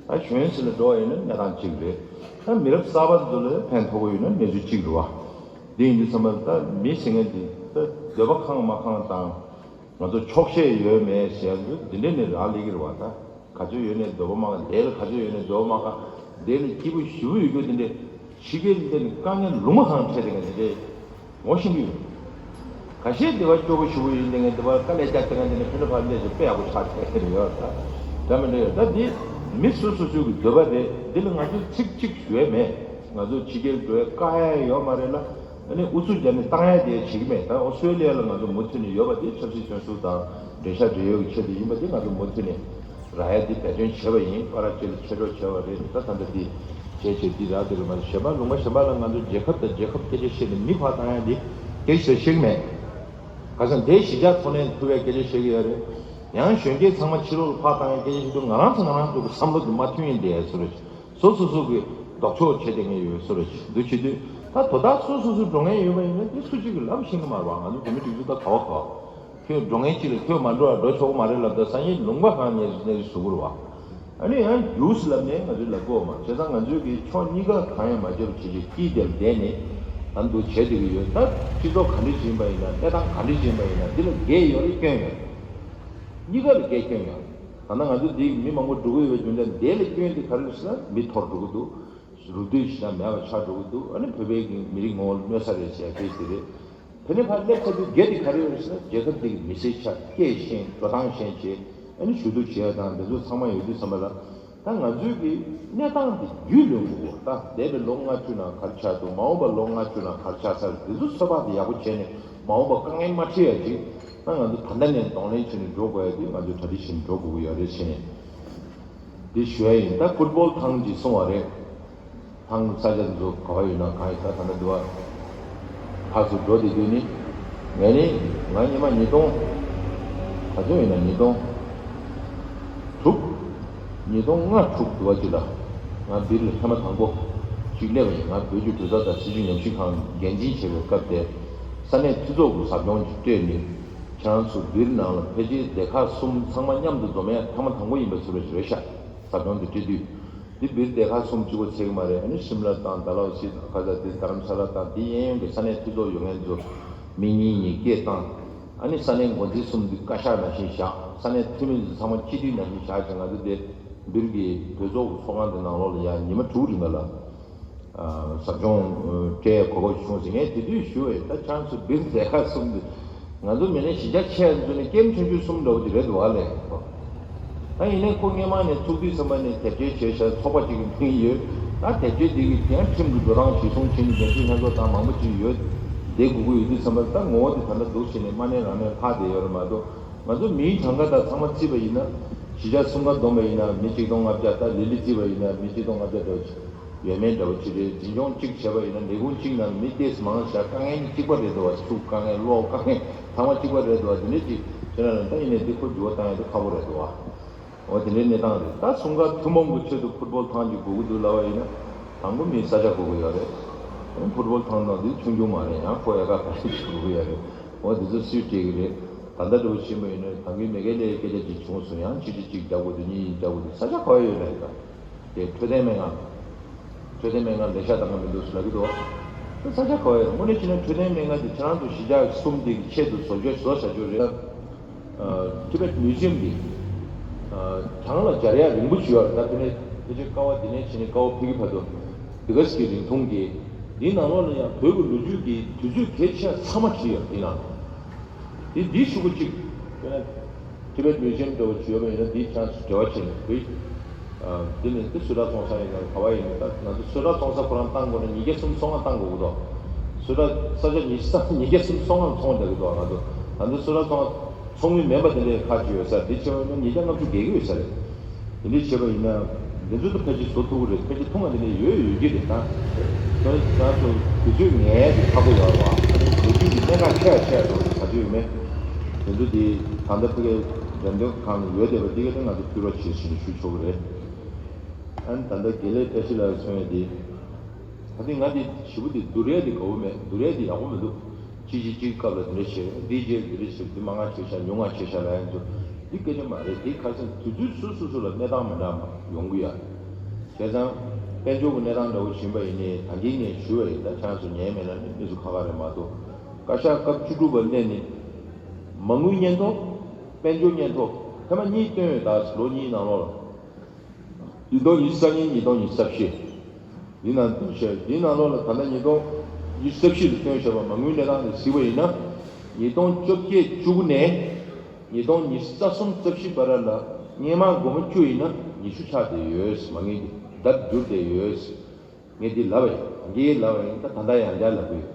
ད། ད་གཞོན་ཟེར་ལ་འགྲོ་བ་ཡིན་ན་གནས་སྟངས་གཅིག་རེད། ད་མི་རབས་གསར་པ་ཚོ་ལ་ཕན་ཐོགས་ཡོད་ན་གནས་ཚུལ་གཅིག་རེད་བ། འདི་ཡིན་དུས་ཙམ་པ་ད་མི་ཟེར་མཁན་འདི་ད་འདོད་པ་ཁེངས་མ་ཁེངས་དང་། ང་ཚོ་ཆོག་ཤེས་ཡོད་མེད་ཟེར་ཡ་འདི་འདི་འདྲ་ནས་རག་ལས་ཀྱི་རེད་བ། ད་ག་ཚོད་ཡོད་ནས་འདོད་པ་མ་ཁེངས། འདི་ལ་ག་ཚོད་ཡོད་ནས་འདོད་པ་མ་ཁེངས། འདི་ལ་སྐྱིད་པོ་ཞེ་པོ་ཡོད་རྒྱུ་འདི་འདྲ། ཕྱི་རྒྱལ་འདི་ནི་དཀའ་ངལ་ལུང་པ་གང་འཕྲད་དེ་ག་འདི་འདྲའི་ངོ་ཤེས་ཀྱི་ཡོད། ཁ་ཤས་སྡེ་བ་སྐྱོ་པོ་ཞུ་བ་ཡིན་ནའི་སྡེ་བ་དཀའ་ལས་རྒྱག་ཐེངས་འདི་ནི་ཕན་ཐོགས་ཕར་སླེབས་ཏེ་དཔེ་ཡག་པོ་ཆགས་བསྡད་ཀྱི་ཡོད། ད་འདྲ་མི་འདྲ་ཡོད། ད་འདི་མི་སོ་སོ་སོའི་གི་འདོད་པ་རེད། འདི་ལ་ང་ཚོས་ཚིག་གཅིག་ཞུ་ཡས་མེད། ང་ཚོ་ཕྱི་རྒྱལ་འགྲོ་ཡས་དཀའ་ཡས་ཡོད་མ་རེད་ལ། ཨ་ནི་ཨུ་ཚུགས་རྒྱབ་ནས་བཏང་ཡས་དེ་བྱེད་ཀྱི་མེད། ད་ཨོ་སི་ཀྲོ་ལི་ཡ་ལ་ང་ཚོ་མུ་མཐུད་ནས་ཡོད་པ་དེ་ཆབ་སྲིད་བཙོན་ཟུར་དང་འབྲེལ་ཤག་འབྲེལ་ཡོད་ཀྱི་ཆེད་དུ་ཡིན་པ་དེ་ང་ཚོ་མུ་མཐུད་ནས་རག་ཡ་དེ་འབད་བརྩོན་བྱས་པ་ཡིན། ཨ་རག་ཅེ་ལ་ཆེ་སྒྲོག་བྱས་པ་རེད། ད་ད་ལྟ་དེ་བྱས་བྱས་དེ་རག་དེ་རེད་མ་གཞན་པ་ལུང་པ་གཞན་པ་ལ་ང་ཚོ་རྒྱལ་ཁབ་དང་རྒྱལ་ཁབ་སྐད་ཆ་བཤད་ནས་མི་ཕར་བཏང་ཡ་དེ་སྐད་ཆ་བཤད་ཀྱི་མེད། ཁ་སང་དེ་གཞིས་ཆགས་ཚོགས་ལས་ཐུབ་པའི་སྐད་ཆ་བཤད་ཀྱི་ཡོད་རེད། ཡང་གཞོན་སྐྱེས་ཚང་མ་ཕྱི་ལོགས་ལ་ཕར་བཏང་ཡ་སྐད་ཆ་བཤད་དུས་ང་རང་ཚོ་ང་རང་ཚོ་གི་བསམ་བློ་དེ་མ་མཐུན་ཡིན་དེ་བཟོ་རེད། སོ་སོ་སོ་གི་ལྡོག་ཕྱོགས་བྱེད་བསྡད་མཁན་ཡོད་བཟོ་འདྲ་ཅིག་འདུག་བྱེད་དུས། ད་དོ་བདག་སོ་སོ་སོ་འགྲོ་མཁན་ཡོད་པ་ཡིན་ན་དེ་སུ་གཅིག་གིས་ལབ་ཤེས་ཀྱི་མ་རེད་པ། ང་ཚོ་བོད་མི་སྒྲིག་འཛུགས་ད་ག་བ་ག་བ། ཁྱོད་འགྲོ་མཁན་གཅིག་ལ་ཁྱོད་མ་འགྲོ་བ་འགྲོ་ཆོག་གི་མ་རེད་ལབ། ད་སང་ཉིན་ལུང་པ་གང་ཉེ་ཉེ་བཟོ་གི་རེད་པ། ཨ་ནི་ཡང་རྒྱུགས་ལབ་ནས་ང་ཚོས་ལབ་དགོས་མ་རེད། བྱས་ཙང་ང་ཚོས་ཀྱི་ཕྱོགས་གཉིས་ཀ་གང་ཡང་མ་བརྗོད་པ་བྱེད་ཀྱི་དཀྱིལ་དེར་བསྡད་ནས་ད་འདུག་བྱས་བསྡད་ཀྱི་ཡོད། ད་སྤྱི་ཚོགས་ག་འདྲ་ཞིག་ཡིན་པ་ཡིན་ན། གནས་སྟངས་ག་འདྲ་ཞིག་ཡིན་པ་ཡིན་ན། འདི་ལ་འགན་ཡོད་རེད། སྐྱོན་ཡོད་རེད། གཉིས་ཀ་ལ་འགན་སྐྱོན་ཡོད། ད་ལྟ་ང་ཚོ་འདི་མི་མང་པོ་འགྲོ་གི་ཡོད་པའི་རྒྱུ་མཚན་དེ་ལ་སྐྱོན་དེ་ག་རེ་རེད་ཟེར་ན། མི་འཐོར་འགྲོ་གི་འདུག་རུབ་སྡུད་ཞེ་དྲག་མེད་པ་ཆགས་འགྲོ་གི་འདུག་ཨ་ནི་བོད་པའི་གི་མི་རིགས་ངོ་བོ་གནོད་ས་རེད་ཟེར་ཡ་སྐད་ཆ་དེ་རེད། དེ་ནས་ཕར་སླེབས་ཚར་དུས་འགན་དེ་ག་རེ་ཡོད་རེད་ཟེར་ན། རྒྱལ་ཁབ་འདི་གི་མི་སེར་ཆགས། སྐད་ཤེས། འགྲོ་སྟངས་ཤེས་བྱས། ཨ་ནི་ཞུ་གཏུག་བྱེད་ཡ་དང་དེ་ཚོ་ཚང་མ་ཡོད་དུས་ཙམ་པ་ལ། ད་ང་ཚོའི་གི་གནས་སྟངས་འདི་རྒྱུས་ལོན་དགོས། ད་འདས་པའི་ལོ་ལྔ་བཅུ་ནང་ག་རེ་ཆགས་འདུག་མ་འོངས་པ་ལོ་ལྔ་བཅུ་ནང་ག་རེ་ཆགས་ཚར། འདི་ཚོ་ཚོད་དཔག་འདི་ཡག་པོ་བྱས་ནས་མ་འོངས་པ་དཀའ་ངལ་མ་འཕྲད་ཡ་ཅིག་ད་ང་ཚོ་ད་ལྟ་ནས་གདོང་ལེན་བྱས་ནས་འགྲོ་དགོས་ཡ་དེ་ང་ཚོས་གྲ་སྒྲིག་བྱས་ནས་འགྲོ་དགོས་ཀྱི་ཡོད་རེད་ཟེར་ནས་འདི་ཞུ་ཡ་ཡིན། ད་ཕུཊ་བོལ་ཐང་ཅིག་སོང་བ་རེད། ཐང་ས་ཆ་འཛུགས་ག་བ་ཡོད་ན་གང་ཡིན་ད་ད་ལྟ་འདི་བ་ཕར་ཚུར་འགྲོ་བསྡད་དུས་ནི། ངས་ནི་ང་སྔོན་མ་ཉིས་སྟོང་། ག་ཚོད་ཡིན་ན་ཉིས་སྟོང་དྲུག་ཉིས་སྟོང་ལྔ་དྲུག་འདི་བ་ཅིག་ལ་ང་སྦིར་ལ་ཐེངས་མ་དང་པོ་ཅིག་སླེབས་པ་ཡིན། ང་བོད་ཀྱི་གྲོས་ཚོགས་དང་སྲིད་བྱུས་ཉམས་ཞིབ་ཁང་འགན་འཛིན་བྱེད་པའི་སྐབས་དེ་ས་གནས་འཐུས་ཚོགས་ཀྱི་ཟབ་སྦྱོང་ཅིག་སྤྲད་ནས་ཁྱེད་རང་ཚོ་སྦིར་ནང་ལ་ཕལ་ཆེར་སྡེ་ཁག་གསུམ་ཚང་མ་མཉམ་དུ་འཛོམས་ཡ་ཐེངས་མ་དང་པོ་ཡིན་པ་ཚོད་རེད་ཤག་ཟབ་སྦྱོང་དེ་སྤྲད་དུས། འདི་སྦིར་སྡེ་ཁག་གསུམ་གཅིག་པོ་ཚད་ཀྱི་མ་རེད། ཨ་ནི་ཤིམ་ལ་དང་། ཌལ་ཧོ་སི་དང་། ཁ་ས་དེ་དྷ་རམ་ས་ལ་དང་། དེ་གཡས་གཡོན་གྱི་ས་གནས་འཐུས་ཚོགས་ཡོད་མཁན་ཚོ་མི་གཉིས་གཉིས་སྐད་བཏང་། ཨ་ནི་ས་གནས་འགོ་འཛིན་གསུམ་འདི་བཀའ་ཤག་ནང་བཞིན་བཞག་ས་གནས་འཐུས་མི་ཚོ་ཚང་མ་སྤྱི་འཐུས་ནང་བཞིན་བཞག་བྱས། ང་ཚོ་དེ་སྦིར་གྱི་གྲོས་ཚོགས་ཀྱི་ཚོགས་ཁང་དེ་ནང་ལོགས་ལ་ཡ་ཉི་མ་དྲུག་རིང་ག་ལ་ཟབ་སྦྱོང་སྤྲད་ཡ་གོ་སྐབས་བྱུང་ཟེར། ངས་དེ་དུས་ཞུ་བས། ད་ཁྱེད་ཚོ་སྦིར་སྡེ་ཁག་གསུམ་འདི། ང་ཚོ་མི་སྣ་གཞིས་ཆགས་ཆེ་བ་ཚོ་ནི་ཀེམ་ཆུང་ཆུང་གསུམ་འདྲ་བོ་ཅིག་རེད་འདུག་ཨ་ལས། ད་ཡིན་ནའི་ཁོ་སྔོན་མ་ནས་ཚུགས་དུས་ཙམ་པ་ནས་དེབ་སྐྱེལ་བྱས་ཤག་ཚོགས་པ་ཅིག་གི་མིང་ཡོད། ད་དེབ་སྐྱེལ་འདི་གི་ཡང་ཁྲིམས་ཀྱི་འགྲོ་སྟངས་གཞིར་བཟུང་བྱས་ནས་འགན་འཛིན་ལྷན་ཚོགས་དང་མང་པོ་ཅིག་ཡོད། བསྡད་དགོས་ཀྱི་ཡོད་དུས་ཙམ་པ་ད་ངོ་བོ་དེ་ད་ལྟ་འདུག་བྱས་ནས་མ་གནས་རང་གནས་ལྷག་བསྡད་ཡོད་རེད་མ་གཏོགས། ང་ཚོ་མིའི་གྲངས་ཀ་དང་ཚང་མ་བརྩིས་པ་ཡིན་ན། གཞིས་ཆགས་གསུམ་ཀ་བསྡོམས་པ་ཡིན་ན་མི་ཆིག་སྟོང་ལྔ་བརྒྱ། ད་ལི་ལི་བརྩིས་པ་ཡིན་ན་མི་ཆིག་སྟོང་ལྔ་བརྒྱ་འདྲ་བོ་ཅིག་ཡོད་མེད་འདྲ་བོ་ཅིག་རེད། འཛིན་སྐྱོང་གཅིག་བྱས་པ་ཡིན་ན། ལས་ཁུངས་གཅིག་ནང་མི་ཏོག་ཙམ་མང་བཞག་དཀའ་ངལ་གཅིག་པ་རེད་འདུག་བ། ཕྱུགས་དཀའ་ངལ། གློག་དཀའ་ངལ། ཚང་མ་གཅིག་པ་རེད་འདུག་བ། དེ་འདྲ་ཅིག་བྱས་ན་ད་ཡིན་ནའི་འདི་ཁོ་འགྱུར་བ་བཏང་ཡ་དེ་ཁག་པོ་རེད་འདུག་བ། འོ་དེ་འདྲའི་གནས་སྟངས་རེད། ད་གསུམ་ཀ་ཐུན་མོང་གི་ཆེད་དུ་ཕུཊ་བོལ་ཐང་ཅིག་དགོས་ཀྱི་འདུག་ལབ་པ་ཡིན་ན། དང་པོ་མིའི་ས་ཆ་དགོས་ཀྱི་ཡོད་རེད། ཕུཊ་བོལ་ཐང་ནང་འདི་ཆུང་ཆུང་མ་རེད། ཡང་ཁོ་ཨེ་ཀར་ག་ཚོད་ཅིག་དགོས་ཀྱི་ཡོད་རེད། འོ་དེ་ཚོ་སུས་སྤྲད་ཀྱི་རེད། ད་ལྟ་འདྲ་བོ་ཕྱིན་པ་ཡིན་ན་ད་གིན་མེ་གྷལ་ལའི་སྐད་ཆ་ཅིག་བྱུང་སོང་། ཡང་ཕྱི་ཕྱི་གཅིག་རྒྱག་དགོས་འདུག་གཉིས་རྒྱག་དགོས་འདུག་ས་ཆ་ག་པར་ཡོད་ལབ་ཡིན་ད། དེ་འཕྲོད་བསྟེན་སྨན་ཁང་། འཕྲོད་བསྟེན་སྨན་ཁང་ལས་ཤག་བཏང་གི་མི་འདུག་ཟེར་ལབ་ཀྱི་འདུག་ས་ཆ་ག་པར་ཡོད། དངོས་གནས་བྱས་ན་འཕྲོད་བསྟེན་སྨན་ཁང་དེ་ཁྱེད་རང་ཚོ་གཞིས་ཆགས་གསུམ་དེ་གི་ཆེད་དུ་བཟོ་བཅོས་བཟོ་བྱ་རྒྱུ་རེད། ཨ། Tibet Museum་གི་ཨ། བྲང་ལ་སྦྱར་ཡག་རིང་པོ་ཅིག་ཡོད་རེད། ད་དེ་ནས་ཕལ་ཆེར་ཀ་བ་འདི་ནས་བྱས་ནས་ཀ་བ་ཕ་གི་བར་དུ་འདི་ག་ཞིག་གི་རིང་ཐུང་གི། འདིའི་ནང་ལོགས་ལ་ཡང་བོད་ཀྱི་ལོ་རྒྱུས་ཀྱི་དུས་ཚོད་གལ་ཆེ་ཚང་མ་བྲིས་ཡོད་འདི་ནང་། འདི་འདི་ཤོག་གུ་གཅིག་དཔེར་ན་Tibet Museum་འདྲ་བོ་ཅིག་ཡོད་པ་ཡིན་ན། འདི་ཁྱེད་རང་ཚོ་འབྲེལ་བ་བྱས་ནས་བོད། ཨ། འདི་ནི་འདི་སུ་འདྲ་སོང་ས་ཡིན་ན་ག་བ་ཡིན་ན། ད་ང་ཚོ་སུ་འདྲ་སོང་ས་ཁོ་རང་བཏང་དགོས་ན་ཉིས་བརྒྱ་སུམ་ཅུ་སོ་ལྔ་བཏང་དགོས་ཀྱི་འདུག་སུ་འདྲ་ས་ཆ་ཉི་ཤུ་རྩ་ཉིས་བརྒྱ་སུམ་ཅུ་སོ་ལྔ་ལ་ཚོང་རྒྱག་གི་འདུག་ང་ཚོ་ད་ལྟ་སུ་འདྲ་སོང་ཚོང་གི་མེད་པ་དེ་འདྲའི་ཁག་ཅིག་ཡོད་ས་རེད། འདི་བྱས་པ་ཡིན་ན་ཉིས་བརྒྱ་ལྔ་བཅུ་བརྒལ་གྱི་ཡོད་ས་རེད། དེ་འདྲ་བྱས་པ་ཡིན་ན། འདི་ཚོ་ད་ཕལ་ཆེར་བཟོ་ཐུབ་ཀྱི་རེད། ཕལ་ཆེར་ཐུང་བ་དེ་འདྲ་ཡོད་ཡོད་ཀྱི་རེད། ད་ཁྱོད་རང་ཚོ་དུས་ཚོད་ངལ་དེ་ཁག་པོ་ཡོད་རེད་བ། ལོ་རྒྱུས་ཀྱི་གནད་འགག་ཆེ་ཡ་ཆེ་ཡ་འགྲོ་ག་ཚོད་ཡོད་མེད། དེ་ཚོ་དེ་ད་ལྟ་ཕ་གིའི་འགྲེམས་སྟོན་ཁང་ལ་ཡོད་བསྡད་པ་འདི་ག་དེ་ང་ཚོ་ཕུལ་བ་བྱེད་བཞིན་ཞུ་ཆོག་གི་རེད། ཨ་ནི་ད་ལྟ་དགེ་ལེགས་བཀྲ་ཤིས་ལགས་གསུང་ཡ་དེ། ད་ཐེངས་ང་དེ་ཞེ་པོ་དེ་བསྡུར་ཡ་དེ་དགའ་བོ་མེད། བསྡུར་ཡ་དེ་ཡག་པོ་མི་འདུག་གཅིག་གཅིག་གཅིག་སྐབས་ལ་དེ་འདྲ་བྱས། འདི་རྗེས་འདི་འདྲ་བྱས། འདི་མང་ང་བྱས་ཤག་ཉུང་ང་བྱས་ཤག་ལབ་ཡ་ཚོ་འདི་སྐད་ཆ་མ་རེད། དེ་ཁ་སང་དུས་ཚོད་སོ་སོ་སོ་ལ་གནས་སྟངས་མི་འདྲ་མ་ཡོང་གི་ཡ། བྱས་ཙང་དཔལ་འབྱོར་གྱི་གནས་སྟངས་འདྲ་བོ་ཞིག་ཡིན་པ་ཡིན་ནའི་ད་གིན་ངས་ཞུས་པ་ཡིན། ད་ཁྱེད་རང་ཚོ་ཉན་མེད་ན་ནི་མི་ཚོ་ཁག་ཁག་རེད་མ་གཏོགས། བཀའ་ཤག་སྐབས་བཅུ་དྲུག་པ་སླེབས་ནས་མ་དངུལ་གཉེན་ཐོག་དཔལ་འབྱོར་གཉེན་ཐོག་ཐེངས་མ་གཉིས་བཏོན་ཡོད། ད་ལོ་གཉིས་ནང་ལོགས་ལ། ཉིས་སྟོང་ཉི་ཤུ་རྩ་གཉིས། ཉིས་སྟོང་ཉི་ཤུ་རྩ་བཞི། འདི་ནང་བསྡུས་བྱས། འདིའི་ནང་ལོགས་ལ་ད་ལྟ་ཉིས་སྟོང་ཉི་ཤུ་རྩ་བཞི་ལ་བཏོན་བཞག་པ་མ་དངུལ་གནས་སྟངས་ལ་གཟིགས་པ་ཡིན་ན། ཉིས་སྟོང་བཅོ་བརྒྱད་བཅུ་དགུ་ནས་ཉིས་སྟོང་ཉི་ཤུ་རྩ་གསུམ་རྩ་བཞི་བར་ལ་སྔོན་མ་སྒོར་མོ་བཅུ་ཡིན་ན་ཉི་ཤུ་ཆགས་བསྡད་ཡོད། མ་དངུལ་འདི་ལྡབ་འགྱུར་བསྡད་ཡོད། ངས་འདི་ལབ་པ་ཡིན། ངས་ལབ་པ་ཡིན། ད་ད་ལྟ་ཡང་བསྐྱར་ལབ་གི་ཡོད།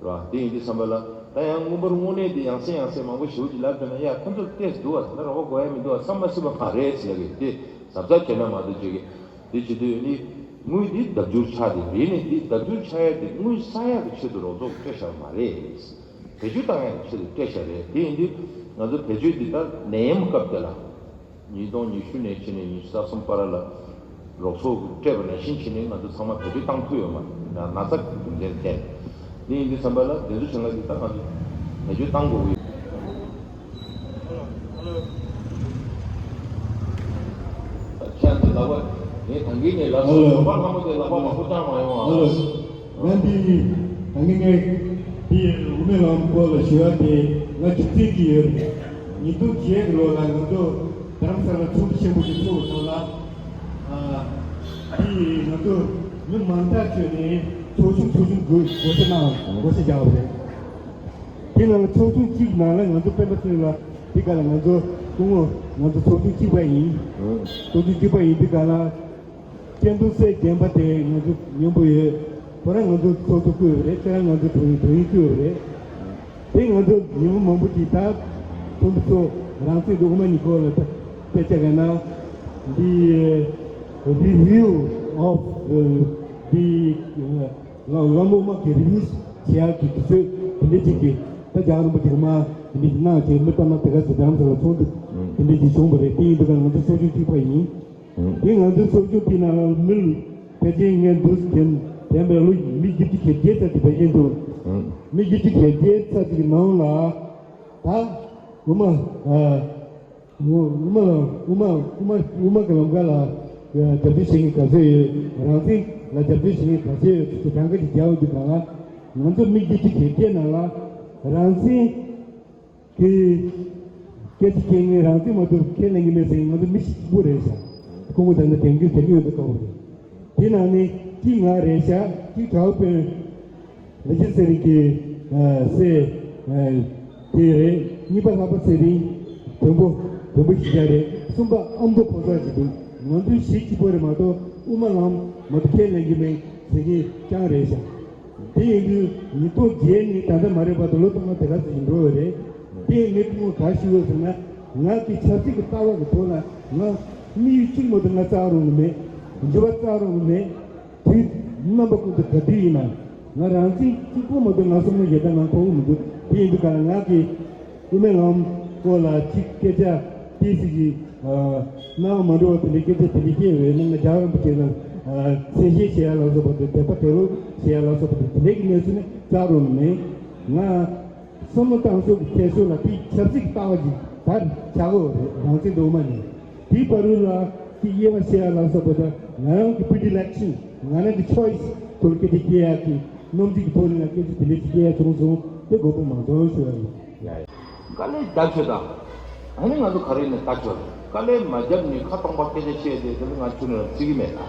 རེད་བ། དེ་ཡིན་དུས་ཙམ་པ་ལ་ད་ཡང་མངོན་པར་དངོས་གནས་དེ་ཡང་སེ་ཡང་སེ་མང་པོ་ཞེ་པོ་ཅིག་ལབ་བྱས་ན། ཡ་ཁོ་ཚོར་ཏོག་ཙམ་འདུག་བ། ད་རོགས་པ་དགོས་ཡ་མི་འདུག་བ་བསམ་མ་སྲིད་པ་མ་རེད་ཟེར་ཡ་གི་དེ་གཟབ་གཟབ་བྱས་ན་མ་གཏོགས་བྱེད་ཀྱི། དེ་བྱེད་དུས་ནི་དངུལ་འདི་ལྡབ་འགྱུར་ཆགས་ཏེ་རེད། ནི་འདི་ལྡབ་འགྱུར་ཆགས་ཡ་དེ་དངུལ་བསགས་ཡ་གི་ཆེད་དུ་རོགས་ཚོགས་སྤྲད་བཞག་པ་མ་རེད། བེད་སྤྱོད་བཏང་ཡ་གི་ཆེད་དུ་སྤྲད་བཞག་རེད། དེ་ཡིན་དུས་ང་ཚོ་བེད་སྤྱོད་འདི་ལྟར་ནད་ཡམས་སྐབས་དེ་ལ། ཉིས་སྟོང་ཉི་ཤུ་ནས་ཕྱིན་ནས་ཉི་ཤུ་རྩ་གསུམ་བར་ལ་རོགས་ཚོགས་ཀྱིས་སྤྲད་པ་ནང་བཞིན་བྱས་ནས་ང་ཚོ་ཚང་མ་བེད་སྤྱོད་བཏང་ཐུབ་ཡོད་མ་རེད། ན་ན་ཚ་རྒྱུ་མཚན་བརྟེན། འདི་ཡིན་དུས་ཙམ་པ་ལ་དེ་ཚོ་བྱེད་ལ་འདི་ལྟར་ང་ཚོ་བེད་སྤྱོད་བཏང་དགོས་ཀྱི་ཡོད། ཁྱེད་ཚོ་ལག་པ་ངས་ད་གིན་ནས་ལབ་སོང་། ལོ་པ་ལྷ་མོ་དེ་ལག་པ་མང་པོ་བཏང་མ་ཡོང་ཨ། ང་འདི་ད་གིན་ངས་འདི་དབུ་མའི་ལམ་སྐོར་ལ་ཞུ་ཡ་དེ་ང་རྒྱུ་མཚན་གཅིག་ཡོད་རེད། ཉིས་སྟོང་བརྒྱད་ཀྱི་ལོ་ལ་ང་ཚོ་རྡ་རམ་ས་ལ་ཚོགས་འདུ་ཆེན་པོ་ཞིག་ཚོགས་སོང་ལ། ཨ། དེ་ཡིས་ང་ཚོ་མི་མང་དག་བྱོན་ནས་ཚོགས་ཆུང་ཚོགས་ཆུང་བགོ་བགོ་བཤའ་གནང་བ་བགོ་བཤའ་རྒྱག་པ་རེད། དེ་ནང་ཚོགས་ཆུང་གཅིག་ནང་ལ་ང་ཚོ་སྤེན་པ་ཚེ་རིང་ལགས་དེ་ག་ལ་ང་ཚོ་སྐུ་ངོ་ང་ཚོ་ཚོགས་ཆུང་གཅིག་པ་ཡིན། ཚོགས་ཆུང་གཅིག་པ་ཡིན་དུས་ག་ལ། སྐྱེ་འདུན་སྲས་རྒན་པ་དེ་ང་ཚོ་མཉམ་པོ་ཡོད། ཁོ་རང་ང་ཚོ་ཚོགས་གཙོ་བསྐོས་པ་རེད། ཁྱེད་རང་ང་ཚོ་དྲུང་ཡིག་དྲུང་ཡིག་བསྐོས་པ་རེད། དེ་ང་ཚོ་ཉིན་མོ་མང་པོ་ཅིག་ད་ཚོགས་འདུ་ཚོགས། རང་བཙན་དང་དབུ་མ་གཉིས་སྐོར་ལ་ད་སྐད་ཆ་ག་ན་འདི་review of the ལམ་དབུ་མ་གི་review བྱེད་ཡག་གི་དུས་ཚོད་དེ་འདྲ་ཅིག་གི་ད་རྒྱལ་བ་རིན་པོ་ཆེ་གི་མ་དེ་འདྲ་ཅིག་གནང་བྱས། མི་ལྟར་ན་དེ་ག་ཚོད་རང་ཚོ་ལ་ཚོགས་འདུ་དེ་འདྲ་ཅིག་བྱུང་བ་རེད། དེ་ཡིན་དུས་ཀ་ང་ཚོ་ཚོགས་ཆུང་གཅིག་པ་ཡིན། དེ་ང་ཚོའི་ཚོགས་ཆུང་དེ་ནང་ལ་མི་ཕལ་ཆེར་ངས་འདུག་དེ་དེ་འདྲ་ལོ་མི་བརྒྱད་ཅུ་གྱ་བརྒྱད་ཙམ་དེ་ཕལ་ཆེར་འདུག་མི་བརྒྱད་ཅུ་གྱ་བརྒྱད་ཙམ་གྱི་ནང་ལ་ད་དབུ་མ་ཨ་དབུ་མ་དབུ་མ་དབུ་མ་དབུ་མ་གི་ལམ་ཁ་ལ་རྒྱབ་སྐྱོར་བྱེད་མཁན་ག་ཚོད་ཡོད། རང་བཙན་ལ་རྒྱབ་སྐྱོར་བྱེད་མཁན་ག་ཚོད་ཡོད་ཟེར་གྱི་གྲངས་ཀ་ཅིག་རྒྱག་འོང་དུས་ག་ལ་ང་ཚོ་མི་བརྒྱད་ཅུ་གྱ་བརྒྱད་ནང་ལ་རང་བཙན་གི་སྐད་ཆ་བཤད་མཁན་རང་བཙན་མ་གཏོགས་ཁས་ལེན་གྱི་མེད་ཟེར་མཁན་ང་ཚོ་མི་གཅིག་པུ་རེད་ཤག་སྐུ་ངོ་ད་ནི་དྲན་རྒྱུ་དྲན་རྒྱུ་ཡོད་པའི་སྐབས་རེད། དེ་ནང་ནས་གཅིག་ང་རེད་ཤག་གཅིག་གྲྭ་བ་དཔོན་ལེགས་བཤད་ཚེ་རིང་གི་ཨ་སྲས་ཨ་དེ་རེད། གཉིས་པ་ལྷག་པ་ཚེ་རིང་། བོན་པོ་བོན་པོ་གཞིས་ཆགས་རེད། གསུམ་པ་ཨ་མདོ་ཕོ་གསར་ཅིག་འདུག་ང་ཚོའི་གཞིས་གཅིག་པོ་རེད་མ་གཏོགས་དབུ་མ་ལམ་མ་གཏོགས་ཁས་ལེན་གྱི་མེད་ཟེར་མཁན་རྐྱང་རེད་ཤག་དེ་ཡིན་དུས་ཉིས་སྟོང་བརྒྱད་ནས་ད་ལྟ་མ་རེད་བར་དུ་ལོ་སྟོང་ཕྲག་དེ་ག་ཙམ་ཞིག་འགྲོ་བ་རེད། དེ་ངས་སྐུ་ངོ་ག་ཞུ་དགོས་ཟེར་ན། ང་གི་ཆབ་སྲིད་ཀྱི་ལྟ་བ་གི་ཐོག་ལ་ང་དམིགས་ཡུལ་གཅིག་མ་གཏོགས་ང་རྩ་བ་རུང་ནི་མེད། འགྱུར་བ་རྩ་བ་རུང་ནི་མེད། དུས་རྣམ་པ་ཀུན་ཏུ་ག་དུས་ཡིན་ན་ང་རང་བཙན་གཅིག་པོ་མ་གཏོགས་ང་བསམ་བློ་ཞེ་དྲག་ངང་འཁོར་གྱི་མི་འདུག་དེ་ཡིན་དུས་ག་ལ་ང་གི་དབུ་མའི་ལམ་སྐོར་ལ་གཅིག་སྐད་ཆ་ཏོག་ཙམ་ཞིག་ཨ་གནང་བ་མ་འགྲོ་བ་དེ་འདྲའི་སྐད་ཆ་དེ་འདྲ་བཤད་ཡོད་ན། ང་རྒྱལ་བ་རིན་པོ་ཆེ་ལ་ཨ་གསལ་བཤད་བྱེད་ཡ་ལ་སོགས་པ་དང་དད་པ་དད་ལོག་བྱེད་ཡ་ལ་སོགས་པ་དང་དེ་འདྲའི་གི་གནས་ཚུལ་ནི་རྩ་བ་རུང་ནི་མེད། ང་བསམ་བློ་བཏང་ཕྱོགས་ཀྱི་ཁྱད་གསོད་ལ་དེའི་ཆབ་སྲིད་ཀྱི་ལྟ་བ་ཞིག་ད་ཆགས་ཡོད་རེད། རང་བཙན་དང་དབུ་མ་གཉིས། དེའི་བར་དུ་ལ་དེ་དབྱེ་བ་ཕྱེ་ཡ་ལ་སོགས་པ་དང་། ང་རང་གི་predilection། ང་རང་གི་choice་ཐོག་སྐད་ཆ་བཤད་ཡག་གི་རྣམ་འགྱུར་གྱི་ཐོག་ནས་ང་སྐད་ཆ་དེ་འདྲ་ཞིག་བཤད་ཡ་བྱུང་སོང་། དེ་དགོངས་པ་མ་ཚོམ་ཞུ་ཡ་ཡིན། དཀའ་ལས་རྒྱབ་ཆོག་ད། ཨ་ནི་ང་ཚོ་ག་རེ་ནས་ལྟ་ཆོག་དཀའ་ལས་མ་རྒྱབ་ནས་ཁ་སྟོང་པ་སྐད་ཆ་བཤད་དེ་དེ་ལ་ང་ཆུ་ནང་ལ་བརྩི་གི་མེད་ད།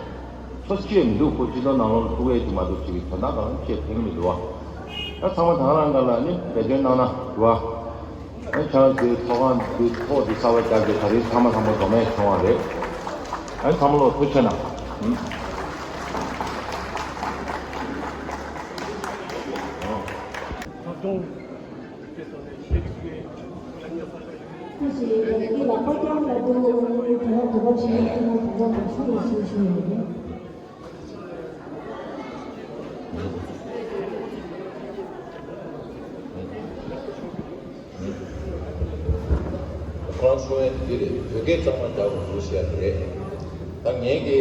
ཚོ་སྐྱེས་མི་འདུག་ཁོ་སྤྱི་ཚོགས་ནང་ལོགས་ལ་ཐུག་ཡས་ཀྱི་མ་གཏོགས་ཅིག་གི་དོན་དག་གང་བཤད་ཐེངས་མི་འདུག་བ། ད་ཚང་མ་དང་རང་ག་ལ་ནི་འབད་བརྩོན་གནང་ན་འདུག་བ། ཨ་ནི་ཁྱེད་རང་ཚོའི་ཚོགས་ཁང་འདི་ཐོག་འདི་གསར་པ་རྒྱག་གི་ད་རེས་ཚང་མ་ཚང་མ་མདོ་སྨད་བྱུང་བ་རེད། ཨ་ནི་ཚང་མ་ལོ་ཐུགས་རྗེ་གནང་། ཐོག་དང་། སྐུ་ཞབས་ཀྱི་ལག་པ་བརྐྱངས་ལ་འདུག་དེ་ལ་དུ་བ་ཆེན་མོ་ཐུགས་སྣང་དུ་བ་ཆེན་མོ་ཐུགས་སྣང་དང་ཐུགས་ལ་ཞུ་ཞུ་ཡོད་རེད། ཁོ་རང་གསུང་ཡ་དེ་འདི་རེད། བོད་སྐད་གཙང་མ་རྒྱག་དགོས་འདུག་ཟེར་ཡ་དེ་རེད། ད་ངས་ཀྱི།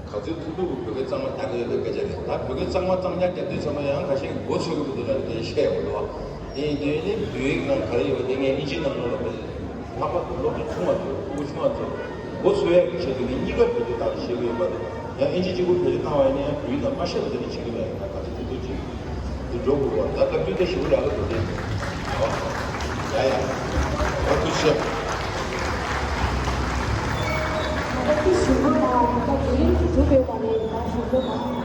ག་ཚོད་ཐུབ་ཐུབ་ཀྱི་བོད་སྐད་གཙང་མ་རྒྱག་གི་ཡོད་པའི་སྐད་ཆ་རེད། ད་བོད་སྐད་གཙང་མ་གཙང་རྐྱང་རྒྱག་དུས་ཚང་མ་ཡང་ཁ་ཤས་ཀྱིས་མགོ་ཚོས་ཀྱི་མི་འདུག་ལབ་ནས་དེ་བཤད་ཡོང་འདུག་བ། དེ་ཡིན་དུས་ནི་བོད་ཡིག་ནང་ག་རེ་ཡོད་པ་དེ་ངས་ཨིན་ཇིའི་ནང་ལོགས་ལ་དཔེ་ལྷག་པར་དུ་སློབ་ཕྲུག་ཆུང་བ་ཚོ་ཕྲུ་གུ་ཆུང་བ་ཚོ་ འགོ་ཚུགས་ཡག་གི་ཆེད་དུ་ནི་གཉིས་ཀ་བེད་སྤྱོད་བཏང་བྱེད་དགོས་པ་རེད། ཡང་ཨིན་ཇི་གཅིག་པུ་བེད་སྤྱོད་བཏང་བ་ཡིན་ན་ཡང་བོད་ཡིག་ལ་མ་ཤེས་པ་དེ་འདྲ་བྱེད་ཀྱི་མེད། ད་ག་ཚོད་ཐུབ་ཐུབ་ཅིག་འདི་འགྲོ་དགོས་པ། ད་སྐབས་དུས་དེ་ཞུ་གི་རག་གི་འདུག་དེ། ཡ་ཡ། ད་ཐུགས་རྗེ་ཆེ། ད་ལྟ་ཅི་ཞུ་དགོས་ལ་ད་ལྟ་དེ་རིང་གྲུབ་ཡོད་པ་རེད། ད་ཞུ་དགོས་ལ།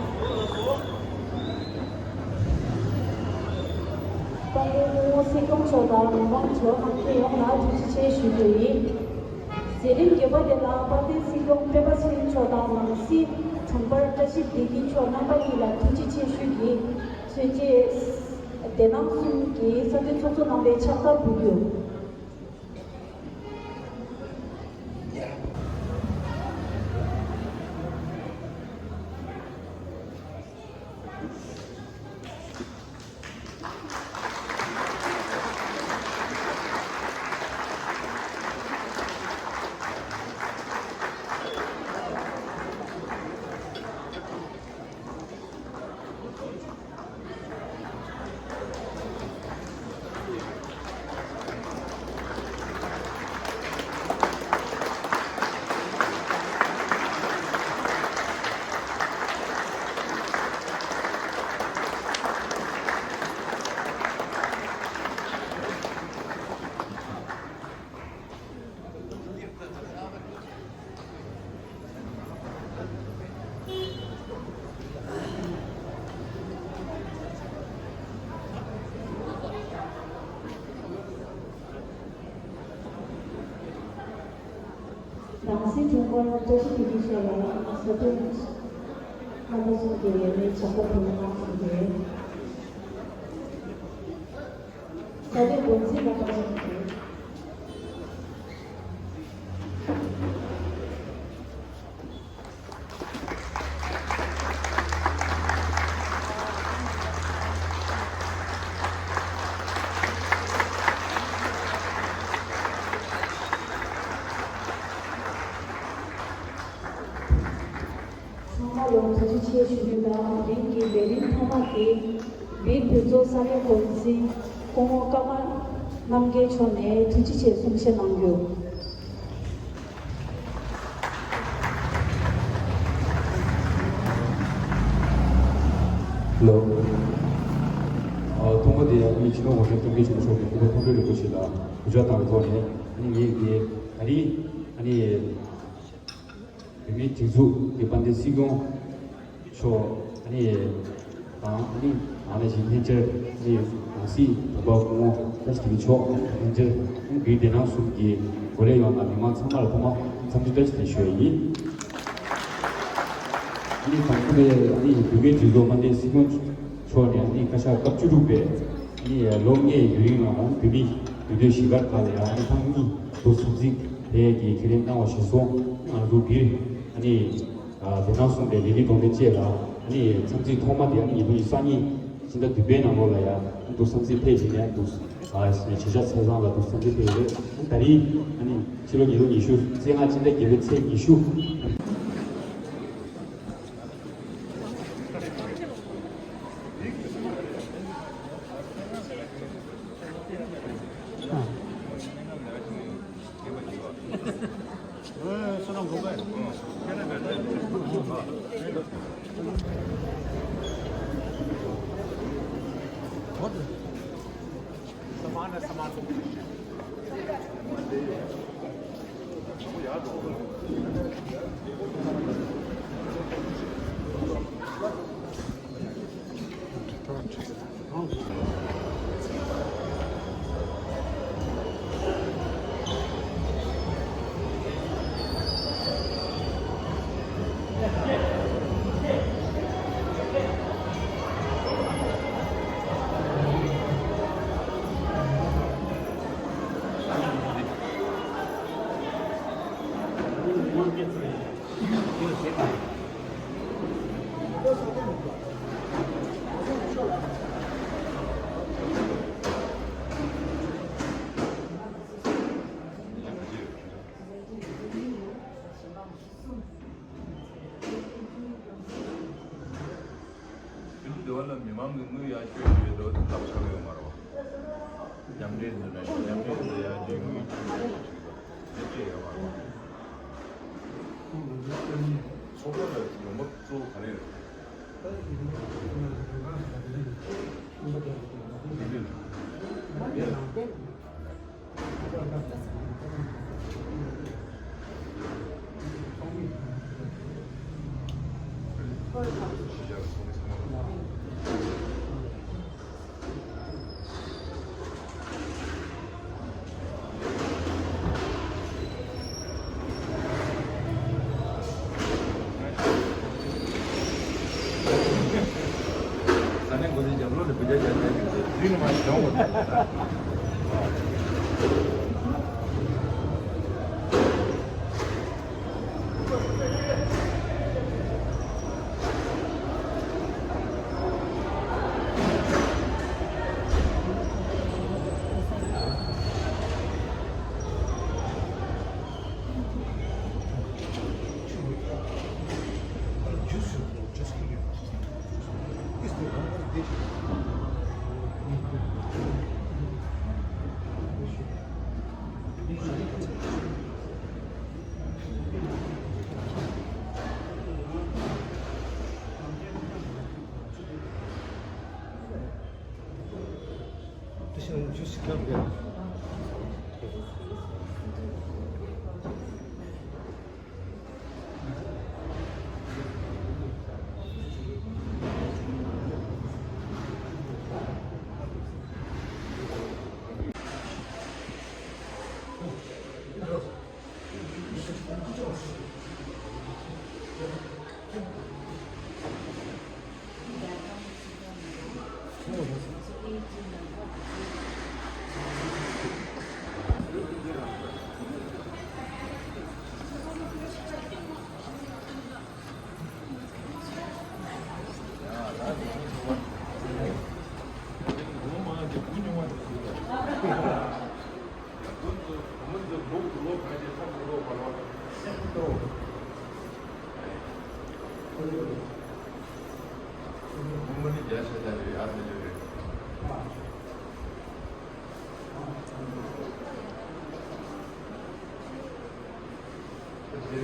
དཔལ་ལྡན་སྐུ་ངོ་སྲིད་སྐྱོང་མཆོག་དང་མི་མང་ཚོ་ལྷན་རྒྱས་ཡོངས་ལ་ཐུགས་རྗེ་ཆེ་ཞུ་རྒྱུ་ཡིན། མཛད་རིམ་བརྒྱད་པ་དེ་ལ་དཔལ་ལྡན་སྲིད་སྐྱོང་སྤེན་པ་ཚེ་རིང་མཆོག་དང་ནང་སྲིད་དྲུང་འཕར་བཀྲ་ཤིས་བདེ་སྐྱིད་མཆོག་རྣམ་པ་གཉིས་ལ་ཐུགས་རྗེ་ཆེ་ཞུ་གི། གསོལ་ཇ། དེ་ནང་གསུམ་གྱི་གསོལ་ཇ་ཚོགས་གཙོ་རྣམ་པས་ཕྱག་རྟགས་ཕུལ་རྒྱུ། ནང་སྲིད་དྲུང་འཕར་བཀྲ་ཤིས་བདེ་སྐྱིད་མཆོག་ལ་ས་དོན་ཁ་པར་སོགས་ཀྱི་ལས་མེད་ཆགས་པ་དུ་མ་གནང་ཟིན་ཏེ། ས་དོན་འགོ་འཛིན་ལ་ཁ་པར་སོགས་ཀྱི། ཚང་མ་ལ་ཐུགས་རྗེ་ཆེ་ཞུ་རྒྱུ་དང་། དེ་རིང་གི་ལས་རིམ་ཐོག་མ་དེ་བོད་མཐུན་ཚོགས་ས་གནས་འགོ་འཛིན་སྐུ་ངོ་ཀརྨ་རྣམ་རྒྱལ་མཆོག་ནས་ཐུགས་རྗེ་ཆེ་གསུང་བཤད་གནང་རྒྱུ། ལོ། ཨ། ཐོག་མ་དེ་ཡང་ཨ་ནི་སྤྱི་ནོར་གོང་ས་སྐྱབས་མགོན་ཆེན་པོ་མཆོག་གི་སྐུ་པར་མཐོང་གྲོལ་རིན་པོ་ཆེ་ལ་གུས་ཕྱག་བཏང་བའི་ཐོག་ནས། ཨ་ནི་ངས་ཀྱི་ད་རིང་ཨ་ནི་བོད་མིའི་སྒྲིག་འཛུགས་ཀྱི་དཔལ་ལྡན་སྲིད་སྐྱོང་མཆོག་ཨ་ནི་དང་། ཨ་ནི་ཨ་ནི་ཞིག་སྙན་ཆར་ཨ་ནི་ནང་སྲིད་དྲུང་འཕར་སྐུ་ངོ་བཀྲ་ཤིས་བདེ་ལེགས་མཆོག་སྙན་ཆར་ཨ་ནི་བོད་བདེ་སྣང་གསུམ་གྱི་འགོ་ལས་ཡོངས་དང་མི་མང་ཚང་མ་ལ་ཐོག་མ་འཚམས་འདྲི་བཀྲ་ཤིས་བདེ་ལེགས་ཞུ་ཡ་ཡིན། ཨ་ནི་དང་པོ་ནས་ཨ་ནི་བོད་མིའི་སྒྲིག་འཛུགས་དཔལ་ལྡན་སྲིད་སྐྱོང་མཆོག་ནས་ཨ་ནི་བཀའ་ཤག་སྐབས་བཅུ་དྲུག་པའི་ཨ་ནི་ལོ་ལྔའི་ཡུན་རིང་ལ་བོད་མིའི་འདུས་སྡོད་གཞིས་སྒར་ཁག་ལ་ཡང་ཨ་ནི་ཐེངས་གཉིས་འདུག་འཚམས་གཟིགས་ཕེབས་ཀྱི་ཁས་ལེན་གནང་བ་གཞིར་བཟུང་། ང་ཚོ་འདིར་ཨ་ནི་བདེ་སྣང་གསུམ་པའི་ལས་རིགས་གདོང་ལེན་བཅས་ལ་ཨ་ནི་འཚམས་གཟིགས་ཐོག་མ་དེ་ཨ་ནི་ཉིས་སྟོང་ཉི་ཤུ་རྩ་གཉིས་སྤྱི་ཟླ་བདུན་པའི་ནང་ལོགས་ལ་ཡང་འདུག་འཚམས་གཟིགས་ཕེབས་བྱས་ནས་འདུག་ཨ་ཞེ་ཆགས་ཚེས་བཟང་ལ་འདུག་འཚམས་གཟིགས་ཕེབས་ཡོད་རེད། ད་རིང་ཨ་ནི་ཕྱི་ལོ་ཉིས་སྟོང་ཉི་ཤུ་རྩ་ལྔ་སྤྱི་ཟླ་བརྒྱད་པའི་ཚེས་ཉི་ཤུ། ཕྱི་ལོ་འདི་བ་ལ་མི་མང་གི་དངུལ་ཡར་སྤྲོད་ཡོད་དོ། ལབ་ཆོག་ཡོད་མ་རེད་བ། མཉམ་འབྲེལ་འདི་ན་མཉམ་འབྲེལ་འདི་ཡར་འདི་དངུལ་སྤྲོད་ཡོད་དོ། ཚོགས་པ་ལ་ཡོང་འབབ་གཙོ་བོ་ག་རེ་རེད། ས་གནས་འགོ་འཛིན་རྒྱབ་ལོགས་ནས་བུ་རྒྱ་རྒྱ་རྒྱ་གི་རྫུན་མ་ཞིག་འདྲ་བོ།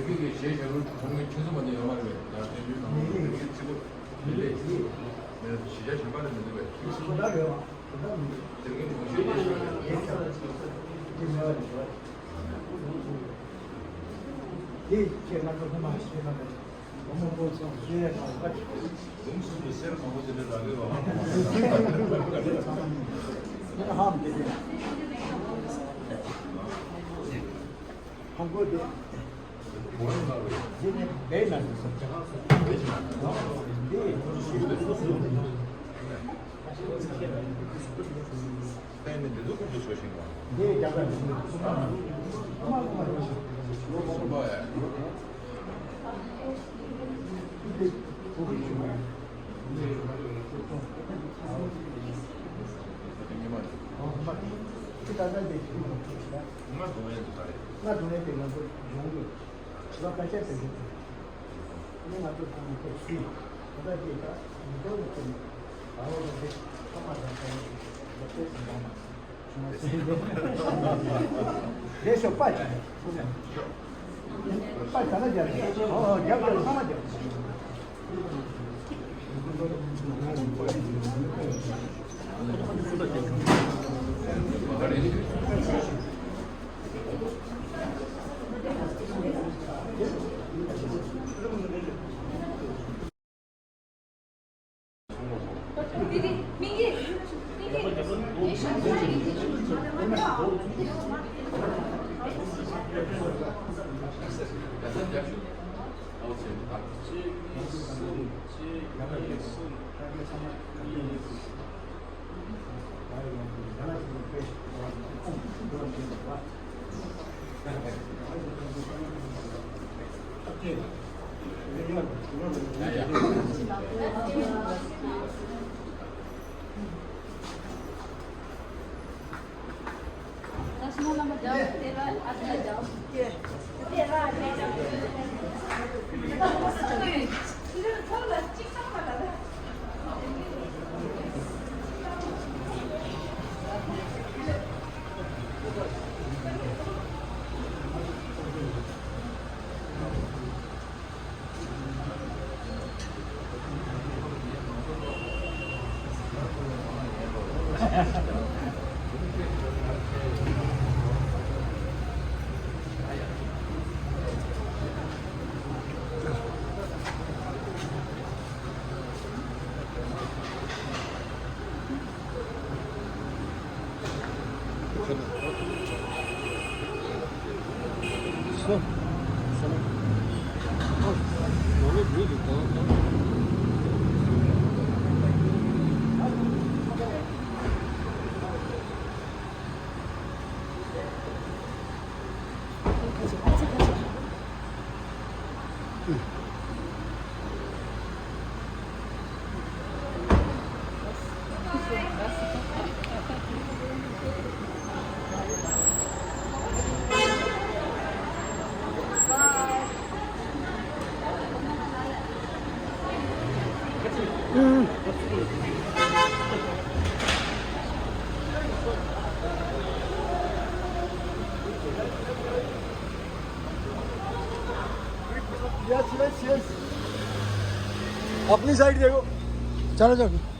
དེ་གའི་གཞས་གཞས་ལུགས་ཁོང་གི་ཁྱོད་ཚོ་མ་ནི་ཡོད་མ་རེད་པས། ཡང་དེ་འདྲའི་ནང་ལོགས་དེ་གའི་ཚིག་པོ་མི་ལས་ཀྱི་མི་ལས་གཞི་བྱ་གཞན་པ་ལས་མི་འདུག་པས། དེ་གའི་ངོ་ཤེས་ཡོད་ཤེས་རེད། དེ་ཁྱེད་ང་ཚོ་སྔོན་མ་ཤེས་ན་རེད། སྒོམ་གསུམ་གྱི་སེམས་བཟང་པོ་དེ་འདྲ་རག་གི་ཡོད། ཧམ་དེ་དེ། ཧམ་གོ་དེ། དེ་ནི་བས་ན་དེ་སོ། དེ་ནི་འདི་ཚོ་ཁོང་ཚོ་ཚོ་ཤེས་ནོ། འདི་རྒྱ་གར་འདི་ཚོ་ཁོང་ཚོ་ཁོང་ཚོ་ཁོང་ཚོ་ཁོང་ཚོ། རེད་ཤོག་པ་ཅིག་པ་ག་ལ་རྒྱབ་རེད། ཨོ་རྒྱབ་རྒྱབ་ཚང་མ་རྒྱབ། Yes, yes, yes. अपनी साइड देखो। चलो, चलो।